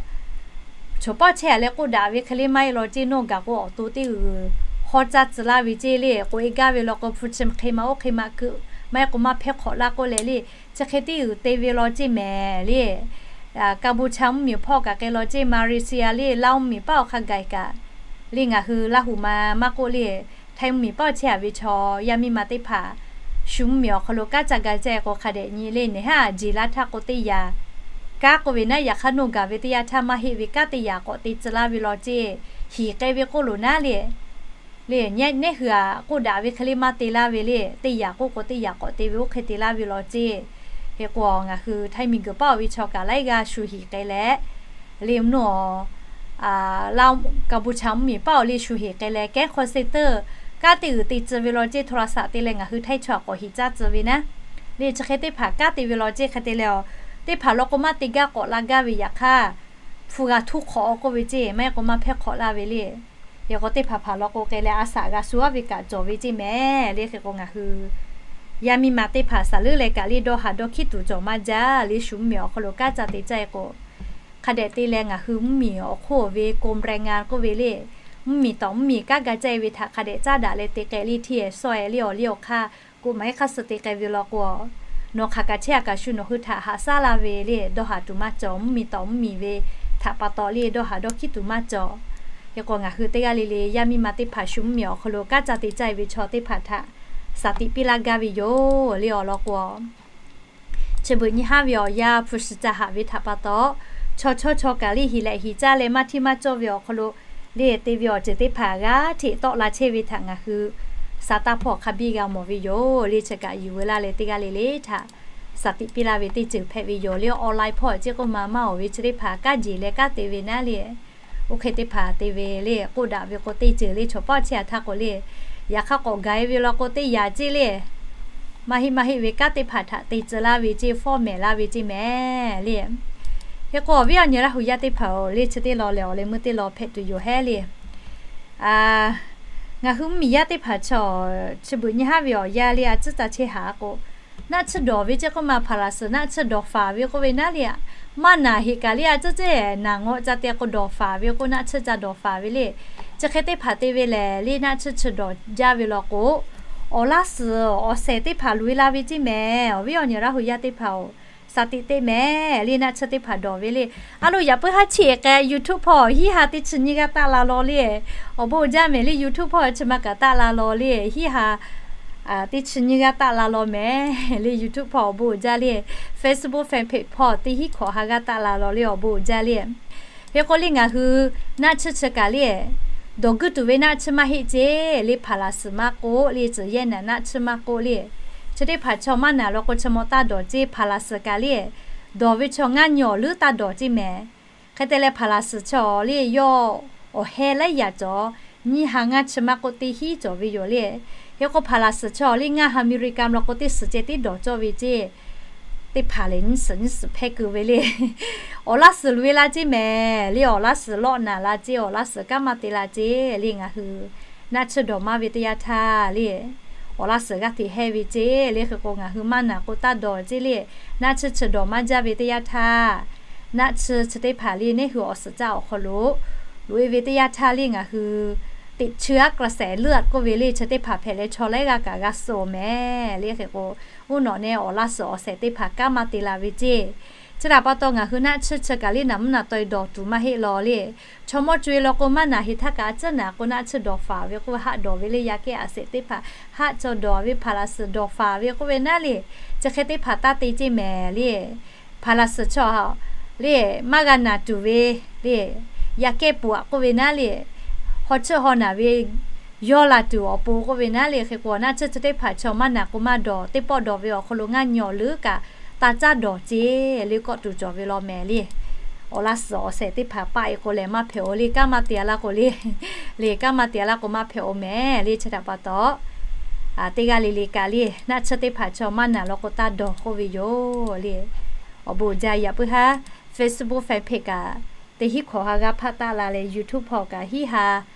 chaw pawˆ chehˇ a leh k'oˆ daꞈ ve hk'e le maˇ heˆ law ceˇ, nawˇ gaˬ k'o awˬ to teˇ g'uiˬ hawˇ caˇ tcuh laˇ ve ceˇ le. K'oꞈ e gaˇ ve law k'o hpu chi hk'e ma oˇ hk'e ma keu, maˇ heˆ k'o maˇ hpehˇ hk'awꞈ laˇ k'oˆ leh le, chi hk'e teˇ g'uiˬ te ve law ceˇ mehˍ le. Kaˍbuˍcha mvuhˇmiˬ hpawˇ kaꞈ k'ai law ceˇ, Malaysia le Lao mvuhˇmiˬ paˉ awˬ hk'a gaˬ kaꞈ le ngaˬ hui Laˇ huˍ ma maˇ k'oˆ le, Htaiˇ mvuhˇmiˬ paˉ awˬ chehˇ a ve chaw yaˇ miˇ ma teˇ hpaˍ shu mvuhˇmiˬ awˬ hk'aw lo kanˉ ca ga caˇ k'o hk'a dehꞈ nyi le, neˬ haˉ jeˬ laˇ htaˇ k'o teˇ yanˇ, kanˉ k'oˆ ve naˉ yaꞈ hk'aˇ nawˇ gaˬ ve teˇ yanˇ htaˇ maˇ heˆ ve kanˉ teˇ yanˇ k'awꞈ te tcuh laˇ ve law ceˇ. Hiˍ k'ai ve k'oˆ loˬ naˉ le, le nehˉ hui aꞈ k'oˆ daꞈ ve hk'e le maˇ te laˇ ve le, teˇ yanˇ k'oˆ k'o teˇ yanˇ k'awꞈ te ve oˇ hk'e te laˇ ve law ceˇ. Hk'e k'o ngaˬ hui Htaiˇ miˬguiˬ paˉ awˬ ve chaw kaꞈ laiˉ g'aˇ shu hiˍ k'ai leh, le mvuhˇ naw Kaˍbuˍcha mvuhˇmiˬ paˉ awˬ le shu hiˍ k'ai leh kehˉ hk'aw se teˇ kanˉ teˇ g'uiˬ te tcuh ve law ceˇ, โทรศัพท์ te leh ngaˬ hui Htaiˇ chaw aꞈ k'awꞈ hiˍ caˇ tcuh ve naˉ. Le chi hk'e teˇ hpaˍ kanˉ te ve law ceˇ hk'e te leh, teˇ hpaˍ law k'o maˇ te gaˇ k'awꞈ la gaˇ ve yaꞈ hk'aˇ, hpu g'a htuˇ hk'awꞈ k'oˆ ve ceˇ, maˇ heˆ k'o maˇ hpehˇ hk'awꞈ laˇ ve le. Hk'e k'o teˇ hpaˍ hpaˍ law k'o k'ai leh a shaꞈ g'a shu aˉ ve kaꞈ cawˬ ve ceˇ mehˍ le. Hk'e k'o ngaˬ hui yaˇ miˇ ma teˇ hpaˍ saˍ leuˉ leh kaꞈ le dawˇ haˍ dawˇ hkiˉ tuˬ cawˬ maˇ jaˇ le, shu mvuhˇmiˬ awˬ hk'aw lo kanˉ ca te caˇ e k'o, hk'a dehꞈ te leh ngaˬ hui mvuhˇmiˬ awˬ hk'oˆ ve กรมแรงงาน k'oˆ ve le, mvuhˇmiˬ tawˍ mvuhˇmiˬ kanˉ ga caˇ e ve htaꞈ hk'a dehꞈ caˉ daꞈ leh te k'ai le hteˇ sawˇ e le awˬ liˇ awˬ hk'aˇ k'o maˇ heˆ hk'aˇ suh te k'ai ve law k'o, nawˬ hk'aˬ kaꞈ chehˇ a kaꞈ shu nawˬ hui htaꞈ haꞈ shaˉ laˇ ve le dawˇ haˍ tuˬ maˇ cawˬ, mvuhˇmiˬ tawˍ mvuhˇmiˬ ve htaꞈ pa taw le dawˇ haˍ dawˇ hkiˉ tuˬ maˇ cawˬ. Hk'e k'o ngaˬ hui teˇ g'aˇ le le yaˇ miˇ ma teˇ hpaˍ shu mvuhˇmiˬ awˬ hk'aw lo kanˉ ca te caˇ e ve chaw teˇ hpaˍ htaꞈ shaˍ tiꞈ piˇ laˇ gaˇ ve yoˬ le awˬ lawn k'o, chi beuꞈ nyi haˉ ve awˬ yanˇ hpu shi ca haꞈ ve htaꞈ pa taw, chaw chawˇ chaw kaꞈ le hiˍ leh hiˍ caˇ leh maˇ hteˇ maˇ cawˇ ve awˬ hk'aw lo le te ve awˬ ceuˬ teˇ hpaˍ g'aˇ hteꞈ tawˆ la chehˇ ve htaꞈ ngaˬ hui sa taˇ hpawˇ hk'a biˇ g'a mawˬ ve yoˬ le. Chi kaꞈ yuˬ veu laˇ leh teˇ g'aˇ le le htaꞈ shaˍ tiꞈ piˇ laˇ ve teˇ ceuˬ hpehꞈ ve yoˬ le. Online hpawˇ ceˇ k'oˆ ma maˇ awˬ ve chi teˇ hpaˍ kanˉ jeˬ leh kanˉ te ve naˉ le, oˇ hk'e teˇ hpaˍ te ve le k'oˆ daꞈ ve k'o teˇ ceuˬ le chaw paˇ chehˇ a htaˇ k'o le, yaꞈ hk'aˇ k'awꞈ gaˬ e ve law k'o teˇ yanˇ ceˇ le, maˇ heˆ maˇ heˆ ve kanˉ teˇ hpaˍ htaꞈ te tcuh laˇ ve ceˇ, fawˉ mehˍ laˇ ve ceˇ mehˍ le. Hk'e k'o awˬ viˉ awˬ nyi Laˇ huˍ yaˇ teˇ hpaˍ-oˬ le, chi teˇ law lehˬ awˬ leh meuˇ teˇ law hpehꞈ tuˬ yoˬ hehˉ le. Ngaˬ hui mvuhˇmiˬ yaˇ teˇ hpaˍ chaw chi beuꞈ nyi haˉ ve awˬ yanˇ le a ciˉ ca chehˇ haꞈ k'o, naˆ tsuhˇ dawˬ ve ceˇ k'oˆ ma hpaˍ laˍ suhˍ naˆ tsuhˇ dawˬ faˍ ve k'oˆ ve naˉ le. Maˇ naˬ heꞈ kaꞈ le a ciˉ ceˇ naˬ ngawˆ ca te k'o dawˬ faˍ ve k'o naˆ tsuhˇ ca dawˬ faˍ ve le. Chi hk'e teˇ hpaˍ te ve lehˬ le naˆ tsuhˇ chi dawˬ jaˇ ve law k'o, awˬ laˇ suhˍ awˬ shehˍ teˇ hpaˍ loꞈ e la ve ceˇ mehˍ. Awˬ viˉ awˬ nyi Laˇ huˍ yaˇ teˇ hpaˍ-oˬ, shaˍ tiꞈ te mehˍ le naˆ tsuhˇ teˇ hpaˍ dawˬ ve le. A lo yaꞈ puiˉ haˉ chiˇ eˍ k'ai YouTube hpawˇ hiˉ ha teˇ chi nyiˇ g'aˇ taˆ la law le. Awˬ bon uiˍ jaˇ mehˍ le YouTube hpawˇ chi ma kaꞈ taˆ la law le hiˉ ha teˇ chi nyiˇ g'aˇ taˆ la law mehˍ le YouTube hpawˇ awˬ bon uiˍ jaˇ le. Facebook fan page hpawˇ teˇ hinˉ hkawꞈ ha g'aˇ taˆ la law le awˬ bon uiˍ jaˇ le. Hk'e k'o le ngaˬ hui naˆ tsuhˇ chi kaꞈ le dawˬ guˇ tuˬ ve naˆ tsuhˇ maˇ heˆ ceˇ le hpaˍ laˍ suhˍ maˇ k'oˆ le tcuhˍ yehˇ naˬ naˆ tsuhˇ maˇ k'oˆ le. Chi teˇ hpaˍ chaw maˇ naˬ law k'o chi mawˇ taˇ dawˬ ceˇ hpaˍ laˍ suhˍ kaꞈ le dawˬ ve chaw ngaˇ nyi awˬ leuˉ taˇ dawˬ ceˇ mehˍ. Hk'e te leh hpaˍ laˍ suhˍ chaw le yawˇ awˬ heh laiˉ yaꞈ cawˬ, nyiˇ ha ngaˇ chi maˇ k'oˆ teˇ hinˉ cawˬ ve yoˬ le. Hk'e k'o hpaˍ laˍ suhˍ chaw le ngaˇ ha America law k'o teˇ suhˍ ceh tiˉ dawˬ cawˇ ve ceˇ. Teˇ hpaˍ lehˬ nyiˇ suhˍ nyiˇ suhˍ hpehˇ keu ve le. Awˬ laˇ suhˍ loꞈ e la ceˇ mehˍ le awˬ laˇ suhˍ lawˆ naˬ la ceˇ awˬ laˇ suhˍ kanˉ maˇ te la ceˇ le ngaˬ hui naˆ tsuhˇ dawˬ maˇ ve teˇ yanˇ htaˇ le awˬ laˇ suhˍ g'aˇ hteꞈ hehˇ ve ceˇ le. Hk'e k'o ngaˬ hui maˇ naˬ k'o taˇ dawˬ ceˇ le naˆ tsuhˇ chi dawˬ maˇ jaˇ ve teˇ yanˇ htaˇ, naˆ tsuhˇ chi teˇ hpaˍ le neˉ hui awˬ suhˍ caˇ awˬ hk'aw lo loꞈ e ve teˇ yanˇ htaˇ le ngaˬ hui teꞈ chi aˉ k'la shehˍ leuˆ k'oˆ ve le chi teˇ hpaˍ hpehꞈ leh chaw laiˉ g'aˇ kaꞈ g'a suh awˬ mehˍ le. Hk'e k'o uˉ nawꞈ neh awˬ laˇ suhˍ awˬ shehˍ teˇ hpaˍ kanˉ maˇ te la ve ceˇ. Chi htaꞈ pa taw ngaˬ hui naˆ tsuhˇ chi kaꞈ le naˬ mvuhˇ naˬ taw e dawˬ tuˬ maˇ heˆ law le. Chaw mawˇ co e law k'o maˇ naˬ heꞈ htaˇ kaꞈ a ciˉ naˬ k'o naˆ tsuhˇ dawˬ faˍ ve k'oˆ ve haˆ dawˬ ve le yaˇ kehˉ a shehˍ teˇ hpaˍ haˆ caw dawˬ ve hpaˍ laˍ suhˍ dawˬ faˍ ve k'oˆ ve naˉ le. Chi hk'e teˇ hpaˍ taˇ te ceˇ mehˍ le. Hpaˍ laˍ suhˍ chaw le maˇ g'a naˬ tuˬ ve le yaˇ kehˉ pon aꞈ k'oˆ ve naˉ le. Haw chiˇ haw naˬ ve yawˇ la tuˬ awˬ pon k'oˆ ve naˉ le. Hk'e k'o naˆ tsuhˇ chi teˇ hpaˍ chaw maˇ naˬ k'o maˇ dawˬ teˇ pawˆ dawˬ ve awˬ hk'aw lo ngaˇ nyi awˬ leuˉ kaꞈ taˇ caˇ dawˬ ceˇ le kawˆ tuˬ cawˬ ve law mehˍ le. Awˬ laˇ suhˍ awˬ shehˍ teˇ hpaˍ paˆ e k'o lehˬ maˇ hpehꞈ-oˬ le kanˉ maˇ te a laˇ k'o le. Le kanˉ maˇ te a laˇ k'o maˇ hpehꞈ-oˬ mehˍ le. Chi htaꞈ pa taw teˇ g'aˇ le le kaꞈ le naˆ tsuhˇ teˇ hpaˍ chaw maˇ naˬ law k'o taˇ dawˬ k'oˆ ve yoˬ le. Awˬ bon uiˍ jaˇ yaꞈ puiˉ haˉ Facebook fan page kaꞈ teˇ hinˉ hkawꞈ ha g'aˇ hpaˆ taˆ la leh YouTube hpawˇ kaꞈ hiˉ ha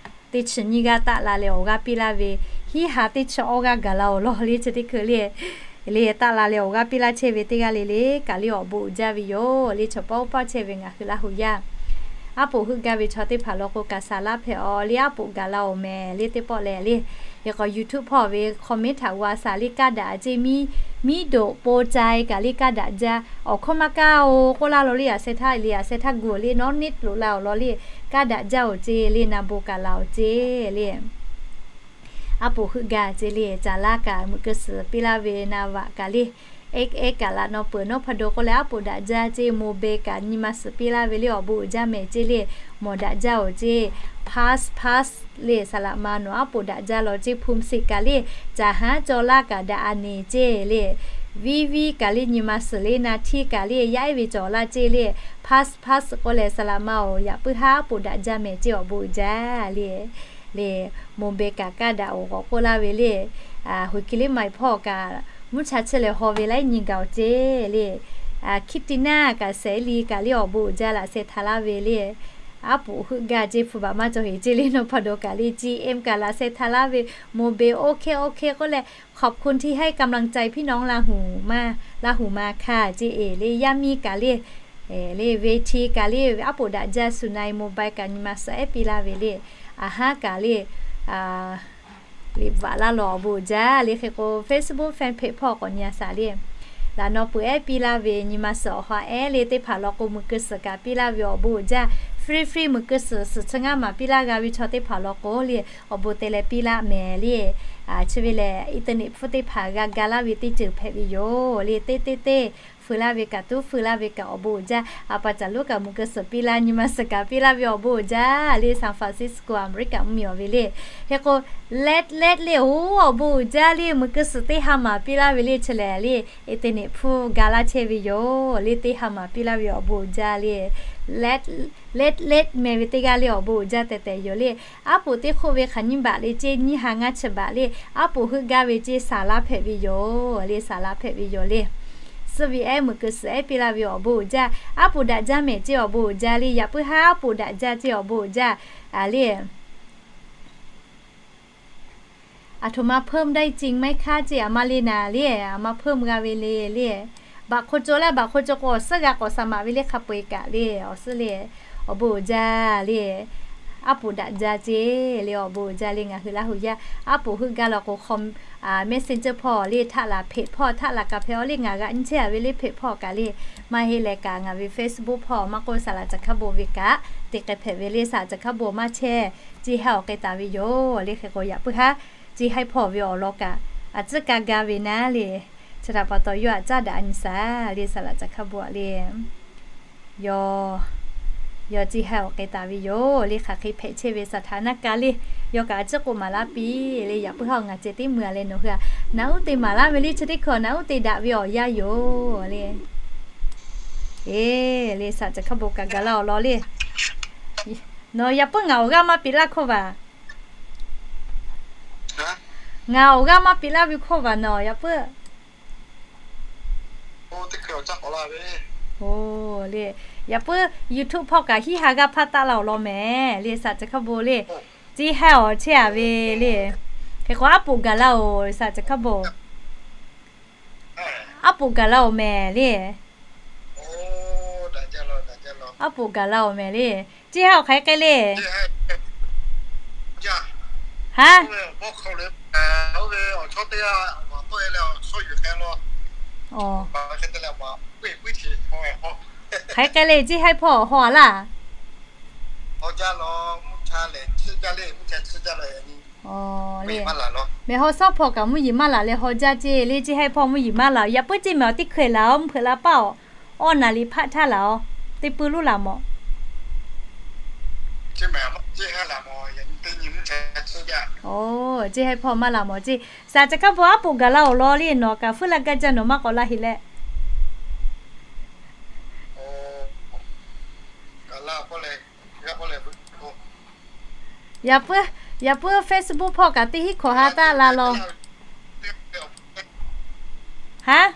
teˇ chi nyiˇ g'aˇ taˆ la leh awˬ g'aˇ piˇ laˇ ve hiˉ ha teˇ chi awˇ g'aˇ gaˬ la-oˬ law le. Chi teˇ hkui le le taˆ la leh awˬ g'aˇ piˇ laˇ chehˇ ve teˇ g'aˇ le le kaꞈ le awˬ bon uiˍ jaˇ ve yoˬ le. Chaw pawˆ pawˆ chehˇ ve ngaˬ hui Laˇ huˍ yaˇ aˉ poꞈ heuˆ gaˇ ve chaw teˇ hpaˍ law k'o kaꞈ saˍ laˇ hpehꞈ-oˬ le aˉ poꞈ gaˬ la-oˬ mehˍ le teˇ pawˆ lehˬ le Hk'e k'o YouTube hpawˇ ve comment htaꞈ g'a shaˍ le, kaˇ daꞈ ceˇ, miˉ doꞈ po ca kaꞈ le kaˇ daꞈ jaˇ. Awˬ hkawˇ maˇ kaˇ-oˬ k'oˆ laˇ law le, a sheh htaˇ le, a sheh htaˇ gu le, nawˉ neˉ loꞈ la-oˬ law le, kaˇ daꞈ jaˇ-oˬ ceˇ le, na bon kaꞈ laˬ-oˬ ceˇ le. Aˉ poꞈ heuˆ gaˇ ceˇ le, caˍ laˇ kaꞈ muꞈ keu suhˍ piˇ laˇ ve na vaꞈ kaꞈ le, eˉ kaꞈ laꞈ naw peuˬ nawˉ hpa do k'oˆ leh aˉ poꞈ daꞈ jaˇ ceˇ, mawˬ be kaꞈ nyi ma suhˍ piˇ laˇ ve le awˬ bon uiˍ jaˇ mehˍ ceˇ le, mawˬ daꞈ jaˇ-oˬ ceˇ, pass pass le saˍ laꞈ ma nawˬ aˉ poꞈ daꞈ jaˇ law ceˇ, hpu siˍ kaꞈ le, caˍ haˉ caw laˇ kaꞈ daꞈ a neˍ ceˇ le, viˉ viˉ kaꞈ le nyi ma suhˍ le na htiˇ kaꞈ le yaˇ ehˉ ve cawˬ laˇ ceˇ le, pass pass k'oˆ leh saˍ laꞈ ma-oˬ, yaꞈ puiˉ haˉ aˉ poꞈ daꞈ jaˇ mehˍ ceˇ awˬ bon uiˍ jaˇ le. Le, mawˬ be kaꞈ kaˇ daꞈ-oˬ k'awꞈ k'oˆ laˇ ve le, huiˬ ki liˉ ma-e hpawˇ kaꞈ, mvuhˇ cha chi lehˬ haw ve laiˉ nyi gaˬ-oˬ ceˇ le, hkiˉ ti naˇ kaꞈ shehˍ liˇ kaꞈ le awˬ bon uiˍ jaˇ laꞈ sheh htaꞈ laˇ ve le, aˉ poꞈ heuˆ gaˇ ceˇ, hpu baꞈ maˇ cawˬ heˍ ceˇ le, nawˉ hpa do kaꞈ le, G M kaꞈ laꞈ sheh htaꞈ laˇ ve, mawˬ be โอเค โอเค k'oˆ leh ขอบคุณที่ให้กำลังใจพี่น้อง ราหูมา ราหูมาค่ะ ceˇ e le, yaˇ miˇ kaꞈ le, le เวที kaꞈ le aˉ poꞈ daꞈ jaˇ, suhˍ na-e mawˬ ba kaꞈ nyi ma suhˍ ehˉ piˇ laˇ ve le, a haˉ kaꞈ le, liꞈ bvuhꞈ laˇ law awˬ bon uiˍ jaˇ le. Hk'e k'o Facebook fanpage hpawˇ k'awꞈ nyi a shaˍ le, laꞈ naw peuˬ ehˉ piˇ laˇ ve nyi ma suhˍ awˬ ha ehˉ le teˇ hpaˍ law k'o, muiˬ keu suhˍ kaꞈ piˇ laˇ ve awˬ bon uiˍ jaˇ, free free muiˬ keu suhˍ suhˍ chi ngaˇ maˍ piˇ laˇ g'a ve chaw teˇ hpaˍ law k'o le, awˬ bon te leh piˇ laˇ mehˍ le. Chi ve lehˬ, internet hpfuhˇ teˇ hpaˍ g'a ga laˇ ve teˇ ceuˬ hpehꞈ ve yoˬ le. Teˇ teˇ teˇ feu laˇ ve kaꞈ tuˉ feu laˇ ve kaꞈ awˬ bon uiˍ jaˇ, a pa caˬ lonˉ kaꞈ muiˬ keu suhˍ piˇ laˇ, nyi ma suhˍ kaꞈ piˇ laˇ ve awˬ bon uiˍ jaˇ le. San Francisco, America mvuhˇmiˬ awˬ ve le. Hk'e k'o, let let le-oˬ, awˬ bon uiˍ jaˇ le, muiˬ keu suhˍ teˇ ha maˍ piˇ laˇ ve le, chi lehˬ le, internet hpfuhˇ ga laˇ chehˇ ve yoˬ le, teˇ ha maˍ piˇ laˇ ve awˬ bon uiˍ jaˇ le. Let let meh ve teˇ g'aˇ le awˬ bon uiˍ jaˇ tehꞈ tehꞈ yoˬ le. Aˉ poꞈ teˇ hk'oˆ ve hk'aˬ nyiˇ baꞈ le ceˇ, nyiˇ ha ngaˇ chi baꞈ le, aˉ poꞈ heuˆ gaˇ ve ceˇ, saˍ laˇ hpehꞈ ve yoˬ le, saˍ laˇ hpehꞈ ve yoˬ le. Suhˆ ve ehˉ muiˬ keu suhˍ ehˉ piˇ laˇ ve awˬ bon uiˍ jaˇ, aˉ poꞈ daꞈ jaˇ mehˍ ceˇ awˬ bon uiˍ jaˇ le, yaꞈ puiˉ haˉ aˉ poꞈ daꞈ jaˇ ceˇ awˬ bon uiˍ jaˇ le. Aˬ htoꞈ ma เพิ่มได้จริงไหมคะ ceˇ, a ma le naˍ le, a ma เพิ่ม g'a ve le le. Baꞈ hk'o caw laˇ, baꞈ hk'o caw k'o awˬ suhˉ g'a k'awꞈ saˍ maˍ ve le, hk'a peu-eˬ kaꞈ le, awˬ suhˉ le, awˬ bon uiˍ jaˇ le. Aˉ poꞈ daꞈ jaˇ ceˇ le, awˬ bon uiˍ jaˇ le, ngaˬ hui Laˇ hu yaˇ aˉ poꞈ heuˆ gaˇ law k'o, Messenger hpawˇ le htaˆ laˬ, เพจ hpawˇ htaˆ laˬ kaꞈ hpehꞈ-aw le, ngaˬ g'a nyi chehˇ-a ve le เพจ hpawˇ kaꞈ le, maˇ heˆ leh kaꞈ ngaˬ ve Facebook hpawˇ maˇ k'oˆ, saˍ laꞈ caˬ hkaˇ bon ve kaꞈ te k'ai hpehꞈ ve le, saˍ laꞈ caˬ hkaˇ bon maˇ chehˇ, ceˇ haiˉ awˬ k'ai taˍ ve yoˬ le. Hk'e k'o yaꞈ puiˉ haˉ ceˇ haiˉ hpawˇ ve awˬ lawn kaꞈ a tcuhˉ ka ga ve naˉ le, chi htaꞈ pa taw yawˇ htaꞈ caˉ daꞈ nyi shaˍ le, saˍ laꞈ caˬ hkaˇ bon le. Yawˇ, yawˇ ceˇ haiˉ awˬ k'ai taˍ ve yoˬ le. Hk'aˬ hk'e hpehꞈ chehˇ ve สถานการณ์ le, yawˇ kaꞈ a ciˉ k'oˆ maˍ laˇ piˇ le. Yaꞈ puiˉ haˉ ngaˬ ceh teˇ meuˇ-a leh nawˬ hui-a, naꞈ uˉ te maˍ laˇ ve le, chi teˇ hkui naꞈ uˉ te daꞈ ve awˬ yanˇ yoˬ le. E le, saˍ laꞈ caˬ hkaˇ bon kaꞈ ga laˇ awˬ lawn le. Nawˬ yaꞈ puiˉ ngaˬ awˬ g'aˇ maˇ piˇ laˇ hkawˇ vaˬ. Ngaˬ awˬ g'aˇ maˇ piˇ laˇ ve hkawˇ vaˬ nawˬ yaꞈ puiˉ. Le, yaꞈ puiˉ YouTube hpawˇ kaꞈ hiˉ ha g'aˇ hpaˇ taˆ la awˬ lawn mehˍ le, saˍ laꞈ caˬ hkaˇ bon le. Ceˇ haiˉ awˬ chehˇ-a ve le. Hk'e k'o aˉ poꞈ gaˬ laˇ-oˬ, saˍ laꞈ caˬ hkaˇ bon. Aˉ poꞈ gaˬ laˇ-oˬ mehˍ le. Aˉ poꞈ gaˬ laˇ-oˬ mehˍ le. Ceˇ haiˉ awˬ hk'aˬ hk'e k'ai le. Haˉ, hk'aˬ hk'e k'ai le, ceˇ haiˉ hpawˇ haw-a laˇ. Mehˬ haw shawˉ hpawˇ kaꞈ mvuhˇ yeˬ maˇ laˬ leh haw jaˇ ceˇ le, ceˇ haiˉ hpawˇ mvuhˇ yeˬ maˇ laˬ. Yaꞈ puiˉ ceˇ mehˬ awˬ teˇ hkui laˬ-oˬ, mvuhˇ hpeuꞈ la paˇ-oˬ, awˇ naˍ liꞈ hpaˆ htaˇ laˬ-oˬ, teˇ pui luˉ laˬ mawˬ. Ceˇ haiˉ hpawˇ maˇ laˬ mawˬ ceˇ, saˍ laꞈ caˬ hkaˇ bon aˉ poꞈ gaˬ la awˬ lawn le, nawˬ kaꞈ fuiˉ la gaˇ jaˇ, nawˬ maˇ k'awꞈ laˇ heˆ leh. Yaꞈ puiˉ, yaꞈ puiˉ Facebook hpawˇ kaꞈ teˇ hinˉ hkawꞈ ha taˆ la law. Haˉ,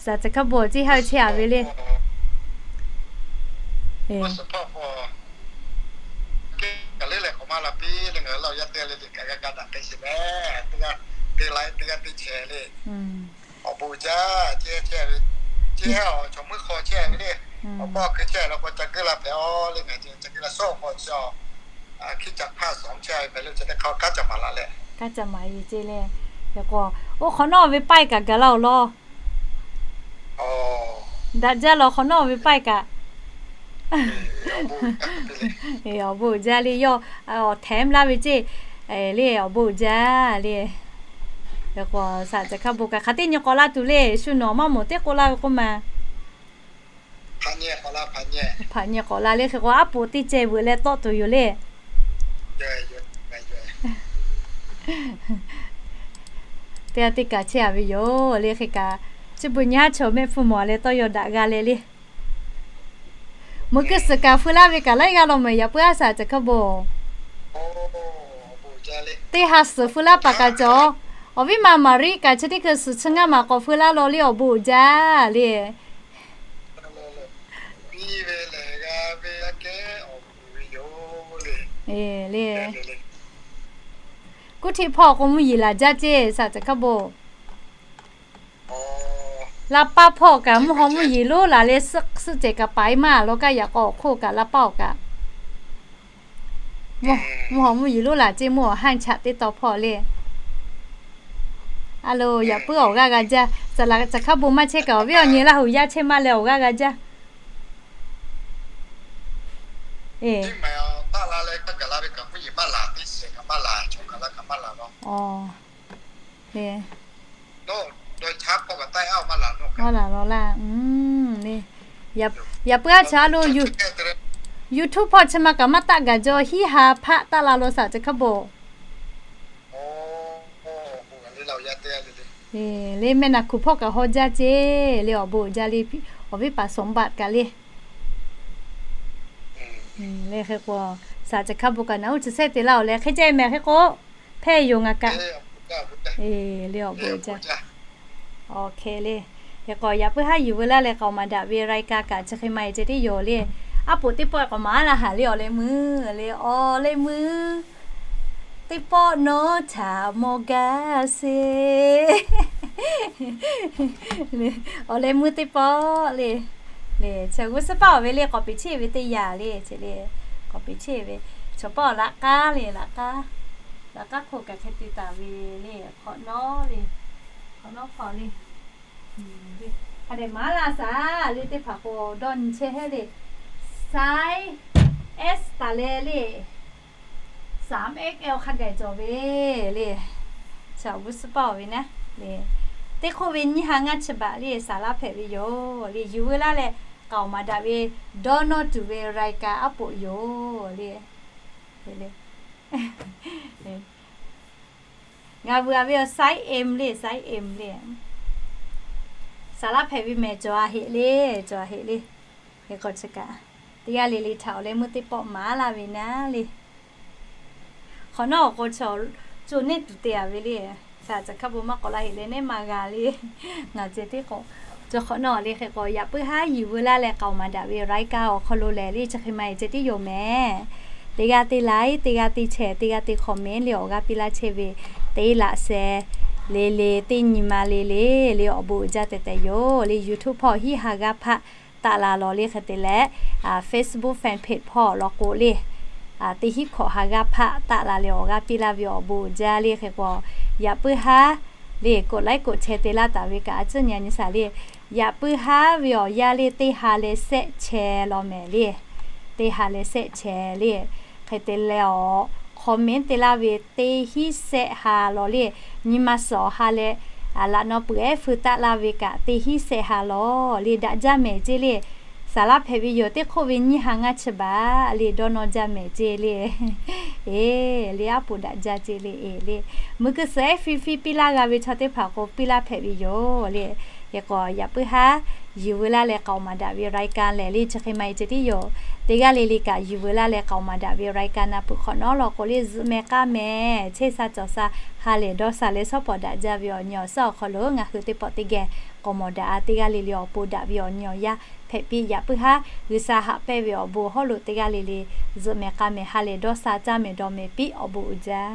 saˍ laꞈ caˬ hkaˇ bon ceˇ haiˉ chehˇ-a ve le. Chi hk'e awˬ chaw meuˇ hk'aw chehˇ ve le. Awˬ pa awˬ hkui chehˇ la k'o ca geuˇ la hpehꞈ a le, ngaˬ ca geuˇ la shawˉ awˬ hk'aw chi a, hkiˇ ca hpaˇ suhˍ chehˇ ve hpehꞈ le, chi teˇ hk'aˇ kaˉ ca maˍ la leh. Kaˉ ca maˍ e ceˇ le. Hk'e k'o, oˇ hk'awꞈ nawˉ ve paˆ kaꞈ gaˬ la awˬ lawn. Daꞈ jaˇ lawˬ, hk'awꞈ nawˉ ve paˆ kaꞈ. Awˬ bon uiˍ jaˇ le, yawˇ awˬ hteˍ laˇ ve ceˇ le, awˬ bon uiˍ jaˇ le. Hk'e k'o, saˍ ca hkaˇ bon kaꞈ hk'aˬ teˇ nyi k'awꞈ la tuˬ le, shu nawˬ maˇ mawˬ teˇ k'oˆ laˇ ve k'oˆ ma. Hpaꞈ nyi k'awꞈ la le, hk'e k'o aˉ poꞈ teˇ ceh veuꞈ leh tawˆ tuˬ yoˬ le. Teˇ g'aˇ teˇ kaꞈ chehˇ a ve yoˬ le, hk'e kaꞈ chi beuꞈ nyi haˉ chaw mehˆ hpfuhˇ mawˬ leh tawˇ yaw daꞈ g'a leh le. Meuꞈ keu suhˍ kaꞈ feu laˇ ve kaꞈ laiˉ g'aˇ law mehˍ, yaꞈ puiˉ aˉ saˍ ca hkaˇ bon. Teˇ ha suhˍ feu laˇ paˍ kaꞈ cawˬ. Awˬ viˉ ma Maˍriˆ kaꞈ chi teˇ hkui suhˍ chi ngaˇ maˬ k'awꞈ feu laˇ law le, awˬ bon uiˍ jaˇ le. Le. Kuˇ htiˆ hpawˇ k'o mvuhˇ yeˬ laˬ jaˇ ceˇ, saˍ ca hkaˇ bon. Laˇ paˆ hpawˇ kaꞈ mvuhˇ haw mvuhˇ yeˬ lonˉ laˬ leh suhˆ cehˬ kaꞈ paiˍ maˇ law kaˇ yaꞈ k'aw awˬ hk'oˆ kaꞈ laˇ paˆ awˬ kaꞈ mvuhˇ haw mvuhˇ yeˬ lonˉ laˬ ceˇ, mvuhˇ awˬ haˇ chaꞈ teˇ taw hpawˇ le. A lo, yaꞈ puiˉ awˬ g'aˇ g'a jaˇ. Saˍ laꞈ ca hkaˇ bon maˇ chehˇ kaꞈ awˬ viˉ awˬ nyi Laˇ huˍ yaˇ chehˇ maˇ leh awˬ g'aˇ g'a jaˇ. Maˇ laˬ law laˇ. Yaꞈ puiˉ aˉ chaꞈ lo YouTube hpawˇ chi ma kaꞈ maˇ taˆ gaˬ jaw, hiˉ ha hpaˆ taˆ la lo saˍ ca hkaˇ bon. Le mehˆ naˍ hkuˍ hpawˇ kaꞈ haw jaˇ ceˇ le, awˬ bon uiˍ jaˇ le, awˬ viˉ paˍ สมบัติ kaꞈ le. Le hk'e k'o, saˍ ca hkaˇ bon kaꞈ naˬ uˉ chi sehˉ te laˇ oˬ leh hk'e ceh mehˍ hk'e k'o, hpehˇ yoˬ ngaˬ kaꞈ. Le awˬ bon uiˍ jaˇ. Awˬ hk'e le. Hk'e k'o yaꞈ puiˉ haˉ yuˬ veu laˇ leh k'aoˍ maˍ daꞈ ve รายการ kaꞈ chi hk'e ma e ceh tiˉ yoˬ le. Aˉ poꞈ teˇ pawˆ k'awꞈ maˍ laˇ haˍ le, awˬ leh meuˇ le, awˬ leh meuˇ teˇ pawˆ nawˉ htaꞈ mawˬ gaˇ sheˍ. Awˬ leh meuˇ teˇ pawˆ le. Le chi g'uˇ suhˉ paˆ awˬ ve le, k'awꞈ peˍ cheˇ ve teˇ yanˇ le, chi le, k'awꞈ peˍ cheˇ ve, chaw paˆ awˬ laꞈ k'aˉ le, laꞈ k'aˉ, laꞈ k'aˉ hk'oˆ kaꞈ hk'e te taˍ ve le, hk'awꞈ nawˉ le, hk'awꞈ nawˉ hk'aw le. Hk'a dehꞈ maˍ laˇ saˍ le, teˇ hpaˍ k'o dawˇ nyi chehˇ heˆ le. Size S taˍ leh le, สาม XL hk'a gaˬ cawˬ ve le. Chi g'uˇ suhˉ paˆ awˬ ve naˉ le, teˇ hk'oˆ ve nyiˇ ha ngaˇ chi baꞈ le, saˍ laˇ hpehꞈ ve yoˬ le. Yuˬ veu laˇ leh k'aoˍ maˍ daꞈ ve dawˇ nawˇ tuˬ ve รายการ aˉ poꞈ yoˬ le. Ngaˬ vuiˬ a ve awˬ size M le, size M le. Saˍ laˇ hpehꞈ ve mehˍ cawˬ a heˆ le, cawˬ a heˆ le. Hk'e k'o chi kaꞈ, teˇ g'aˇ le le htaꞈ awˬ leh meuˇ teˇ pawˆ maˍ laˇ ve naˉ le. Hk'awꞈ nawˉ awˬ k'o chaw co neˇ tuˬ te a ve le. Saˍ ca hkaˇ bon maˇ k'awꞈ laˇ heˆ leh neˇ ma g'a le. Ngaˬ ceh tiˉ k'o, cawˬ hk'awꞈ nawˉ le. Hk'e k'o yaꞈ puiˉ haˉ yuˬ veu laˇ leh k'aoˍ maˍ daꞈ ve รายการ awˬ hk'aw lo lehˬ le, chi hk'e ma e ceh tiˉ yoˬ mehˍ. Teˇ g'aˇ teˇ like, teˇ g'aˇ teˇ share, teˇ g'aˇ teˇ comment le awˬ g'aˇ piˇ laˇ chehˇ ve, teˇ laꞈ sheh le le, teˇ nyi ma le le, le awˬ bon uiˍ jaˇ tehꞈ tehꞈ yoˬ le. YouTube hpawˇ hiˉ ha g'aˇ hpaˆ taˆ la law le, hk'e te leh Facebook fan page hpawˇ law k'o le, teˇ hiˉ hkawꞈ ha g'aˇ hpaˆ taˆ la leh awˬ g'aˇ piˇ laˇ ve awˬ bon uiˍ jaˇ le. Hk'e k'o yaꞈ puiˉ haˉ le กดไลค์ กดแชร์ te laˇ taˍ ve kaꞈ a ciˉ nyi a nyi saˍ le. Yaꞈ puiˉ haˉ ve awˬ yanˇ le teˇ ha leh sehˆ chehˇ law mehˍ le. Teˇ ha leh sehˆ chehˇ le. Hk'e te leh awˬ comment te laˇ ve teˇ hiˉ sehˆ ha law le. Nyi ma suhˍ awˬ ha leh laꞈ naw peuˬ ehˉ feu taˆ laˇ ve kaꞈ teˇ hiˉ sehˆ ha law le, daꞈ jaˇ mehˍ ceˇ le. Saˍ laˇ hpehꞈ ve yoˬ, teˇ hk'oˆ ve nyiˇ ha ngaˇ chi baꞈ le, dawˇ nawˇ jaˇ mehˍ ceˇ le. Eˬ le, aˉ poꞈ daꞈ jaˇ ceˇ le, eˬ le. Meuꞈ keu suhˍ ehˉ fiˇ fiˇ piˇ laˇ g'a ve chaw teˇ hpaˍ k'o piˇ laˇ hpehꞈ ve yoˬ le. Hk'e k'o yaꞈ puiˉ haˉ yuˬ veu laˇ leh k'aoˍ maˍ daꞈ ve รายการ lehˬ le, chi hk'e ma e ceh tiˉ yoˬ. Teˇ g'aˇ le le kaꞈ yuˬ veu laˇ leh k'aoˍ maˍ daꞈ ve รายการ na peuˬ hk'awꞈ nawˉ law k'o le, zuhꞈ mehˍ k'aˇ mehˍ, chehˇ sha cawˬ sha, ha lehˬ dawˇ sha leh shawˉ pawˍ daꞈ jaˇ ve awˬ nyi awˬ suhˉ awˬ hk'aw lo ngaˬ hui teˇ pawˆ teˇ geh k'awꞈ mawˬ daꞈ a. Teˇ g'aˇ le le awˬ pon daꞈ ve awˬ nyi awˬ yanˇ hpehꞈ piˇ. Yaꞈ puiˉ haˉ G'uiˬsha haꞈ pehnˇ ve awˬ bon hawˉ lo teˇ g'aˇ le le zuhꞈ mehˍ k'aˇ mehˍ, ha lehˬ dawˇ sha caˇ mehˍ dawˬ mehˍ piˇ, awˬ bon uiˍ jaˇ.